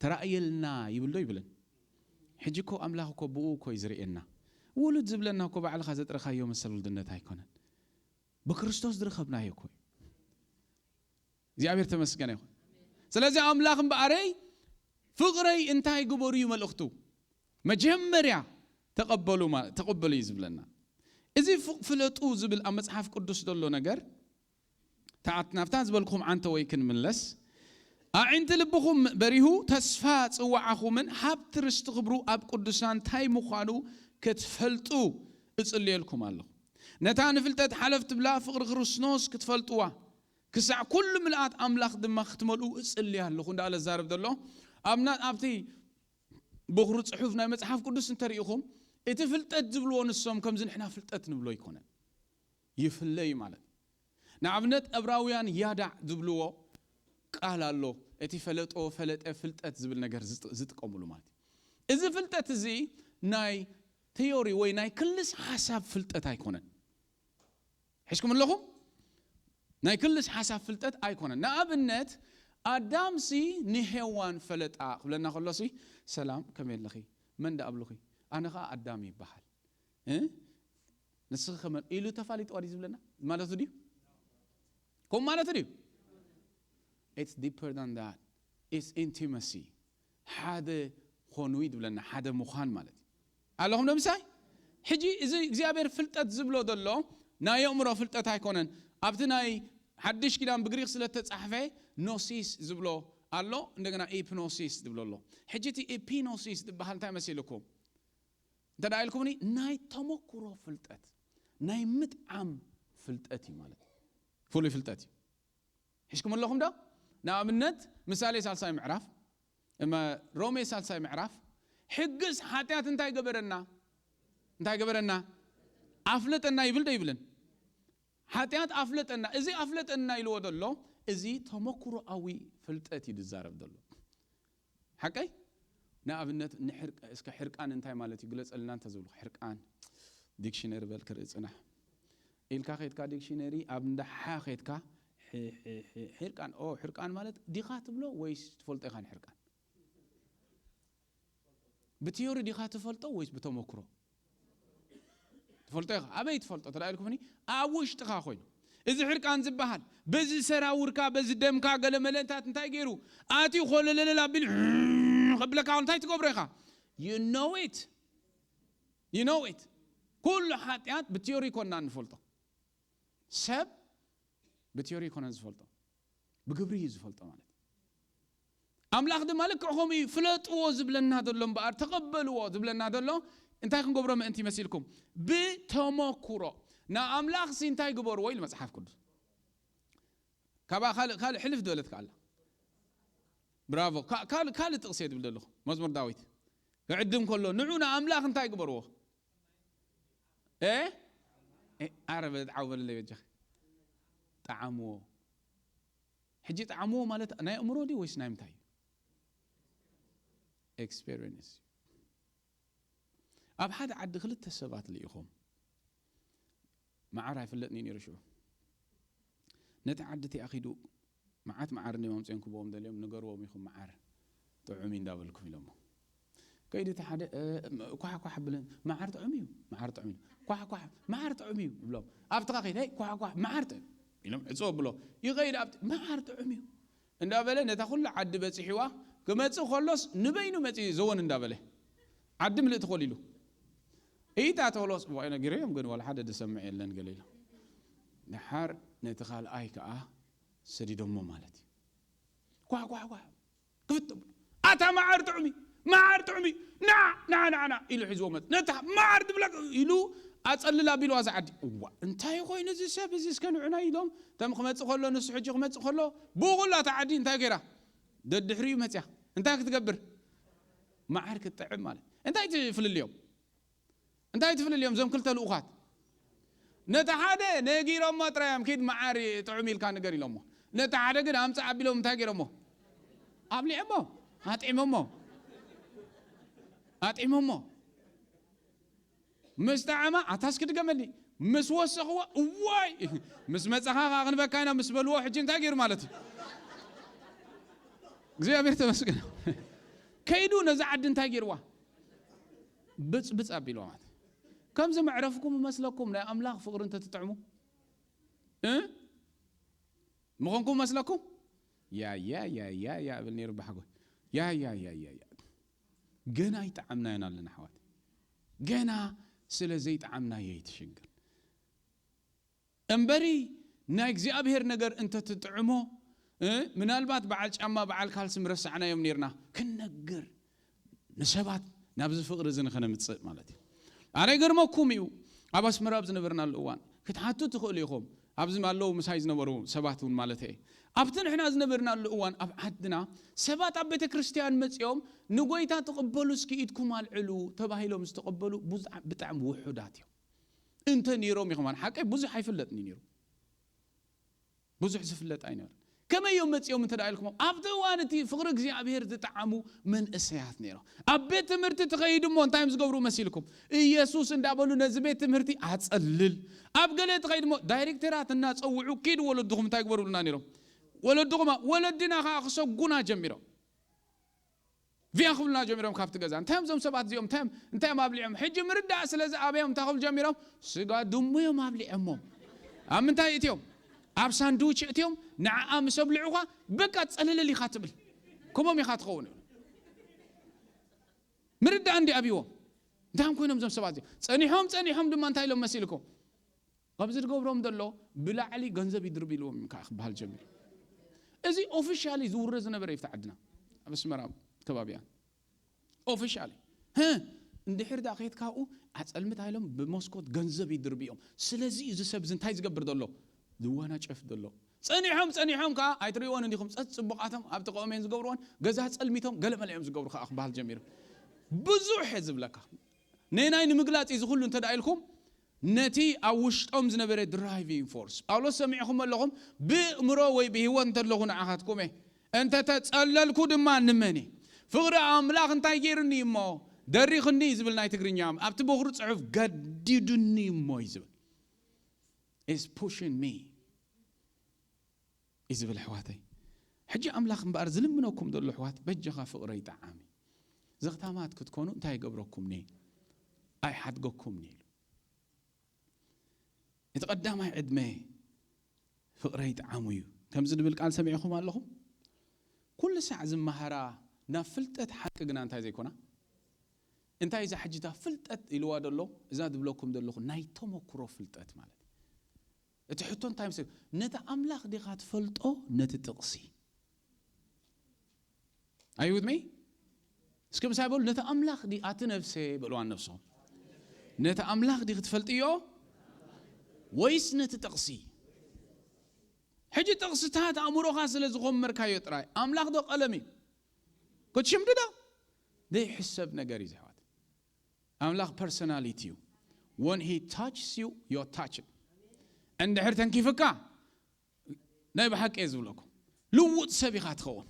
ተራእየልና ይብል ዶ ይብልን ሕጂ እኮ ኣምላኽ እኮ ብኡ እኮ እዩ ዝርእየና ውሉድ ዝብለና እኮ ባዕልኻ ዘጥረኻዮ መሰል ውልድነት ኣይኮነን ብክርስቶስ ዝረኸብናዮ እኮ እዩ እግዚኣብሔር ተመስገነ ይኹን ስለዚ ኣምላኽ እምበኣረይ ፍቕረይ እንታይ ግበሩ እዩ መልእኽቱ መጀመርያ ተቐበሉ ተቐበሉ እዩ ዝብለና እዚ ፍለጡ ዝብል ኣብ መፅሓፍ ቅዱስ ዘሎ ነገር ተዓት ናብታ ዝበልኩም ዓንተ ወይ ክንምለስ ኣዒንቲ ልብኹም በሪሁ ተስፋ ጽዋዓኹምን ሃብቲ ርስቲ ክብሩ ኣብ ቅዱሳን እንታይ ምዃኑ ክትፈልጡ እጽልየልኩም ኣለኹ። ነታ ንፍልጠት ሓለፍ ትብላ ፍቕሪ ክርስቶስ ክትፈልጥዋ፣ ክሳዕ ኩሉ ምልኣት ኣምላኽ ድማ ክትመልኡ እጽሊ ኣለኹ እንዳበለ ዝዛረብ ዘሎ፣ ኣብና ኣብቲ በኹሪ ጽሑፍ ናይ መጽሓፍ ቅዱስ እንተሪኢኹም፣ እቲ ፍልጠት ዝብልዎ ንሶም ከምዚ ንሕና ፍልጠት ንብሎ ኣይኮነን። ይፍለዩ ማለት እዩ። ንኣብነት ዕብራውያን ያዳዕ ዝብልዎ ቃል ኣሎ። እቲ ፈለጦ፣ ፈለጠ፣ ፍልጠት ዝብል ነገር ዝጥ-፣ ዝጥቀምሉ ማለት እዩ። እዚ ፍልጠት እዚ ናይ ቴዮሪ ወይ ናይ ክልስ ሓሳብ ፍልጠት ኣይኮነን። ሒዝኩም ኣለኹም? ናይ ክልስ ሓሳብ ፍልጠት ኣይኮነን። ንኣብነት ኣዳምሲ ንሄዋን ፈለጣ ክብለና ከሎሲ፣ "ሰላም፣ ከመይ ኣለኺ? መን ደኣ ኣብሉኺ? ኣነ ኸኣ ኣዳም ይበሃል። እ? ንስኺ ከመን?" ኢሉ ተፋሊጥዋ ድዩ ዝብለና ማለቱ ድዩ? ከምኡ ማለቱ ድዩ? It's deeper than that. It's intimacy. ሓደ ኾኑ እዩ ዝብለና፣ ሓደ ምዃን ማለት እዩ። ኣለኹም ዶ ምሳይ? ሕጂ እዚ እግዚኣብሔር ፍልጠት ዝብሎ ዘሎ ናይ ኣእምሮ ፍልጠት ኣይኮነን። ኣብቲ ናይ ሓድሽ ኪዳን ብግሪክ ስለ ተጻሕፈ ኖሲስ ዝብሎ ኣሎ፣ እንደገና ኢፕኖሲስ ዝብሎ ኣሎ። ሕጂ እቲ ኢፒኖሲስ ዝበሃል እንታይ መሲልኩም? እንተ ደኣ ኢልኩምኒ፣ ናይ ተመኩሮ ፍልጠት፣ ናይ ምጥዓም ፍልጠት እዩ ማለት እዩ። ፍሉይ ፍልጠት እዩ። ሒዝኩም ኣለኹም ዶ? ንኣብነት፣ ምሳሌ ሳልሳይ ምዕራፍ፣ እመ ሮሜ ሳልሳይ ምዕራፍ፣ "ሕግስ ሓጢኣት እንታይ ገበረና? እንታይ ገበረና? ኣፍለጠና" ይብል ዶ ይብልን? ሓጢኣት ኣፍለጠና። እዚ ኣፍለጠና ኢልዎ ዘሎ፣ እዚ ተመኩሮኣዊ ፍልጠት እዩ ዝዛረብ ዘሎ። ሓቀይ? ንኣብነት፣ ንሕርቅ-፣ እስከ ሕርቃን እንታይ ማለት እዩ? ግለጸልና እንተ ዝብሉ፣ ሕርቃን፣ ዲክሽነሪ በል ክርኢ ጽናሕ። ኢልካ ኸይድካ ዲክሽነሪ፣ ኣብ እንዳ ሓ ኸይድካ፣ ሕ-፣ ሕ-፣ ሕ-፣ ሕርቃን፣ ኦ፣ ሕርቃን ማለት ዲኻ ትብሎ ወይስ ትፈልጦ ኢኻ ንሕርቃን? ብቲዮሪ ዲኻ ትፈልጦ ወይስ ብተመክሮ? ትፈልጦ ኢኻ። ኣበይ ትፈልጦ? ተዳ ኢልኩምኒ፣ ኣብ ውሽጥኻ ኮይኑ። እዚ ሕርቃን ዝበሃል፣ በዚ ሰራውርካ፣ በዚ ደምካ፣ ገለ መለንታት እንታይ ገይሩ? ኣትዩ ኮለለለል ኣቢሉ ከብለካ እንታይ ትገብሮ ኢኻ? You know it. You know it. ኩሉ ሓጢኣት ብቲዮሪ ኮና እንፈልጦ። ሰብ ብቲዮሪ ይኮነን ዝፈልጦ፣ ብግብሪ እዩ ዝፈልጦ ማለት እዩ። ኣምላኽ ድማ ልክዕ ከምኡ እዩ። ፍለጥዎ ዝብለና ዘሎ እምበኣር፣ ተቐበልዎ ዝብለና ዘሎ፣ እንታይ ክንገብሮ ምእንቲ መሲልኩም? ብተመኩሮ ንኣምላኽ ሲ እንታይ ግበርዎ ኢሉ መጽሓፍ ቅዱስ። ካብኣ ካልእ፣ ካልእ ሕልፍ ዝበለት ከኣላ። ብራቮ። ካ-፣ ካልእ፣ ካልእ ጥቕሲ እየ ዝብል ዘለኹ። መዝሙር ዳዊት ክዕድም ከሎ፣ ንዑ ንኣምላኽ እንታይ ግበርዎ? እ? እ፣ ኣረ በ-፣ ዓው በለለይ በጃኺ። ጠዓምዎ። ሕጂ ጠዓምዎ ማለት ናይ ኣእምሮ ድዩ ወይስ ናይ ምንታይ እዩ? ኤክስፔሪንስ። ኣብ ሓደ ዓዲ ክልተ ሰባት ልኢኹም። መዓር ኣይፍለጥን እዩ ነይሩ ሽዑ። ነቲ ዓዲ እቲኣ ኺዱ መዓት መዓር እንድዮም ኣምጺኦም ክህብዎም ደልዮም፣ ንገርዎም ኢኹም መዓር ጥዑም እዩ እንዳበልኩም ኢሎሞ። ከይዱ እቲ ሓደ፣ እ፣ ኳሕ ኳሕ ብለን፣ "መዓር ጥዑም እዩ፣ መዓር ጥዑም እዩ፣ ኳሕ ኳሕ፣ መዓር ጥዑም እዩ" ይብሎም። ኣብ ጥቓ ከይደ፣ "ሄይ፣ ኳሕ ኳሕ፣ መዓር ጥዑም" ኢሎም ዕጽው ኣብሎ። ይኸይድ ኣብቲ፣ "መዓር ጥዑም እዩ" እንዳበለ ነታ ኩላ ዓዲ በጺሕዋ፣ ክመጽእ ከሎስ ንበይኑ መጺኡ ዘወን እንዳበለ። ዓዲ ምልእቲ ኮሊሉ። ኢታ ተበሎስ፣ "ዋይ ነጊረዮም ግን ዋላ ሓደ ዝሰምዕ የለን" ገለ ኢሎም። ድሓር ነቲ ካልኣይ ከኣ ሰዲዶሞ ማለት እዩ። ኳሕ ኳሕ ኳሕ። ክፍት ብሎ፣ "ኣታ መዓር ጥዑም እዩ፣ መዓር ጥዑም እዩ፣ ና፣ ና፣ ና፣ ና" ኢሉ ሒዝዎ መጽ-፣ "ነታ መዓር ትብለቅ" ኢሉ ኣጸልል ኣቢልዋ እዛ ዓዲ። "እዋ፣ እንታይ ኮይኑ እዚ ሰብ እዚ እስከ ንዑና" ኢሎም፣ እቶም ክመጽእ ከሎ፣ ንሱ ሕጂ ክመጽእ ከሎ፣ ብኹላ እታ ዓዲ እንታይ ገይራ? ደድሕሪኡ መጽያ። እንታይ ክትገብር? መዓር ክትጥዕም ማለት። እንታይ ትፍልልዮም? እንታይ ትፍልልዮም እዞም ክልተ ልኡኻት? ነቲ ሓደ ነጊሮሞ ጥራይ እዮም፣ "ኪድ መዓር ጥዑም ኢልካ ንገር" ኢሎሞ። ነቲ ሓደ ግን ኣምጽእ ኣቢሎም እንታይ ገይሮሞ? ኣብሊዖሞ፣ ኣጢሞሞ፣ ኣጢሞሞ። ምስ ጠዓማ፣ "ኣታ እስኪ ድገመኒ" ምስ ወሰኽዎ፣ "እዋይ፣ ምስ መጻኻ ኸኣ ክንበካ ኢና" ምስ በልዎ፣ ሕጂ እንታይ ገይሩ ማለት እዩ? እግዚኣብሔር ተመስገን። ከይዱ ነዛ ዓዲ እንታይ ገይርዋ? ብጽብጽ ኣቢልዋ ማለት። ከምዚ መዕረፍኩም መስለኩም ናይ ኣምላኽ ፍቕሪ እንተትጥዕሙ? እ? ምኾንኩም መስለኩም? ያ፣ ያ፣ ያ፣ ያ፣ ያ እብል ነይሩ ብሓጎይ። ያ፣ ያ፣ ያ፣ ያ፣ ያ። ገና ኣይጠዓምናዮን ኣለና ኣሕዋት። ገና ስለ ዘይጠዓምናዮ እዩ እቲ ሽግር። እምበሪ ናይ እግዚኣብሔር ነገር እንተትጥዕሞ፣ እ፣ ምናልባት በዓል ጫማ፣ በዓል ካልሲ ምረሳዕናዮም ነይርና። ክንነግር ንሰባት ናብዚ ፍቕሪ እዚ ንኸነምጽእ ማለት እዩ። ኣነ ይገርመኩም እዩ፣ ኣብ ኣስመራ ኣብ ዝነበርናሉ እዋን ክትሓቱ ትኽእሉ ኢኹም። ኣብዚ ኣለዉ ምሳይ ዝነበሩ ሰባት እውን ማለት እየ። ኣብቲ ንሕና ዝነበርናሉ እዋን ኣብ ዓድና ሰባት ኣብ ቤተ ክርስቲያን መጺኦም ንጎይታ ትቕበሉ እስኪ ኢድኩም ኣልዕሉ ተባሂሎም ዝተቐበሉ ብዙ- ብጣዕሚ ውሑዳት እዮም። እንተ ነይሮም እዩ ከማን ሓቀይ ብዙሕ ኣይፍለጥን እዩ ነይሩ። ብዙሕ ዝፍለጥ ኣይነበረን። ከመይ እዮም መጺኦም እንተ ደኣ ኢልኩም ኣብቲ እዋን እቲ ፍቕሪ እግዚኣብሔር ዝጠዓሙ መንእሰያት ነይሮም። ኣብ ቤት ትምህርቲ ትኸይድ እሞ እንታይ እዮም ዝገብሩ መሲልኩም? ኢየሱስ እንዳበሉ ነዚ ቤት ትምህርቲ ኣጸልል። ኣብ ገለ ትኸይድ እሞ ዳይሬክተራት እናጸውዑ ኪድ ወለድኹም እንታይ ግበሩልና ነይሮም? ወለድኹም ወለድና ከኣ ክሰጉና ጀሚሮም። ቪያ ክብሉና ጀሚሮም ካብቲ ገዛ። እንታይ እዮም እዞም ሰባት እዚኦም? እንታይ እዮም እንታይ እዮም ኣብሊዖም? ሕጂ ምርዳእ ስለ ዝኣበዮም እንታይ ክብሉ ጀሚሮም? ስጋ ድሙ እዮም ኣብሊዖሞም። ኣብ ምንታይ እትዮም? ኣብ ሳንድዊች እትዮም። ንዓኣ ምስ ኣብልዑኻ በቃ ጸለለል ኢኻ ትብል። ከምኦም ኢኻ ትኸውን። ምርዳእ እንዲ ኣብይዎም። እንታይ እዮም ኮይኖም እዞም ሰባት እዚኦም? ጸኒሖም ጸኒሖም ድማ እንታይ ኢሎም መሲልኩም? ኣብዚ ዝገብሮም ዘሎ ብላዕሊ ገንዘብ ይድርብ ኢልዎም እዩ ከዓ ክበሃል ጀሚሩ። እዚ ኦፊሻሊ ዝውረ ዝነበረ እዩ ኣብቲ ዓድና ኣብ ኣስመራ ከባቢያን ኦፊሻሊ። እንድሕር ዳ ከየትካኡ ኣፀልምታ ኢሎም ብመስኮት ገንዘብ ይድርብ እዮም። ስለዚ እዚ ሰብ እዚ እንታይ ዝገብር ዘሎ? ዝዋናጨፍ ዘሎ። ፀኒሖም ፀኒሖም ከዓ ኣይትሪእዎን እንዲኹም ፀፅ ፅቡቃቶም ኣብቲ ቆሜን ዝገብርዎን ገዛ ፀልሚቶም ገለመለ እዮም ዝገብሩ ከዓ ክበሃል ጀሚሩ። ብዙሕ እየ ዝብለካ። ነናይ ንምግላፅ እዩ ዝኩሉ እንተ ኢልኩም ነቲ ኣብ ውሽጦም ዝነበረ ድራይቪንግ ፎርስ ጳውሎስ ሰሚዕኹም ኣለኹም። ብእምሮ ወይ ብህይወት እንተለኹ ንዓኻትኩም እየ፣ እንተተጸለልኩ ድማ ንመኒ። ፍቕሪ ኣምላኽ እንታይ ገይሩኒ እሞ? ደሪኽኒ ዝብል ናይ ትግርኛ ኣብቲ በኹሪ ጽሑፍ ገዲዱኒ እሞ እዩ ዝብል። Is pushing me እዩ ዝብል ኣሕዋተይ። ሕጂ ኣምላኽ እምበኣር ዝልምነኩም ዘሎ ኣሕዋት በጃኻ ፍቕረይ ጠዓሚ። ዘኽታማት ክትኮኑ እንታይ ይገብረኩም ኒ? ኣይሓድገኩም ኒ ኢሉ። እቲ ቀዳማይ ዕድመ ፍቕረይ ጠዓሙ እዩ ከምዚ ዝብል ቃል ሰሚዕኹም ኣለኹም? ኩሉ ሳዕ ዝመሃራ ናብ ፍልጠት ሓቂ ግና እንታይ ዘይኮና? እንታይ እዛ ሕጂ እታ ፍልጠት ኢልዋ ዘሎ? እዛ ዝብለኩም ዘለኹ ናይ ተመኩሮ ፍልጠት ማለት እዩ። እቲ ሕቶ እንታይ ምስል ነቲ ኣምላኽ ዲኻ ትፈልጦ ነቲ ጥቕሲ? Are you with me? እስኪ ምሳይ በሉ ነቲ ኣምላኽ ዲ ኣቲ ነፍሴ በልዋ ነፍስኹም። ነቲ ኣምላኽ ዲ ክትፈልጥዮ ወይስ ነቲ ጥቕሲ? ሕጂ ጥቕስታት ኣእምሮኻ ስለ ዝኾመርካዮ ጥራይ ኣምላኽ ዶ ቀለም እዩ? ክትሽምዲ ዶ? ዘይሕሰብ ነገር እዩ ዝሕዋት። ኣምላኽ ፐርሶናሊቲ እዩ። When he touches you, you're touched። እንድሕር ተንኪፍካ ናይ ብሓቂ እየ ዝብለኩም ልውጥ ሰብ ኢኻ ትኸውን።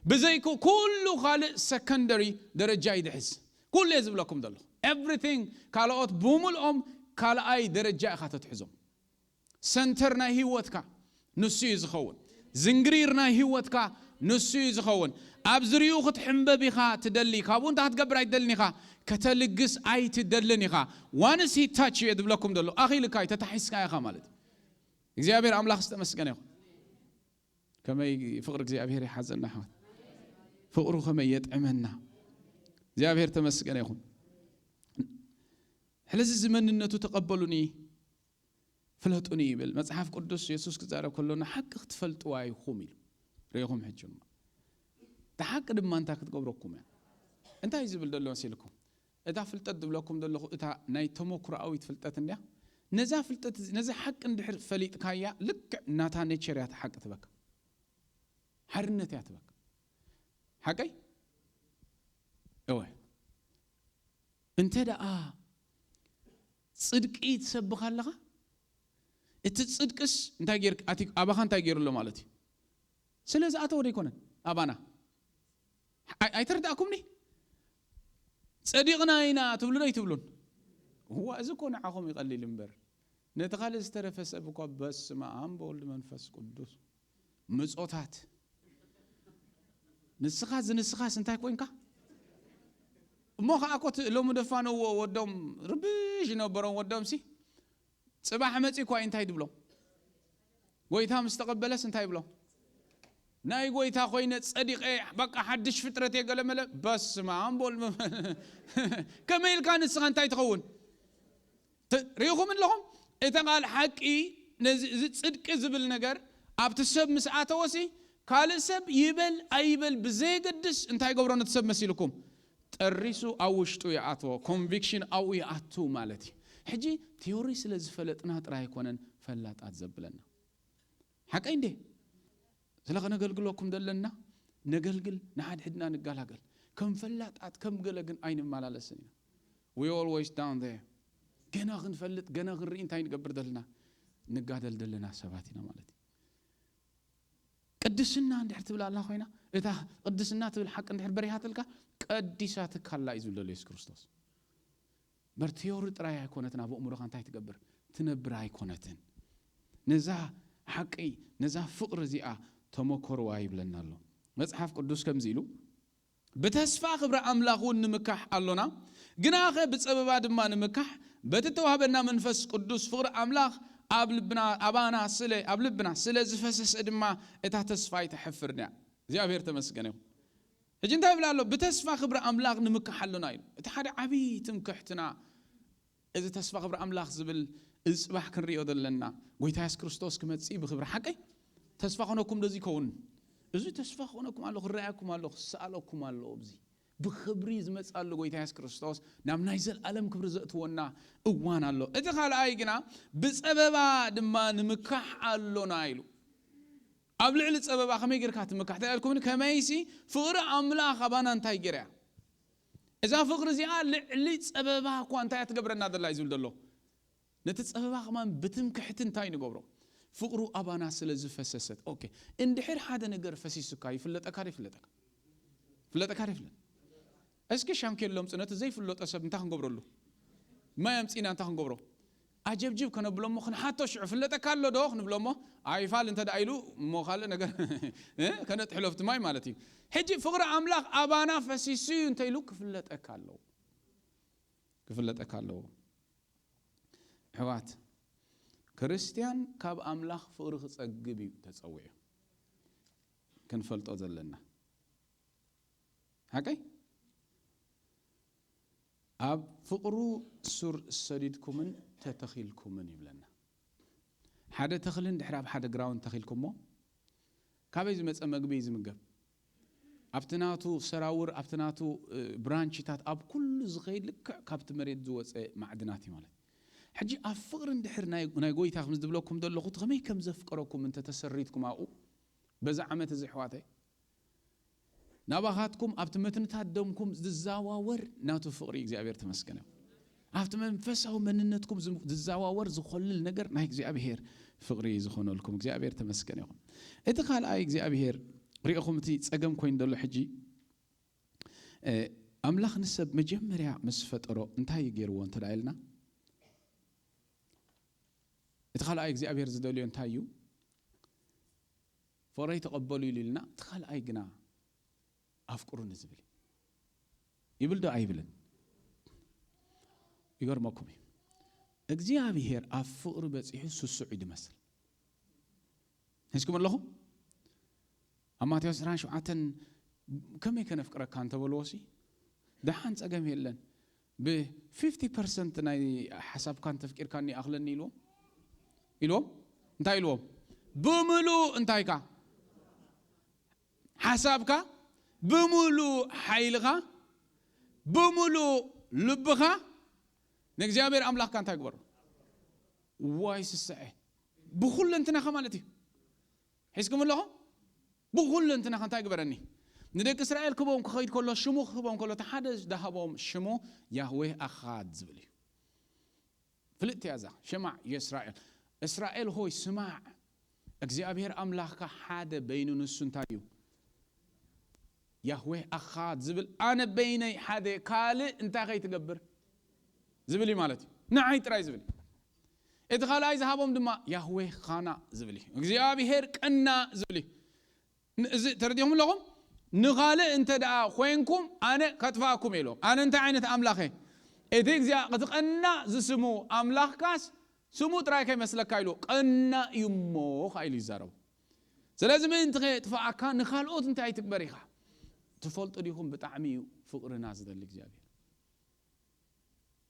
ብዘይኩ ኩሉ ካልእ ሰከንደሪ ደረጃ ይድሕዝ። ኩሉ እየ ዝብለኩም ዘለኹ everything ካልኦት ብምልኦም ካልኣይ ደረጃ ኢኻ ተትሕዞም። ሰንተር ናይ ህይወትካ ንሱ እዩ ዝኸውን። ዝንግሪር ናይ ህይወትካ ንሱ እዩ ዝኸውን። ኣብ ዝርዩ ክትሕንበብ ኢኻ ትደሊ። ካብኡ እንታይ ክትገብር ኣይትደልን ኢኻ? ከተልግስ ኣይትደልን ኢኻ። ዋንስ ሂታች እየ ዝብለኩም ዘሎ ኣኺልካ እዩ ተታሒዝካ ኢኻ ማለት እዩ። እግዚኣብሔር ኣምላኽ ዝተመስገነ ይኹን። ከመይ ፍቕሪ እግዚኣብሔር ይሓዘና ኣሕዋት። ፍቕሩ ከመይ የጥዕመና። እግዚኣብሔር ተመስገነ ይኹን። ሕለዚ እዚ መንነቱ ተቐበሉኒ ፍለጡኒ ይብል መጽሓፍ ቅዱስ። የሱስ ክዛረብ ከሎ ንሓቂ ክትፈልጥዋ ኢኹም ኢሉ ርኢኹም። ሕጂ እሞ እቲ ሓቂ ድማ እንታይ ክትገብረኩም እያ? እንታይ እዩ ዝብል ዘሎ መሲልኩም? እታ ፍልጠት ዝብለኩም ዘለኹ እታ ናይ ተመኩሮኣዊት ፍልጠት እንድያ። ነዛ ፍልጠት እዚ- ነዚ ሓቂ እንድሕር ፈሊጥካያ ልክዕ ናታ ኔቸር እያ እታ ሓቂ ትበካ። ሓርነት እያ ትበካ። ሓቀይ እወ። እንተ ደኣ ጽድቂ ትሰብኽ ኣለኻ፣ እቲ ጽድቅስ እንታይ ጌር ኣቲ ኣባኻ እንታይ ገይሩ ኣሎ ማለት እዩ? ስለ ዝኣተወ ዶ ኣይኮነን ኣባና? ኣይ- ኣይተረዳእኩምኒ? ጸዲቕና ኢና ትብሉ ዶ ኣይትብሉን? እዋ እዚ እኮ ንዓኹም ይቐሊል እምበር ነቲ ካልእ ዝተረፈ ሰብ እኳ በስመ ኣብ በወልድ መንፈስ ቅዱስ ምጾታት ንስኻ ዝንስኻስ እንታይ ኮንካ? እሞ ከዓ እኮ እቲ ሎሚ ደፋነዎ ወዶም ርብሽ ዝነበሮም ወዶም ሲ ጽባሕ መጺ እኳ እንታይ ድብሎም? ጎይታ ምስ ተቐበለስ እንታይ ይብሎም? ናይ ጎይታ ኮይነ ጸዲቐ በቃ ሓድሽ ፍጥረት እየ ገለመለ። በስመ ኣብ ወልድ መ- ከመይ ኢልካ ንስኻ እንታይ ትኸውን? ተ- ርኢኹም ኣለኹም? እታ ቃል ሓቂ ነዚ እዚ ጽድቂ ዝብል ነገር ኣብቲ ሰብ ምስ ኣተወሲ ካልእ ሰብ ይበል ኣይበል ብዘየገድስ እንታይ ገብሮ ነቲ ሰብ መሲልኩም? ጠሪሱ ኣብ ውሽጡ ይኣትዎ፣ ኮንቪክሽን ኣብኡ ይኣቱ ማለት እዩ። ሕጂ ቲዮሪ ስለ ዝፈለጥና ጥራይ ኣይኮነን ፈላጣት ዘብለና። ሓቀይ እንዴ? ስለ ከነገልግለኩም ዘለና ነገልግል፣ ንሓድሕድና ንጋላገል። ከም ፈላጣት ከም ገለ ግን ኣይንመላለስን ኢና። We always down there። ገና ክንፈልጥ፣ ገና ክንርኢ እንታይ ንገብር ዘለና? ንጋደል ዘለና ሰባት ኢና ማለት እዩ። ቅድስና እንድሕር ትብል ኣላ ኮይና፣ እታ ቅድስና ትብል ሓቂ እንድሕር በሪሃትልካ፣ ቀዲሳትካ ኣላ እዩ ዝብል ዘሎ የሱስ ክርስቶስ። በር ቲዮሪ ጥራይ ኣይኮነትን ኣብ ኣእምሮኻ እንታይ ትገብር ትነብር ኣይኮነትን። ነዛ ሓቂ፣ ነዛ ፍቕሪ እዚኣ ተመኮርዋ ይብለና ኣሎ። መጽሓፍ ቅዱስ ከምዚ ኢሉ፣ ብተስፋ ክብሪ ኣምላኽ እውን ንምካሕ ኣሎና፣ ግናኸ ብጸበባ ድማ ንምካሕ፣ በቲ ተዋህበና መንፈስ ቅዱስ ፍቕሪ ኣምላኽ ኣብ ልብና፣ ኣባና ስለ፣ ኣብ ልብና ስለ ዝፈሰሰ ድማ እታ ተስፋ ኣይተሐፍርን እያ። እግዚኣብሔር ተመስገን ይኹን። ሕጂ እንታይ ይብል ኣሎ? ብተስፋ ክብሪ ኣምላኽ ንምካሕ ኣሎና ኢሉ። እቲ ሓደ ዓብዪ ትምክሕትና፣ እዚ ተስፋ ክብሪ ኣምላኽ ዝብል፣ እዚ ጽባሕ ክንሪኦ ዘለና፣ ጎይታ የሱስ ክርስቶስ ክመጽእ ብክብሪ ሓቀይ። ተስፋ ኮነኩም ዶ ዝከውን? እዚ ተስፋ ኮነኩም ኣሎ፣ ክረኣየኩም ኣሎ፣ ክሰኣለኩም ኣሎ። ኣብዚ ብክብሪ ዝመጽእ ኣሎ ጎይታ የሱስ ክርስቶስ፣ ናብ ናይ ዘልኣለም ክብሪ ዘእትወና እዋን ኣሎ። እቲ ካልኣይ ግና፣ ብጸበባ ድማ ንምካሕ ኣሎና ኢሉ። ኣብ ልዕሊ ጸበባ ከመይ ጌርካ ትምካሕ ተልኩምኒ፣ ከመይሲ ፍቕሪ ኣምላኽ ኣባና እንታይ ጌራ እያ? እዛ ፍቕሪ እዚኣ ልዕሊ ጸበባ እኳ እንታይ እያ ትገብረና ዘላ እዩ ዝብል ዘሎ። ነቲ ጸበባ ከማን ብትምክሕቲ እንታይ ንገብሮ? ፍቕሩ ኣባና ስለ ዝፈሰሰት። ኦኬ፣ እንድሕር ሓደ ነገር ፈሲሱካ ይፍለጠካ ዶ ይፍለጠካ? ፍለጠካ ዶ ይፍለጥ? እስኪ ሻንኬሎ ኣምጽእ፣ ነቲ ዘይፍለጦ ሰብ እንታይ ክንገብረሉ? ማይ ኣምጺእና እንታይ ክንገብሮ? ኣጀብጅብ ከነብሎ እሞ ክንሓቶ፣ ሽዑ ፍለጠካ ኣሎ ዶ ክንብሎ እሞ፣ ኣይፋል እንተ ደኣ ኢሉ እሞ ካልእ ነገር እ፣ ከነጥሕሎ ኣብቲ ማይ ማለት እዩ። ሕጂ ፍቕሪ ኣምላኽ ኣባና ፈሲሱ እዩ እንተ ኢሉ ክፍለጠካ ኣለዎ። ክፍለጠካ ኣለዎ። ኣሕዋት፣ ክርስትያን ካብ ኣምላኽ ፍቕሪ ክጸግብ እዩ ተጸዊዑ። ክንፈልጦ ዘለና። ሓቀይ? ኣብ ፍቕሩ ሱር ሰዲድኩምን ተተኺልኩምን ይብለና። ሓደ ተኽሊ እንድሕር ኣብ ሓደ ግራውንድ ተኺልኩሞ፣ ካበይ ዝመጸ መግቢ እዩ ዝምገብ? ኣብቲ ናቱ ሰራውር፣ ኣብቲ ናቱ፣ እ፣ ብራንችታት፣ ኣብ ኩሉ ዝኸይድ ልክዕ ካብቲ መሬት ዝወጸ ማዕድናት እዩ ማለት። ሕጂ ኣብ ፍቕሪ እንድሕር ናይ፣ ናይ ጎይታ ከም ዝብለኩም ዘለኹ፣ እቲ ከመይ ከም ዘፍቀረኩም እንተ ተሰሪትኩም ኣብኡ፣ በዚ ዓመት እዚ ኣሕዋተይ፣ ናባኻትኩም ኣብቲ መትንታት ደምኩም ዝዘዋወር ናቱ ፍቕሪ እግዚኣብሔር ተመስገነ። ኣብቲ መንፈሳዊ መንነትኩም ዝ-፣ ዝዘዋወር ዝኾልል ነገር ናይ እግዚኣብሔር ፍቕሪ ዝኾነልኩም እግዚኣብሔር ተመስገነ ይኹን። እቲ ካልኣይ እግዚኣብሔር ሪእኹም እቲ ጸገም ኮይኑ ዘሎ ሕጂ፣ እ፣ ኣምላኽ ንሰብ መጀመርያ ምስ ፈጠሮ እንታይ እዩ ገይርዎ እንተ ደኣ ኢልና፣ እቲ ካልኣይ እግዚኣብሔር ዝደልዮ እንታይ እዩ? ፍቕረይ ተቐበሉ ኢሉ ኢልና፣ እቲ ካልኣይ ግና ኣፍቅሩኒ ዝብል እዩ። ይብል ዶ ኣይብልን? ይገርመኩም እዩ። እግዚኣብሔር ኣብ ፍቕሪ በጺሑ ስሱዕ እዩ ዝመስል። ሒዝኩም ኣለኹም? ኣብ ማቴዎስ ዕስራን ሸውዓተን ከመይ ከነፍቅረካ እንተበልዎ ሲ፣ ደሓን ጸገም የለን። ብ ፊፍቲ ፐርሰንት ናይ ሓሳብካ እንተፍቂርካኒ ይኣኽለኒ ኢልዎም። ኢልዎም? እንታይ ኢልዎም? ብምሉእ እንታይካ? ሓሳብካ፣ ብምሉእ ሓይልኻ፣ ብምሉእ ልብኻ ንእግዚኣብሔር ኣምላኽካ እንታይ ግበሮ? ዋይ ስስዐ። ብኹለንትናኻ ማለት እዩ። ሒዝኩም ኣለኹም? ብኹለንትናኻ እንታይ ግበረኒ? ንደቂ እስራኤል ክህቦም ክኸይድ ከሎ፣ ሽሙ ክህቦም ከሎ፣ እቲ ሓደ ዝሃቦም ሽሙ ያህዌህ ኣኻድ ዝብል እዩ። ፍልጥቲ እያ እዛ። ሽማዕ የእስራኤል። እስራኤል ሆይ ስማዕ፣ እግዚኣብሔር ኣምላኽካ ሓደ በይኑ ንሱ እንታይ እዩ? ያህዌህ ኣኻድ ዝብል፣ ኣነ በይነይ ሓደ ካልእ እንታይ ከይትገብር ዝብል እዩ ማለት እዩ። ንዓይ ጥራይ ዝብል እዩ። እቲ ካልኣይ ዝሃቦም ድማ ያህዌህ ኻና ዝብል እዩ። እግዚኣብሔር ቀና ዝብል እዩ። ን-፣ እዚ ተረዲኹም ኣለኹም? ንኻልእ እንተ ደኣ ኮይንኩም ኣነ ከጥፍኣኩም እየ ኢልዎም። ኣነ እንታይ ዓይነት ኣምላኽ እየ? እቲ እግዚኣብ-፣ እቲ ቀናእ ዝስሙ ኣምላኽካስ ስሙ ጥራይ ከይመስለካ ኢሉ ቀናእ እዩ እሞ ኸዓ ኢሉ ይዛረቡ። ስለዚ ምእንቲ ከየጥፍኣካ ንኻልኦት እንታይ ትግበር ኢኻ? ትፈልጡ ዲኹም? ብጣዕሚ እዩ ፍቕርና ዝደሊ እግዚኣብሔር።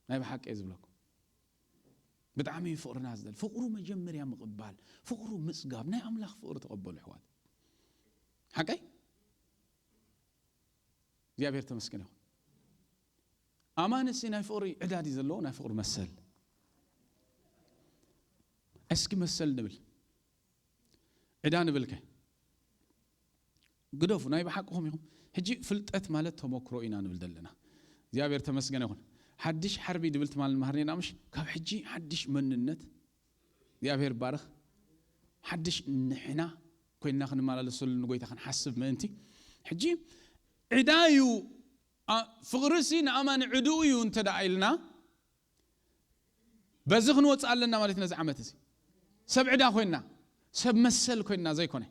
ናይ ብሓቂ እየ ዝብለኩም። ብጣዕሚ እዩ ፍቕርና ዝደሊ። ፍቕሩ መጀመርያ ምቕባል፣ ፍቕሩ ምጽጋብ፣ ናይ ኣምላኽ ፍቕሪ ተቐበሉ ኣሕዋት። ሓቀይ? እግዚኣብሔር ተመስገን ይኹን። ኣማንሲ ናይ ፍቕሪ ዕዳ ድዩ ዘለዎ? ናይ ፍቕሪ መሰል። እስኪ መሰል ንብል፣ ዕዳ ንብልከ? ግደፉ፣ ናይ ብሓቅኹም ኢኹም። ሕጂ ፍልጠት ማለት ተመክሮ ኢና ንብል ዘለና። እግዚኣብሔር ተመስገነ ይኹን። ሓድሽ ሓርቢ ድብል ትማል ንመሃር ኔና፣ ምሽ? ካብ ሕጂ ሓድሽ መንነት እግዚኣብሔር ባርኽ። ሓድሽ ንሕና ኮይንና ክንመላለሰሉ ንጎይታ ክንሓስብ ምእንቲ። ሕጂ ዕዳ እዩ። ኣ- ፍቕርሲ ንኣማኒ ዕድኡ እዩ እንተ ደኣ ኢልና፣ በዚ ክንወፅእ ኣለና ማለት እዩ። ነዚ ዓመት እዚ ሰብ ዕዳ ኮይንና፣ ሰብ መሰል ኮይንና ዘይኮነ።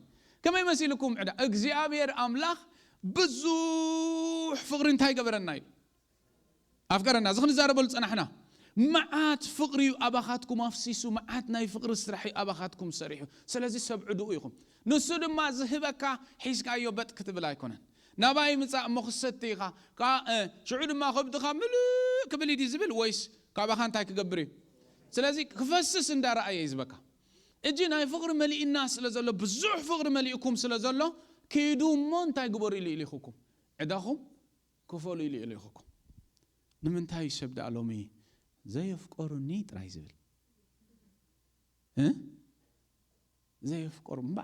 ከመይ መሲልኩም ዕዳ? እግዚኣብሔር ኣምላኽ ብዙሕ ፍቕሪ እንታይ ገበረና እዩ? ኣፍቀረና። እዚ ክንዛረበሉ ዝጸናሕና፣ መዓት ፍቕሪ እዩ ኣባኻትኩም ኣፍሲሱ፣ መዓት ናይ ፍቕሪ ስራሕ እዩ ኣባኻትኩም ሰሪሑ። ስለዚ ሰብ ዕድኡ ኢኹም። ንሱ ድማ ዝህበካ ሒዝካዮ በጥ ክትብል ኣይኮነን። ናባይ ምጻእ እሞ ክሰቲ ኢኻ፣ ከኣ፣ እ፣ ሽዑ ድማ ከብድኻ ምልእ ክብል እዩ ዝብል፣ ወይስ ካባኻ እንታይ ክገብር እዩ? ስለዚ ክፈስስ እንዳረኣየ እዩ ዝበካ። እጂ ናይ ፍቕሪ መሊእና ስለ ዘሎ፣ ብዙሕ ፍቕሪ መሊእኩም ስለ ዘሎ፣ ኪዱ እሞ እንታይ ግበሩ ኢሉ ይልእኹኩም? ዕዳኹም ክፈሉ ኢሉ ይልእኹኩም። ንምንታይ እዩ ሰብ ደኣ ሎሚ ዘየፍቀሩኒ ጥራይ ዝብል? እ? ዘየፍቀሩ እምባ፣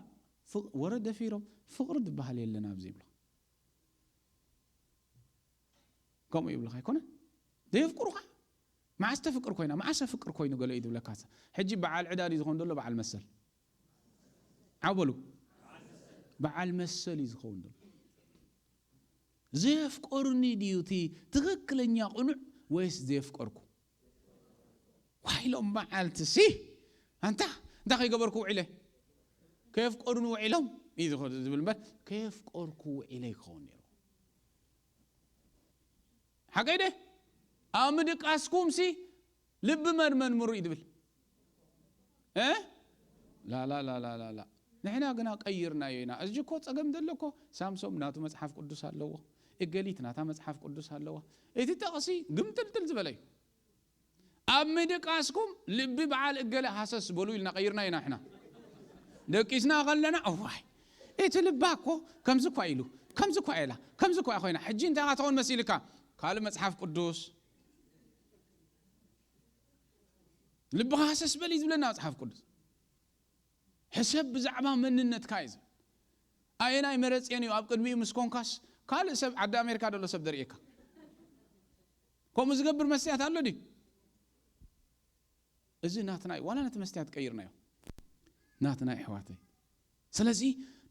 ፍቕ-፣ ወረ ደፊሮም፣ ፍቕሪ ዝበሃል የለን ኣብዚ ይብሉ። ከምኡ ይብሉኻ ኣይኮነን? ዘየፍቅሩኻ? መዓስ ተፍቅር ኮይና? መዓስ ኣፍቅር ኮይኑ ገለ እዩ ዝብለካ። ሕጂ በዓል ዕዳ ድዩ ዝኾን ዘሎ? በዓል መሰል? ዓው በሉ። በዓል መሰል እዩ ዝኸውን ዘሎ። ዘየፍቀሩኒ ድዩ እቲ ትኽክለኛ ቅኑዕ፣ ወይስ ዘየፍቀርኩ? ዋይሎም መዓልቲ ሲ፣ ኣንታ፣ እንታይ ከይገበርኩ ውዒለ? ከየፍቀሩኒ ውዒሎም እዩ ዝኸ-፣ ዝብል እምበር፣ ከየፍቀርኩ ውዒለ ይኸውን ነይሩ። ሓቀይ ደ? ኣብ ምድቃስኩም ሲ ልቢ መርመርምሩ እዩ ዝብል። እ? ላላ፣ ላላ፣ ላላ። ንሕና ግና ቀይርናዮ ኢና። እዚ እኮ ጸገም ዘሎ እኮ፣ ሳምሶም ናቱ መጽሓፍ ቅዱስ ኣለዎ። እገሊት ናታ መጽሓፍ ቅዱስ ኣለዋ። እቲ ጠቕሲ ግምጥልጥል ዝበለ እዩ። ኣብ ምድቃስኩም ልቢ በዓል እገለ ሃሰስ በሉ ኢልና ቀይርናዮ ኢና ንሕና። ደቂስና ከለና፣ እዋይ፣ እቲ ልባ እኮ ከምዚ እኳ ኢሉ፣ ከምዚ እኳ ኢላ፣ ከምዚ እኳ ኮይና። ሕጂ እንታይ ኢኻ ትኸውን መሲልካ? ካልእ መጽሓፍ ቅዱስ። ልብኻ ሃሰስ በል እዩ ዝብለና መጽሓፍ ቅዱስ። ሕሰብ ብዛዕባ መንነትካ እዩ ዝብል። ኣየናይ መረጽየን እዩ ኣብ ቅድሚኡ ምስ ኮንካስ ካልእ ሰብ፣ ዓዲ ኣሜሪካ ዘሎ ሰብ ደርእየካ። ከምኡ ዝገብር መስትያት ኣሎ ድዩ? እዚ ናትና እዩ። ዋላ ነቲ መስትያት ቀይርናዮ። ናትና እዩ፣ ኣሕዋተይ። ስለዚ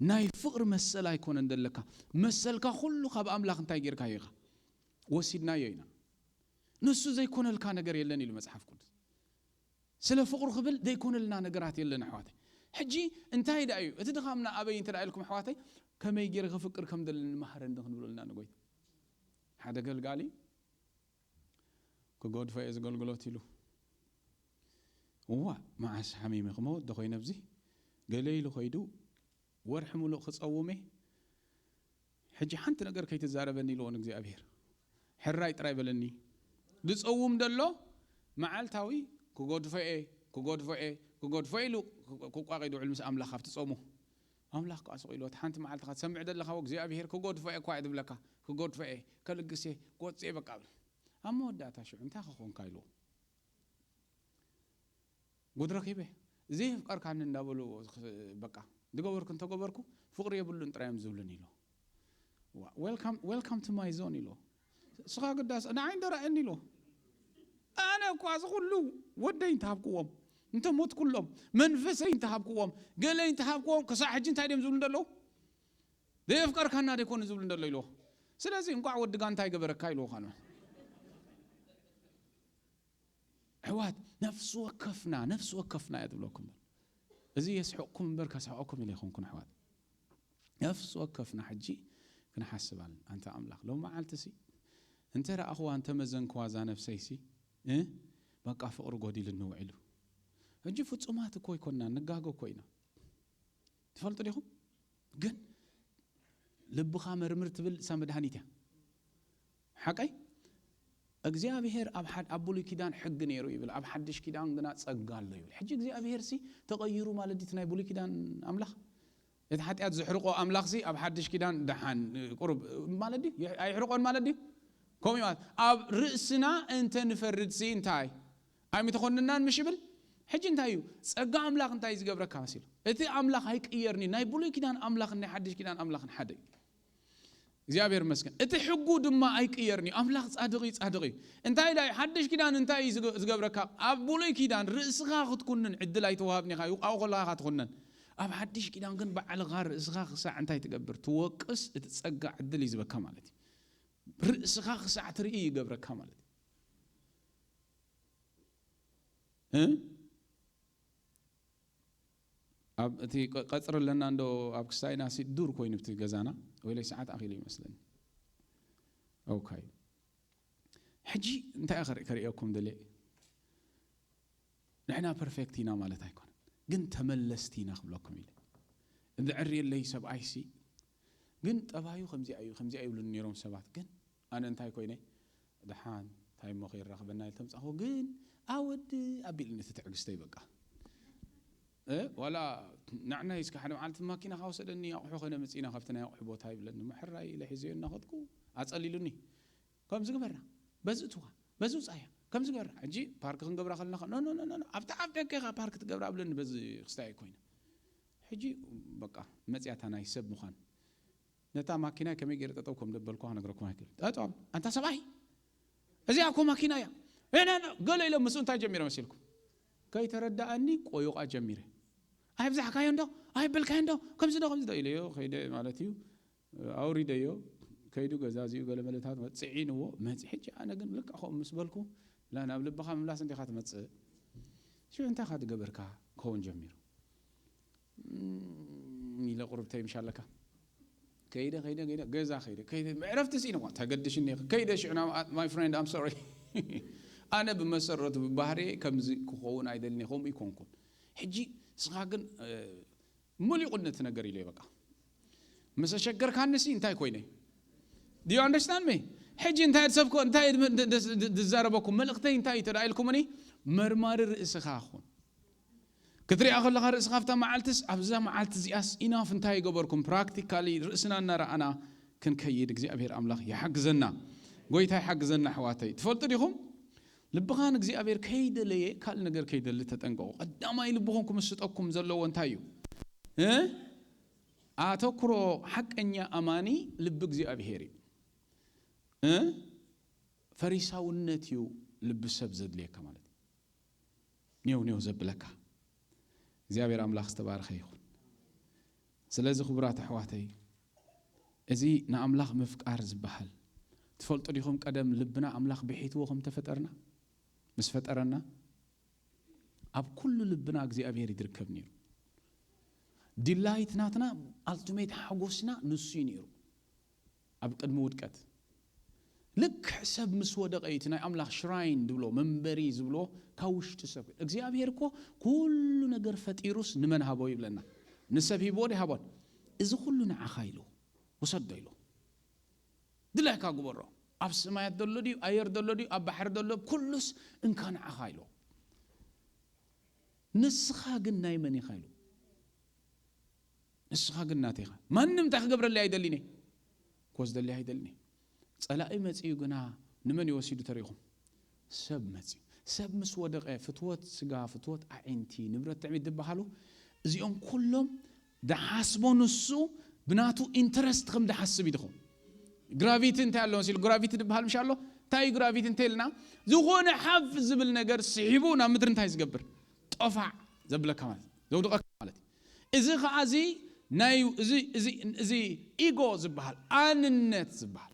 ናይ ፍቕሪ መሰል ኣይኮነን ዘለካ። መሰልካ ኩሉ ካብ ኣምላኽ እንታይ ጌርካዮ ኢኻ? ወሲድናዮ ኢና። ንሱ ዘይኮነልካ ነገር የለን ኢሉ መጽሓፍ ቅዱስ። ስለ ፍቕሩ ክብል ዘይኮነልና ነገራት የለን፣ ኣሕዋተይ። ሕጂ እንታይ ደኣ እዩ? እቲ ድኻምና ኣበይ እንተ ደኣ ኢልኩም፣ ኣሕዋተይ፣ ከመይ ገይረ ክፍቅር ከም ዘለኒ መሃረኒ ክንብሎ ኣለና ንጎይታ። ሓደ ገልጋሊ ክገድፎ እየ ዝገልግሎት ኢሉ። እዋ፣ መዓስ ሓሚመ ክመወት ዶ ኮይነ ኣብዚ? ገለ ኢሉ ከይዱ፣ ወርሒ ሙሉእ ክጸውም እየ። ሕጂ ሓንቲ ነገር ከይትዛረበኒ ኢልዎ ንእግዚኣብሔር። ሕራይ ጥራይ በለኒ። ዝጸውም ደሎ መዓልታዊ ክገድፎ እየ፣ ክገድፎ እየ፣ ክገድፎ እየ ኢሉ ክቋቒ ዝውዕል ምስ ኣምላኽ ኣብቲ ጾሙ። ኣምላኽ ከኣ ስቕ ኢልዎ፣ "እቲ ሓንቲ መዓልቲ ኢኻ ትሰምዕ ዘለኻ፣ እግዚኣብሔር ክገድፎ እየ እኳ እዩ ዝብለካ፣ ክገድፎ እየ፣ ከልግስ እየ፣ ክወጽእ እየ በቃ" በል። ኣብ መወዳእታ ሽዑ እንታይ ክኾንካ ኢልዎ። ጉድ ረኺበ። "ዘየፍቀርካኒ እንዳበሉ በቃ ዝገበርኩ እንተገበርኩ ፍቕሪ የብሉን ጥራይ እዮም ዝብሉኒ" ኢሎ። "Welcome, welcome to my zone" ኢሎ። "ስኻ ግዳስ ንዓይ እንደራእየኒ" ኢሎ። "ኣነ እኳ እዚ ኩሉ ወደይ እንተሃብክዎም፣ እንተሞትኩሎም፣ መንፈሰይ እንተሃብክዎም፣ ገለይ እንተሃብክዎም፣ ክሳዕ ሕጂ እንታይ ድዮም ዝብሉ እንደለዉ? ዘየፍቀርካና ደይኮኑ ዝብሉ እንደሎ" ኢልዎ። ስለዚ እንቋዕ ወዲ ጋንታ ይገበረካ ኢልዎ። ካን ኣሕዋት፣ ነፍሲ ወከፍና፣ ነፍሲ ወከፍና እያ ትብለኩም። እዚ የስሕቕኩም እምበር ከስሕቐኩም ኢለ ኣይኮንኩን ኣሕዋት። ነፍሲ ወከፍና ሕጂ ክንሓስብ ኣለና። ኣንታ ኣምላኽ፣ ሎም መዓልቲ ሲ እንተ ረኣኽዋ፣ እንተ መዘንክዋ እዛ ነፍሰይ ሲ፣ እ፣ በቃ ፍቕሪ ጎዲሉኒ ውዒሉ። ሕጂ ፍጹማት እኮ ኣይኮንና፣ ንጋገ እኮ ኢና። ትፈልጡ ዲኹም? ግን ልብኻ መርምር ትብል እሳ መድሃኒት እያ። ሓቀይ? እግዚኣብሔር ኣብ ሓድ-፣ ኣብ ብሉይ ኪዳን ሕጊ ነይሩ ይብል፣ ኣብ ሓድሽ ኪዳን ግና ጸጋ ኣሎ ይብል። ሕጂ እግዚኣብሔር ሲ ተቐይሩ ማለት ድዩ? እቲ ናይ ብሉይ ኪዳን ኣምላኽ፣ እቲ ሓጢኣት ዘሕርቆ ኣምላኽ ሲ ኣብ ሓድሽ ኪዳን ደሓን፣ ቁሩብ ማለት ድዩ? ኣይሕርቆን ማለት ድዩ? ከምኡ እዩ ማለት። ኣብ ርእስና እንተ ንፈርድ ሲ እንታይ ኣይምተኾንናን ምሽ ይብል። ሕጂ እንታይ እዩ ጸጋ ኣምላኽ እንታይ እዩ ዝገብረካ መሲሉ? እቲ ኣምላኽ ኣይቅየርኒ፣ ናይ ብሉይ ኪዳን ኣምላኽን ናይ ሓድሽ ኪዳን ኣምላኽን ሓደ እዩ። እግዚኣብሔር ይመስገን። እቲ ሕጉ ድማ ኣይቅየርኒ። ኣምላኽ ጻድቕ እዩ፣ ጻድቕ እዩ። እንታይ ኢላ እዩ? ሓድሽ ኪዳን እንታይ እዩ ዝገ-፣ ዝገብረካ? ኣብ ብሉይ ኪዳን ርእስኻ ክትኩንን ዕድል ኣይተዋሃብኒኻ እዩ፣ ኣብኡ ከለኻ ኢኻ ትኹነን። ኣብ ሓድሽ ኪዳን ግን ባዕልኻ ርእስኻ ክሳዕ እንታይ ትገብር? ትወቅስ፣ እቲ ጸጋ ዕድል እዩ ዝበካ ማለት እዩ። ርእስኻ ክሳዕ ትርኢ ይገብረካ ማለት እዩ። እ? ኣብ እቲ ቀ-፣ ቀጽሪ ኣለና እንዶ ኣብ ክሳይና ሲ ዱር ኮይኑ ብቲ ገዛና ወይለይ ሰዓት ኣኺሉ ይመስለኒ። ኦኬ። ሕጂ እንታይ ከርኢ-፣ ከርእየኩም ደልየ? ንሕና ፐርፌክት ኢና ማለት ኣይኮነን፣ ግን ተመለስቲ ኢና ክብለኩም ኢለ። እንድዕርየለይ ሰብኣይሲ ግን ጠባዩ ከምዚኣ እዩ፣ ከምዚኣ ይብሉኒ ነይሮም ሰባት። ግን ኣነ እንታይ ኮይነ? ደሓን እንታይ እሞ ከይራኽበና ኢል ተምጻኹ፣ ግን ኣወዲ ኣቢልኒ እቲ ትዕግስተይ በቃ። እ፣ ዋላ ንዕናይ እስከ ሓደ መዓልቲ ማኪና ካወሰደኒ ኣቑሑ ከነ መጺና ካብቲ ናይ ኣቑሑ ቦታ ይብለኒ። ምሕራይ ኢለ ሒዘዮ እናኸድኩ ኣጸሊሉኒ። ከምዚ ግበራ፣ በዚ እትዋ፣ በዚ ውጻያ፣ ከምዚ ግበራ። ሕጂ ፓርክ ክንገብራ ከለና ከ-፣ ኖ፣ ኖ፣ ኖ፣ ኖ፣ ኖ፣ ኣብታ ኣብ ደገ ኢኻ ፓርክ ትገብራ ኣብለኒ በዚ ክስታይ ኮይነ። ሕጂ በቃ መጽያታ ናይ ሰብ ምዃን። ነታ ማኪናይ ከመይ ገይረ ጠጠው ከም ደበልኩ ክነግረኩም ኣይክእል። ጠጠው፣ ኣንታ ሰብኣይ፣ እዚኣ እኮ ማኪና እያ። እ፣ ነ፣ ነ፣ ገለ ኢለ ምስኡ እንታይ ጀሚረ መሲልኩም? ከይተረዳኣኒ ቆዩቓ ጀሚረ። ኣይብዛሕካዮ እንዶ፣ ኣይበልካዮ እንዶ፣ ከምዚ ዶ፣ ከምዚ ዶ ኢለዮ፣ ከይደ ማለት እዩ። ኣውሪደዮ፣ ከይዱ ገዛዚኡ ገለ መለታት መ-፣ ጽዒንዎ፣ መጺ-፣ ሕጂ ኣነ ግን ልክዕ ከምኡ ምስ በልኩ፣ ላ ናብ ልብኻ ምምላስ እንዲኻ ትመጽእ። ሽዑ እንታይ ኢኻ ዝገበርካ ክኸውን ጀሚሩ። እም፣ ኢለ ቁሩብ ተይምሻለካ። ከይደ፣ ከይደ፣ ከይደ፣ ገዛ ከይደ፣ ከይደ፣ ዕረፍቲ ስኢነ እኳ ተገድሽኒ ኢኺ። ከይደ ሽዑ ናብ፣ my friend, I'm sorry። ኣነ ብመሰረቱ ብባህርየ ከምዚ ክኸውን ኣይደልን እየ፣ ከምኡ ይኮንኩን። ሕጂ ንስኻ ግን፣ እ፣ መሊቑኒ እቲ ነገር ኢለ በቃ። ምስ ኣሸገርካኒ ሲ እንታይ ኮይነ? Do you understand me? ሕጂ እንታይ ሰብኮ፣ እንታይ ድ-፣ ድ-፣ ድ-፣ ድ-፣ ዝዛረበኩም መልእኽተይ እንታይ እዩ ተዳኢልኩምኒ? መርማሪ ርእስኻ ኹን። ክትሪኣ ከለኻ ርእስኻ ኣብታ መዓልትስ፣ ኣብዛ መዓልቲ እዚኣስ ኢናፍ እንታይ ይገበርኩም? ፕራክቲካሊ ርእስና እናረኣና ክንከይድ እግዚኣብሔር ኣምላኽ ይሓግዘና። ጎይታ ይሓግዘና ኣሕዋተይ። ትፈልጡ ዲኹም? ልብኻ ንእግዚኣብሔር ከይደለየ ካልእ ነገር ከይደሊ ተጠንቀቑ። ቀዳማይ ልብኹም ክምስጠኩም ዘለዎ እንታይ እዩ? እ? ኣተኩሮ ሓቀኛ ኣማኒ ልቢ እግዚኣብሔር እዩ። እ? ፈሪሳውነት እዩ ልቢ ሰብ ዘድልየካ ማለት እዩ። ኔው ኔው ዘብለካ። እግዚኣብሔር ኣምላኽ ዝተባረኸ ይኹን። ስለዚ ክቡራት ኣሕዋተይ፣ እዚ ንኣምላኽ ምፍቃር ዝበሃል፣ ትፈልጡ ዲኹም ቀደም ልብና ኣምላኽ ብሒትዎ ከም ተፈጠርና? ምስ ፈጠረና ኣብ ኩሉ ልብና እግዚኣብሔር ይድርከብ ነይሩ። ዲላይት ናትና፣ ኣልቲሜት ሓጎስና ንሱ እዩ ነይሩ። ኣብ ቅድሚ ውድቀት ልክዕ ሰብ ምስ ወደቀ እዩ እቲ ናይ ኣምላኽ ሽራይን ዝብሎ፣ መንበሪ ዝብሎ፣ ካብ ውሽጢ ሰብ። እግዚኣብሔር እኮ ኩሉ ነገር ፈጢሩስ ንመን ሃቦ ይብለና? ንሰብ ሂብዎ ዶ ሃቦን? እዚ ኩሉ ንዓኻ ኢሉ፣ ውሰዶ ኢሉ። ድላይካ ግበሮ። ኣብ ሰማያት ዘሎ ድዩ፣ ኣየር ዘሎ ድዩ፣ ኣብ ባሕሪ ዘሎ፣ ኩሉስ እንካ ንዓኻ ኢሉ። ንስኻ ግን ናይ መን ኢኻ ኢሉ። ንስኻ ግን ናተይ ኢኻ። ማንም እንታይ ክገብረለይ ኣይደልን እየ። ክወስደለይ ኣይደልን እየ። ጸላኢ መጺኡ ግና ንመን እዩ ወሲዱ ተሪኹም? ሰብ መጺኡ። ሰብ ምስ ወደቐ ፍትወት ስጋ፣ ፍትወት ኣዒንቲ፣ ንብረት ትዕቢት ዝበሃሉ እዚኦም ኩሎም ዝሓስቦ ንሱ ብናቱ ኢንተረስት ከም ዝሓስብ እዩ ድኹም። ግራቪቲ እንታይ ኣሎ መሲሉ? ግራቪቲ ዝበሃል ምሽ ኣሎ? እንታይ እዩ ግራቪቲ እንተ ኢልና? ዝኾነ ሓፍ ዝብል ነገር ስሒቡ ናብ ምድሪ እንታይ ዝገብር? ጠፋዕ ዘብለካ ማለት፣ ዘውድቐካ ማለት እዩ። እዚ ኸዓ እዚ ናይ፣ እዚ፣ እዚ፣ እዚ ኢጎ ዝበሃል፣ ኣንነት ዝበሃል፣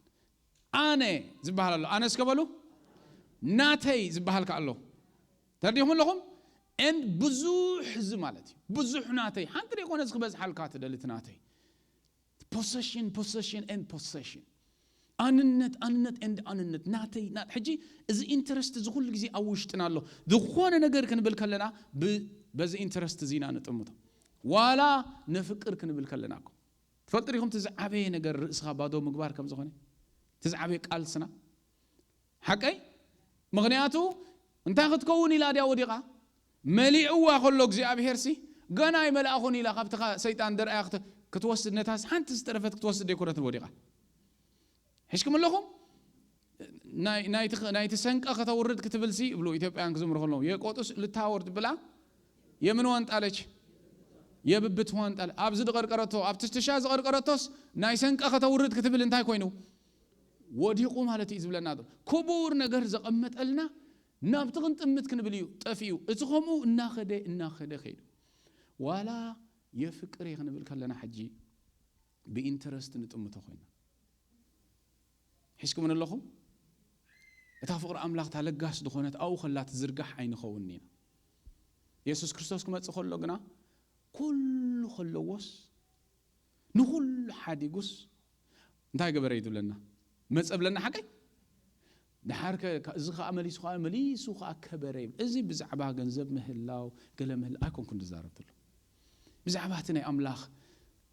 ኣነ ዝበሃል ኣሎ። ኣነ እስከ በሉ፣ ናተይ ዝበሃል ከ ኣሎ። ተረዲኹም ኣለኹም? ኤንድ ብዙሕ እዚ ማለት እዩ። ብዙሕ ናተይ። ሓንቲ ደይኮነ እዚ ክበዝሓልካ ትደሊ እቲ ናተይ። ፖሰሽን፣ ፖሰሽን ኤንድ ፖሰሽን። ኣንነት፣ ኣንነት ኤንድ ኣንነት። ናተይ፣ ና-፣ ሕጂ እዚ ኢንተረስት እዚ ኩሉ ግዜ ኣብ ውሽጥና ኣሎ። ዝኾነ ነገር ክንብል ከለና ብ-፣ በዚ ኢንተረስት እዚ ኢና ንጥምቶ። ዋላ ነፍቅር ክንብል ከለና እኮ። ትፈልጡ ዲኹም እቲ ዝዓበየ ነገር ርእስኻ ባዶ ምግባር ከም ዝኾነ? እቲ ዝዓበየ ቃልስና? ሓቀይ? ምኽንያቱ እንታይ ክትከውን ኢላ ድያ ወዲቓ? መሊእዋ ከሎ እግዚኣብሄርሲ፣ ገና ኣይመልኣኹን ኢላ ካብቲ ኻ-፣ ሰይጣን ደርኣያ ክት-፣ ክትወስድ፣ ነታስ ሓንቲ ዝተረፈት ክትወስድ ደይኮነትን ወዲቓ? ሒዝኩም ኣለኹም? ናይ- ናይቲ ኸ- ናይቲ ሰንቀ ከተውርድ ክትብልሲ ይብሉ ኢትዮጵያን ክዝምሩ ከለዉ፣ የቆጡስ ልታወርድ ብላ የምን ዋንጣለች የብብት ዋንጣል ኣብዚ ዝቐርቀረቶ ኣብቲ ትሻ ዝቐርቀረቶስ ናይ ሰንቀ ከተውርድ ክትብል እንታይ ኮይኑ ወዲቑ ማለት እዩ ዝብለና ዘሎ። ክቡር ነገር ዘቐመጠልና ናብቲ ክንጥምት ክንብል እዩ ጠፊኡ። እቲ ከምኡ እናኸደ እናኸደ ከይዱ። ዋላ የፍቅር እየ ክንብል ከለና ሕጂ ብኢንተረስት ንጥምቶ ኮይና ሒዝኩምን ኣለኹም። እታ ፍቕሪ ኣምላኽ እታ ለጋስ ዝኾነት ኣብኡ ከላ ትዝርጋሕ ኣይንኸውን ኢና። የሱስ ክርስቶስ ክመጽእ ከሎ ግና ኩሉ ከለዎስ ንኹሉ ሓዲጉስ እንታይ ገበረ እዩ ዝብለና? መጸ ብለና ሓቀይ ድሓር ከ- ከ- እዚ ኸኣ መሊሱ ኸኣ መሊሱ ኸኣ ከበረ ይብል። እዚ ብዛዕባ ገንዘብ ምህላው ገለ ምህላ ኣይኮንኩን ዝዛረብ ዘሎ። ብዛዕባ እቲ ናይ ኣምላኽ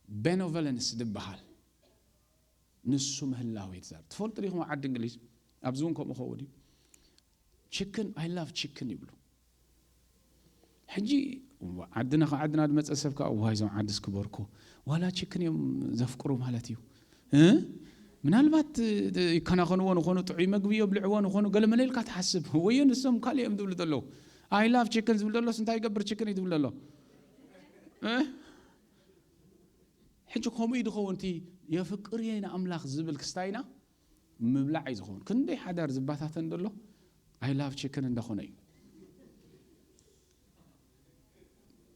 ቤኖቨለንስ ዝበሃል ንሱ ምህላው እዩ ዝዛረብ። ትፈልጡ ዲኹም ኣብ ዓዲ እንግሊዝ ኣብዚ እውን ከምኡ ኸውን እዩ። ቺክን፣ I love chicken ይብሉ። ሕጂ ዓድና ካብ ዓድና ዝመፀ ሰብ ከዓ ዋይ እዞም ዓድስ ክበርኩ ዋላ ቺክን እዮም ዘፍቅሩ ማለት እዩ። እ? ምናልባት እ፣ ይከናኸንዎ ንኾኑ ጥዑይ መግቢ የብልዕዎ ንኾኑ ገለ መለ ኢልካ ትሓስብ። ወዮ ንሶም ካልእ እዮም ዝብሉ ዘለዉ። I love chicken ዝብል ዘሎስ እንታይ ይገብር ቺክን እዩ ዝብል ዘሎ? እ? ሕጂ ከምኡ እዩ ዝኸውን እቲ የፍቅር እየ ንኣምላኽ ዝብል ክስታይና ምብላዕ እዩ ዝኸውን። ክንደይ ሓዳር ዝባታተን ዘሎ I love chicken እንዳኾነ እዩ።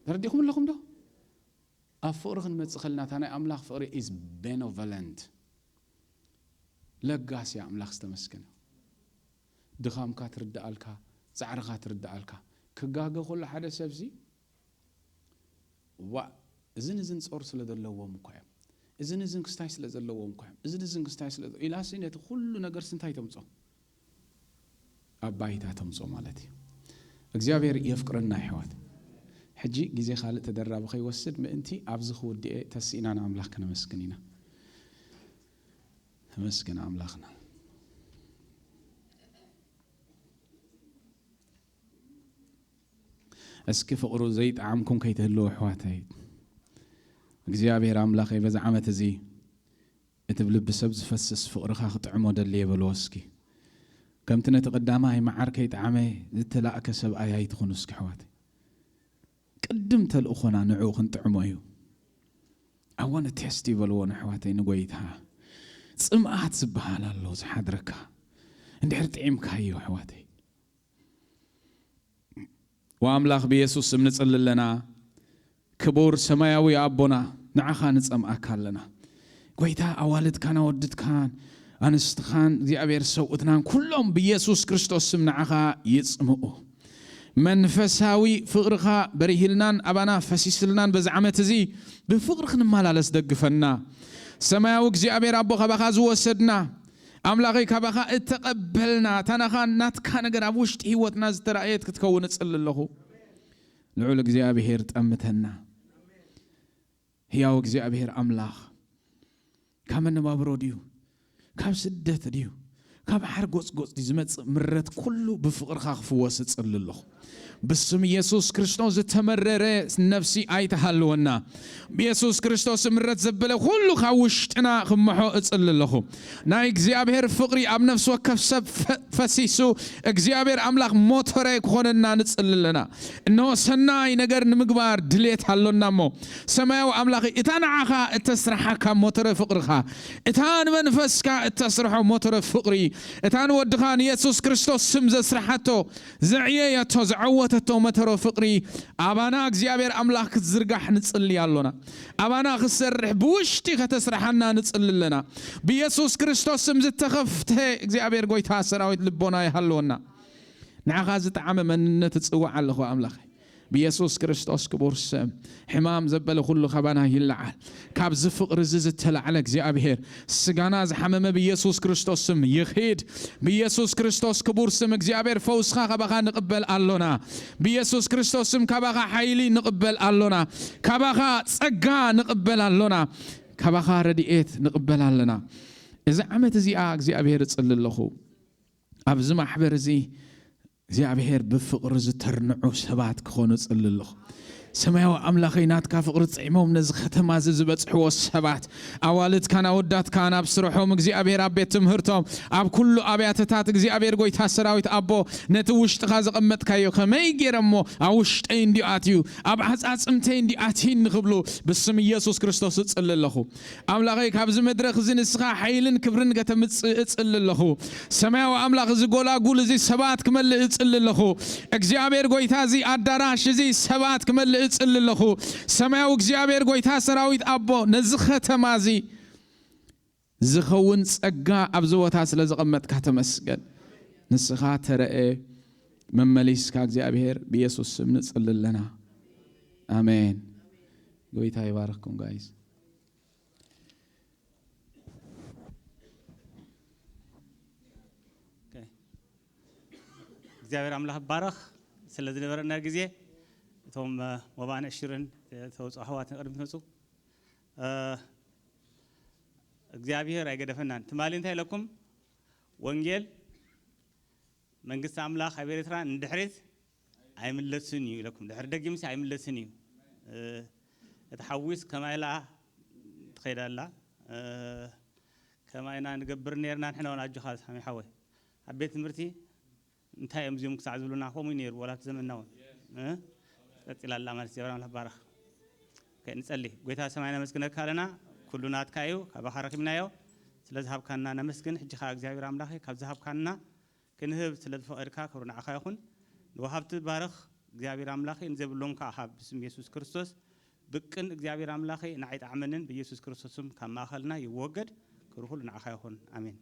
ተረዲኹም ኣለኹም ዶ? ኣብ ፍቕሪ ክንመጽእ ከለና እታ ናይ ኣምላኽ ፍቕሪ is benevolent። ለጋስ እያ ኣምላኽ ዝተመስገነ። ድኻምካ ትርድኣልካ፣ ጻዕርኻ ትርድኣልካ። ክጋገ ከሎ ሓደ ሰብዚ ዋእ እዝን እዝን ጾር ስለ ዘለዎም እኳ እዮም። እዝን እዝን ክስታይ ስለ ዘለዎም እኳ እዮም። እዝን እዝን ክስታይ ስለ ኢላሲ ነቲ ኩሉ ነገርሲ እንታይ ተምጾ? ኣብ ባይታ ተምጾ ማለት እዩ። እግዚኣብሔር የፍቅረና ይሕዋት። ሕጂ ግዜ ካልእ ተደራቢ ከይወስድ ምእንቲ ኣብዚ ክውድኤ ተስኢና ንኣምላኽ ከነመስግን ኢና። ተመስገን ኣምላኽና። እስኪ ፍቕሩ ዘይጠዓምኩም ከይትህልዉ ኣሕዋተይ። እግዚኣብሔር ኣምላኸይ በዚ ዓመት እዚ እቲ ብልቢ ሰብ ዝፈስስ ፍቕርኻ ክጥዕሞ ደልየ በልዎ እስኪ። ከምቲ ነቲ ቀዳማይ መዓር ከይጠዓመ ዝተላእከ ሰብኣይ ኣይትኹኑ እስኪ ኣሕዋተይ። ቅድም ተልእኾና ንዕኡ ክንጥዕሞ እዩ። ኣወነ ቴስት ይበልዎ ንኣሕዋተይ ንጎይታ። ጽምኣት ዝበሃል ኣሎ ዝሓድረካ። እንድሕር ጥዒምካዮ ኣሕዋተይ። ወኣምላኽ ብየሱስ ስም ንጽሊ ኣለና። ክቡር ሰማያዊ ኣቦና ንዓኻ ንጸምኣካ ኣለና። ጎይታ ኣዋልድካን ኣወድትካን ኣንስትኻን እግዚኣብሔር ሰብኡትናን ኩሎም ብየሱስ ክርስቶስ ስም ንዓኻ ይጽምኡ። መንፈሳዊ ፍቕርኻ በሪሂልናን ኣባና ፈሲስልናን በዚ ዓመት እዚ ብፍቕሪ ክንመላለስ ደግፈና። ሰማያዊ እግዚኣብሔር ኣቦ ካባኻ ዝወሰድና ኣምላኸይ ካባኻ እተቐበልና እታ ናኻ ናትካ ነገር ኣብ ውሽጢ ህይወትና ዝተራእየት ክትከውን እጽሊ ኣለኹ። ልዑል እግዚኣብሔር ጠምተና። ህያው እግዚኣብሔር ኣምላኽ ካብ መነባብሮ ድዩ ካብ ስደት ድዩ ካብ ሓር ጎጽጎጽ ድዩ ዝመጽእ ምረት ኩሉ ብፍቕርኻ ክፍወስ እጽሊ ኣለኹ። ብስም ኢየሱስ ክርስቶስ ዝተመረረ ነፍሲ ኣይተሃልወና። ብኢየሱስ ክርስቶስ ምረት ዘበለ ኩሉ ካብ ውሽጥና ክመሖ እጽሊ ኣለኹ። ናይ እግዚኣብሔር ፍቕሪ ኣብ ነፍሲ ወከፍ ሰብ ፈ- ፈሲሱ እግዚኣብሔር ኣምላኽ ሞተረ ክኾነና ንጽሊ ኣለና። እነሆ ሰናይ ነገር ንምግባር ድሌት ኣሎና እሞ ሰማያዊ ኣምላኽ እታ ንዓኻ እተስርሓካ ሞተረ ፍቕርኻ እታ ንመንፈስካ እተስርሖ ሞተረ ፍቕሪ እታ ንወድኻ ንየሱስ ክርስቶስ ስም ዘስርሓቶ ዘዕየየቶ ዘዐወተቶ መተሮ ፍቕሪ ኣባና እግዚኣብሔር ኣምላኽ ክትዝርጋሕ ንጽሊ ኣሎና። ኣባና ክሰርሕ ብውሽጢ ከተስርሓና ንጽሊ ኣለና። ብየሱስ ክርስቶስ ስም ዝተኸፍተ እግዚኣብሔር ጎይታ ሰራዊት ልቦና ይሃልወና። ንዓኻ ዝጠዓመ መንነት እጽዋዕ ኣለኹ ኣምላኸ። ብየሱስ ክርስቶስ ክቡር ስም ሕማም ዘበለ ኩሉ ካባና ይለዓል። ካብዚ ፍቕሪ እዚ ዝተላዕለ እግዚኣብሔር ስጋና ዝሓመመ ብየሱስ ክርስቶስ ስም ይኺድ። ብየሱስ ክርስቶስ ክቡር ስም እግዚኣብሔር ፈውስኻ ካባኻ ንቕበል ኣሎና። ብየሱስ ክርስቶስ ስም ካባኻ ሓይሊ ንቕበል ኣሎና። ካባኻ ጸጋ ንቕበል ኣሎና። ካባኻ ረድኤት ንቕበል ኣለና። እዚ ዓመት እዚኣ እግዚኣብሔር እጽሊ ኣለኹ ኣብዚ ማሕበር እዚ እግዚኣብሔር ብፍቕሪ ዝተርንዑ ሰባት ክኾኑ እጽሊ ኣለኹ። ሰማያዊ ኣምላኸይ፣ ናትካ ፍቕሪ ጥዒሞም ነዚ ከተማ እዚ ዝበጽሕዎ ሰባት፣ ኣዋልድካን ኣወዳትካን ኣብ ስርሖም እግዚኣብሔር፣ ኣብ ቤት ትምህርቶም፣ ኣብ ኩሉ ኣብያተታት እግዚኣብሔር ጎይታ ሰራዊት ኣቦ፣ ነቲ ውሽጥኻ ዘቐመጥካዮ ከመይ ገይረ እሞ ኣብ ውሽጠይ እንዲዩ ኣትዩ፣ ኣብ ዓጻጽምተይ እንዲዩ ኣትዩ ንኽብሉ ብስም ኢየሱስ ክርስቶስ እጽሊ ኣለኹ። ኣምላኸይ፣ ካብዚ መድረኽ እዚ ንስኻ ሓይልን ክብርን ከተምጽእ እጽሊ ኣለኹ። ሰማያዊ ኣምላኽ፣ እዚ ጎላጉል እዚ ሰባት ክመልእ እጽሊ ኣለኹ። እግዚኣብሔር ጎይታ፣ እዚ ኣዳራሽ እዚ ሰባት ክመልእ እጽሊ ኣለኹ። ሰማያዊ እግዚኣብሔር ጎይታ ሰራዊት ኣቦ፣ ነዚ ከተማ እዚ ዝኸውን ጸጋ ኣብዚ ቦታ ስለ ዘቐመጥካ ተመስገን። ንስኻ ተረኤ መመሊስካ እግዚኣብሔር፣ ብኢየሱስ ስም ንጽሊ ኣለና። ኣሜን። ጎይታ ይባርኽኩም ጋይስ። ኦኬ። እግዚኣብሔር ኣምላኽ ይባረኽ ስለ ዝነበረና ግዜ። እቶም እ፣ ወባን ዕሽርን እ፣ ተውፅኦ ኣሕዋት ንቕድሚት መፁ። እ፣ እግዚኣብሔር ኣይገደፈናን። ትማሊ እንታይ ኢለኩም? ወንጌል መንግስቲ ኣምላኽ ኣብ ኤርትራ ንድሕሪት ኣይምለስን እዩ ኢለኩም። ድሕሪ ደጊምሲ ኣይምለስን እዩ። እ፣ እቲ ሓዊስ ከማይ ኢላ ትኸይድ ኣላ። እ፣ ከማይ ኢና ንገብር ነርና ንሕና እውን። ኣጆኻ ሳሚ ሓወይ፣ ኣብ ቤት ትምህርቲ እንታይ እዮም እዚኦም ክሳዕ ዝብሉና ከምኡ እዩ ነይሩ። ዋላ እቲ ዘመንና እውን እ፣ ቀፂላ ኣላ ማለት እግዚኣብሔር ኣምላኽ ባረኽ። ኦኬ፣ ንጸሊ። ጎይታ ሰማይ ነመስግነካ ኣለና። ኩሉ ናትካ እዩ፣ ካባኻ ረኺብናዮ። ስለ ዝሃብካና ነመስግን። ሕጂ ኸኣ እግዚኣብሔር ኣምላኸ ካብ ዝሃብካና ክንህብ ስለ ዝፈቐድካ ክብሪ ንዓኻ ይኹን። ንወሃብቲ ባርኽ እግዚኣብሔር ኣምላኸ፣ ንዘይብሎም ከኣ ሃብ ብስም የሱስ ክርስቶስ። ብቅን እግዚኣብሔር ኣምላኸ ንዓይ ጣዕመንን ብየሱስ ክርስቶስ ስም ካብ ማእኸልና ይወገድ። ክብሪ ኩሉ ንዓኻ ይኹን። ኣሜን።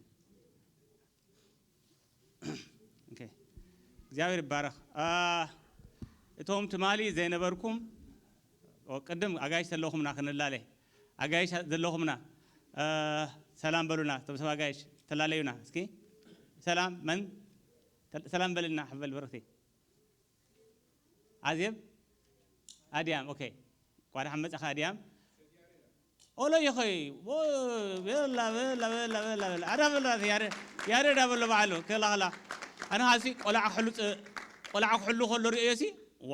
ኦኬ። እግዚኣብሔር ይባረኽ። አ፣ እቶም ትማሊ ዘይነበርኩም፣ ኦ፣ ቅድም ኣጋይሽ ዘለኹምና ክንላለ። ኣጋይሽ ዘለኹምና፣ አ፣ ሰላም በሉና። እቶም ሰብ ኣጋይሽ ተላለዩና። እስኪ ሰላም፣ መን? ተ-፣ ሰላም በልና፣ ሕበል ብርኽቲ። ኣዜብ? ኣድያም፣ ኦኬ። እንኳን ደሓን መጻኻ ኣድያም። ኦሎ ይኸይ፣ ዎ፣ በላ፣ በላ፣ በላ፣ በላ፣ በላ። ኣዳ በላ፣ ያረ-፣ ያሬድ ኣበሎ በዓሉ፣ ከላ፣ ከላ። ኣነ ኻሲ ቆልዓ ክሕሉ ጸ-፣ ቆልዓ ክሕሉ ከሎ ርእዮሲ፣ ዋ።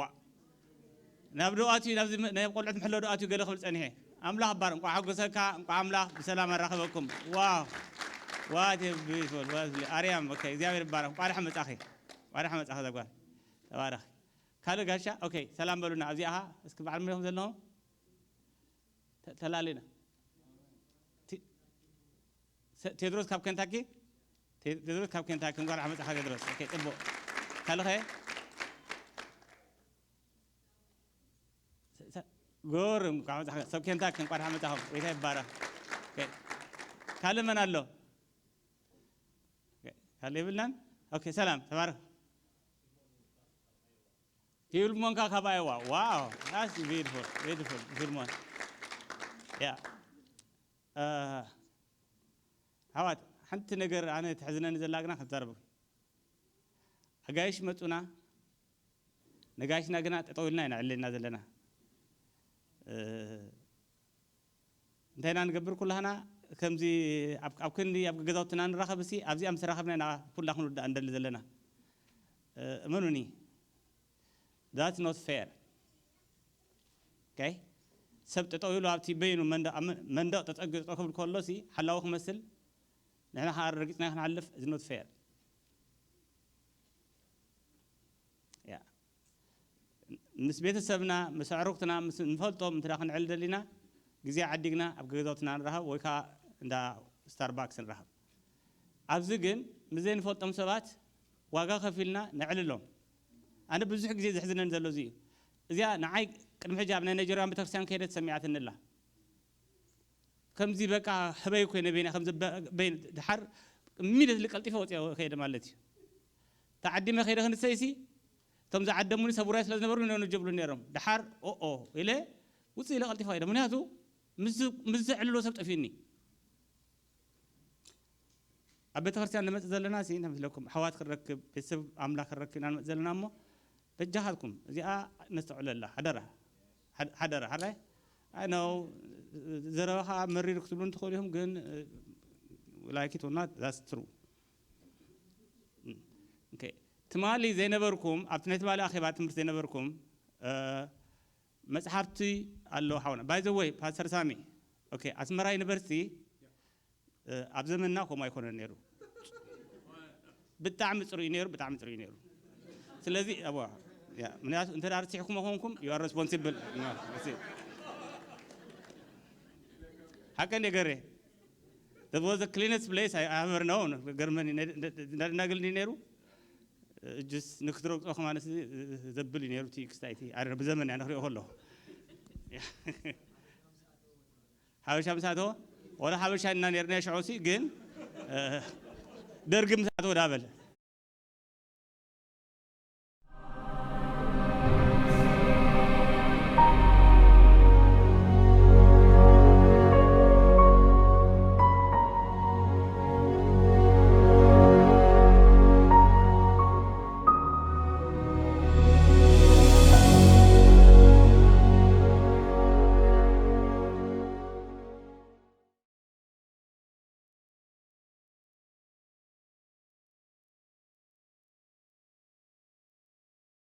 ናብ ዶ ኣትዩ፣ ናብዚ መ-፣ ናብ ቆልዑት መሕሎ ዶ ኣትዩ ገለ ክብል ጸኒሐ። ኣምላኽ ባር፣ እንቋዕ ሓጎሰካ፣ እንቋዕ ኣምላኽ ብሰላም ኣራኸበኩም። ዋው። What a beautiful፣ what a beautiful። ኣርያም፣ ኦኬ፣ እግዚኣብሔር ይባረክ። እንቋዕ ደሓን መጻኺ። እንቋዕ ደሓን መጻኺ ዘጓል። ተባረኽ። ካልእ ጋሻ፣ ኦኬ፣ ሰላም በሉና። ኣብዚኣ ኸኣ እስኪ በዓል መን ኢኹም ዘለኹም? ተ-፣ ተላሊና። ቲ-፣ ሰ-፣ ቴድሮስ ካብ ኬንታኪ? ቴ-፣ ቴድሮስ ካብ ኬንታኪ፣ እንኳን ደሓን መጻኻ ቴድሮስ። ኦኬ፣ ጽቡቕ። ካልእ ኸ? ሰ-፣ ሰ-፣ ጎርም፣ እንኳን መጻኻ። ሰብ ኬንታኪ፣ እንኳን ደሓን መጻኹም። ጎይታ ይባረኽ። ኦኬ። ካልእ መን ኣሎ? ኦኬ፣ ካልእ የብልናን? ኦኬ፣ ሰላም፣ ተባረኽ። ፊልሞን ከኣ ካብ ኣየዋ። ዋው፣ that's beautiful፣ beautiful፣ ፊልሞን። ያ። እ፣ ኣሕዋት፣ ሓንቲ ነገር ኣነ ትሕዝነኒ ዘላ ግና ክዛረብ። ኣጋይሽ መጹና፣ ነጋይሽና ግና ጠጠው ኢልና ኢና ዕሌልና ዘለና። እ፣ እንታይ ኢና ንገብር? ኩላህና ከምዚ ኣብ፣ ኣብ ክንዲ ኣብ ገዛውትና ንራኸብ፣ እሲ ኣብዚኣ ምስ ተራኸብና ኢና ኩላ ክንውዳእ እንደሊ ዘለና። እ፣ እመኑኒ፣ that's not fair። ኦኬ? ሰብ ጠጠው ኢሉ ኣብቲ በይኑ መንደቕ፣ ኣብ መንደቕ ተጸጊዑ ጠጠው ክብል ከሎ፣ እሲ ሓላዊ ክመስል፣ ንሕና ኸኣ ረጊጽናዮ ክንሓልፍ፣ it's not fair። ያ። ምስ ቤተሰብና፣ ምስ ኣዕሩኽትና፣ ምስ እንፈልጦም እንተ ደኣ ክንዕል ደሊና፣ ግዜ ዓዲግና ኣብ ገዛውትና ንራኸብ ወይ ከኣ እንዳ ስታርባክስ ንራኸብ። ኣብዚ ግን ምስ ዘይንፈልጦም ሰባት ዋጋ ከፊልና ነዕልሎም። ኣነ ብዙሕ ግዜ ዘሕዝነኒ ዘሎ እዚ እዩ። እዚኣ ንዓይ ቅድሚ ሕጂ ኣብ ናይ ናይጀርያን ቤተክርስትያን ከይደ ተሰሚዓትኒ ኣላ። ከምዚ በቃ ህበይ ኮይነ በይና፣ ከምዚ በ-፣ በይን-፣ ድሓር ኢሚድየትሊ ቀልጢፈ ወፂአ ከይደ ማለት እዩ። ተዓዲመ ከይደ ክንሰይሲ፣ እቶም ዝዓደሙኒ ሰብ ውራይ ስለ ዝነበሩ ነኑ ጀብሉ ነይሮም። ድሓር ኦኦ ኢለ ውፅእ ኢለ ቀልጢፈ ከይደ። ምክንያቱ ምስ፣ ምስ ዘዕልሎ ሰብ ጠፊኡኒ። ኣብ ቤተክርስትያን ንመጽእ ዘለና ሲ፣ እንታይ መስለኩም? ኣሕዋት ክንረክብ፣ ቤተሰብ ኣምላኽ ክንረክብ ኢና ንመጽእ ዘለና እሞ፣ በጃኻትኩም እዚኣ ነስተውዕለላ። ሓደራ። ሓድ-፣ ሓደራ። ሓራይ? I know፣ ዘረባ ኸኣ መሪር ክትብሉ እንትኽእሉ ኢኹም፣ ግን፣ እ፣ like it or not, that's true። ኦኬ። ትማሊ ዘይነበርኩም፣ ኣብቲ ናይ ትማሊ ኣኼባ ትምህርቲ ዘይነበርኩም፣ እ፣ መጽሓፍቲ ኣሎ ሓውና። By the way, ፓስተር ሳሚ፣ okay, ኣስመራ ዩኒቨርሲቲ ኣብ ዘመንና ከምኡ ኣይኮነን ነይሩ። ብጣዕሚ ጽሩይ ነይሩ፣ ብጣዕሚ ጽሩይ ነይሩ። ስለዚ ኣብ ምክንያቱ እንተ ረሲሕኩም ኾንኩም you are responsible። ሓቀ እንደ ገሬ That was the cleanest place I ever known። ገርመኒ። እናግል ነይሩ እጅስ ንክትረግጾ ከማነስ ዘብል እዩ ነይሩ። እቲ ክስታይቲ ብዘመን እያ ንክሪኦ ከለኹ ሓበሻ ምስ ኣተወ፣ ወላ ሓበሻ እና ነርና ሽዑሲ ግን ደርጊ ምስ ኣተወ ዳበል።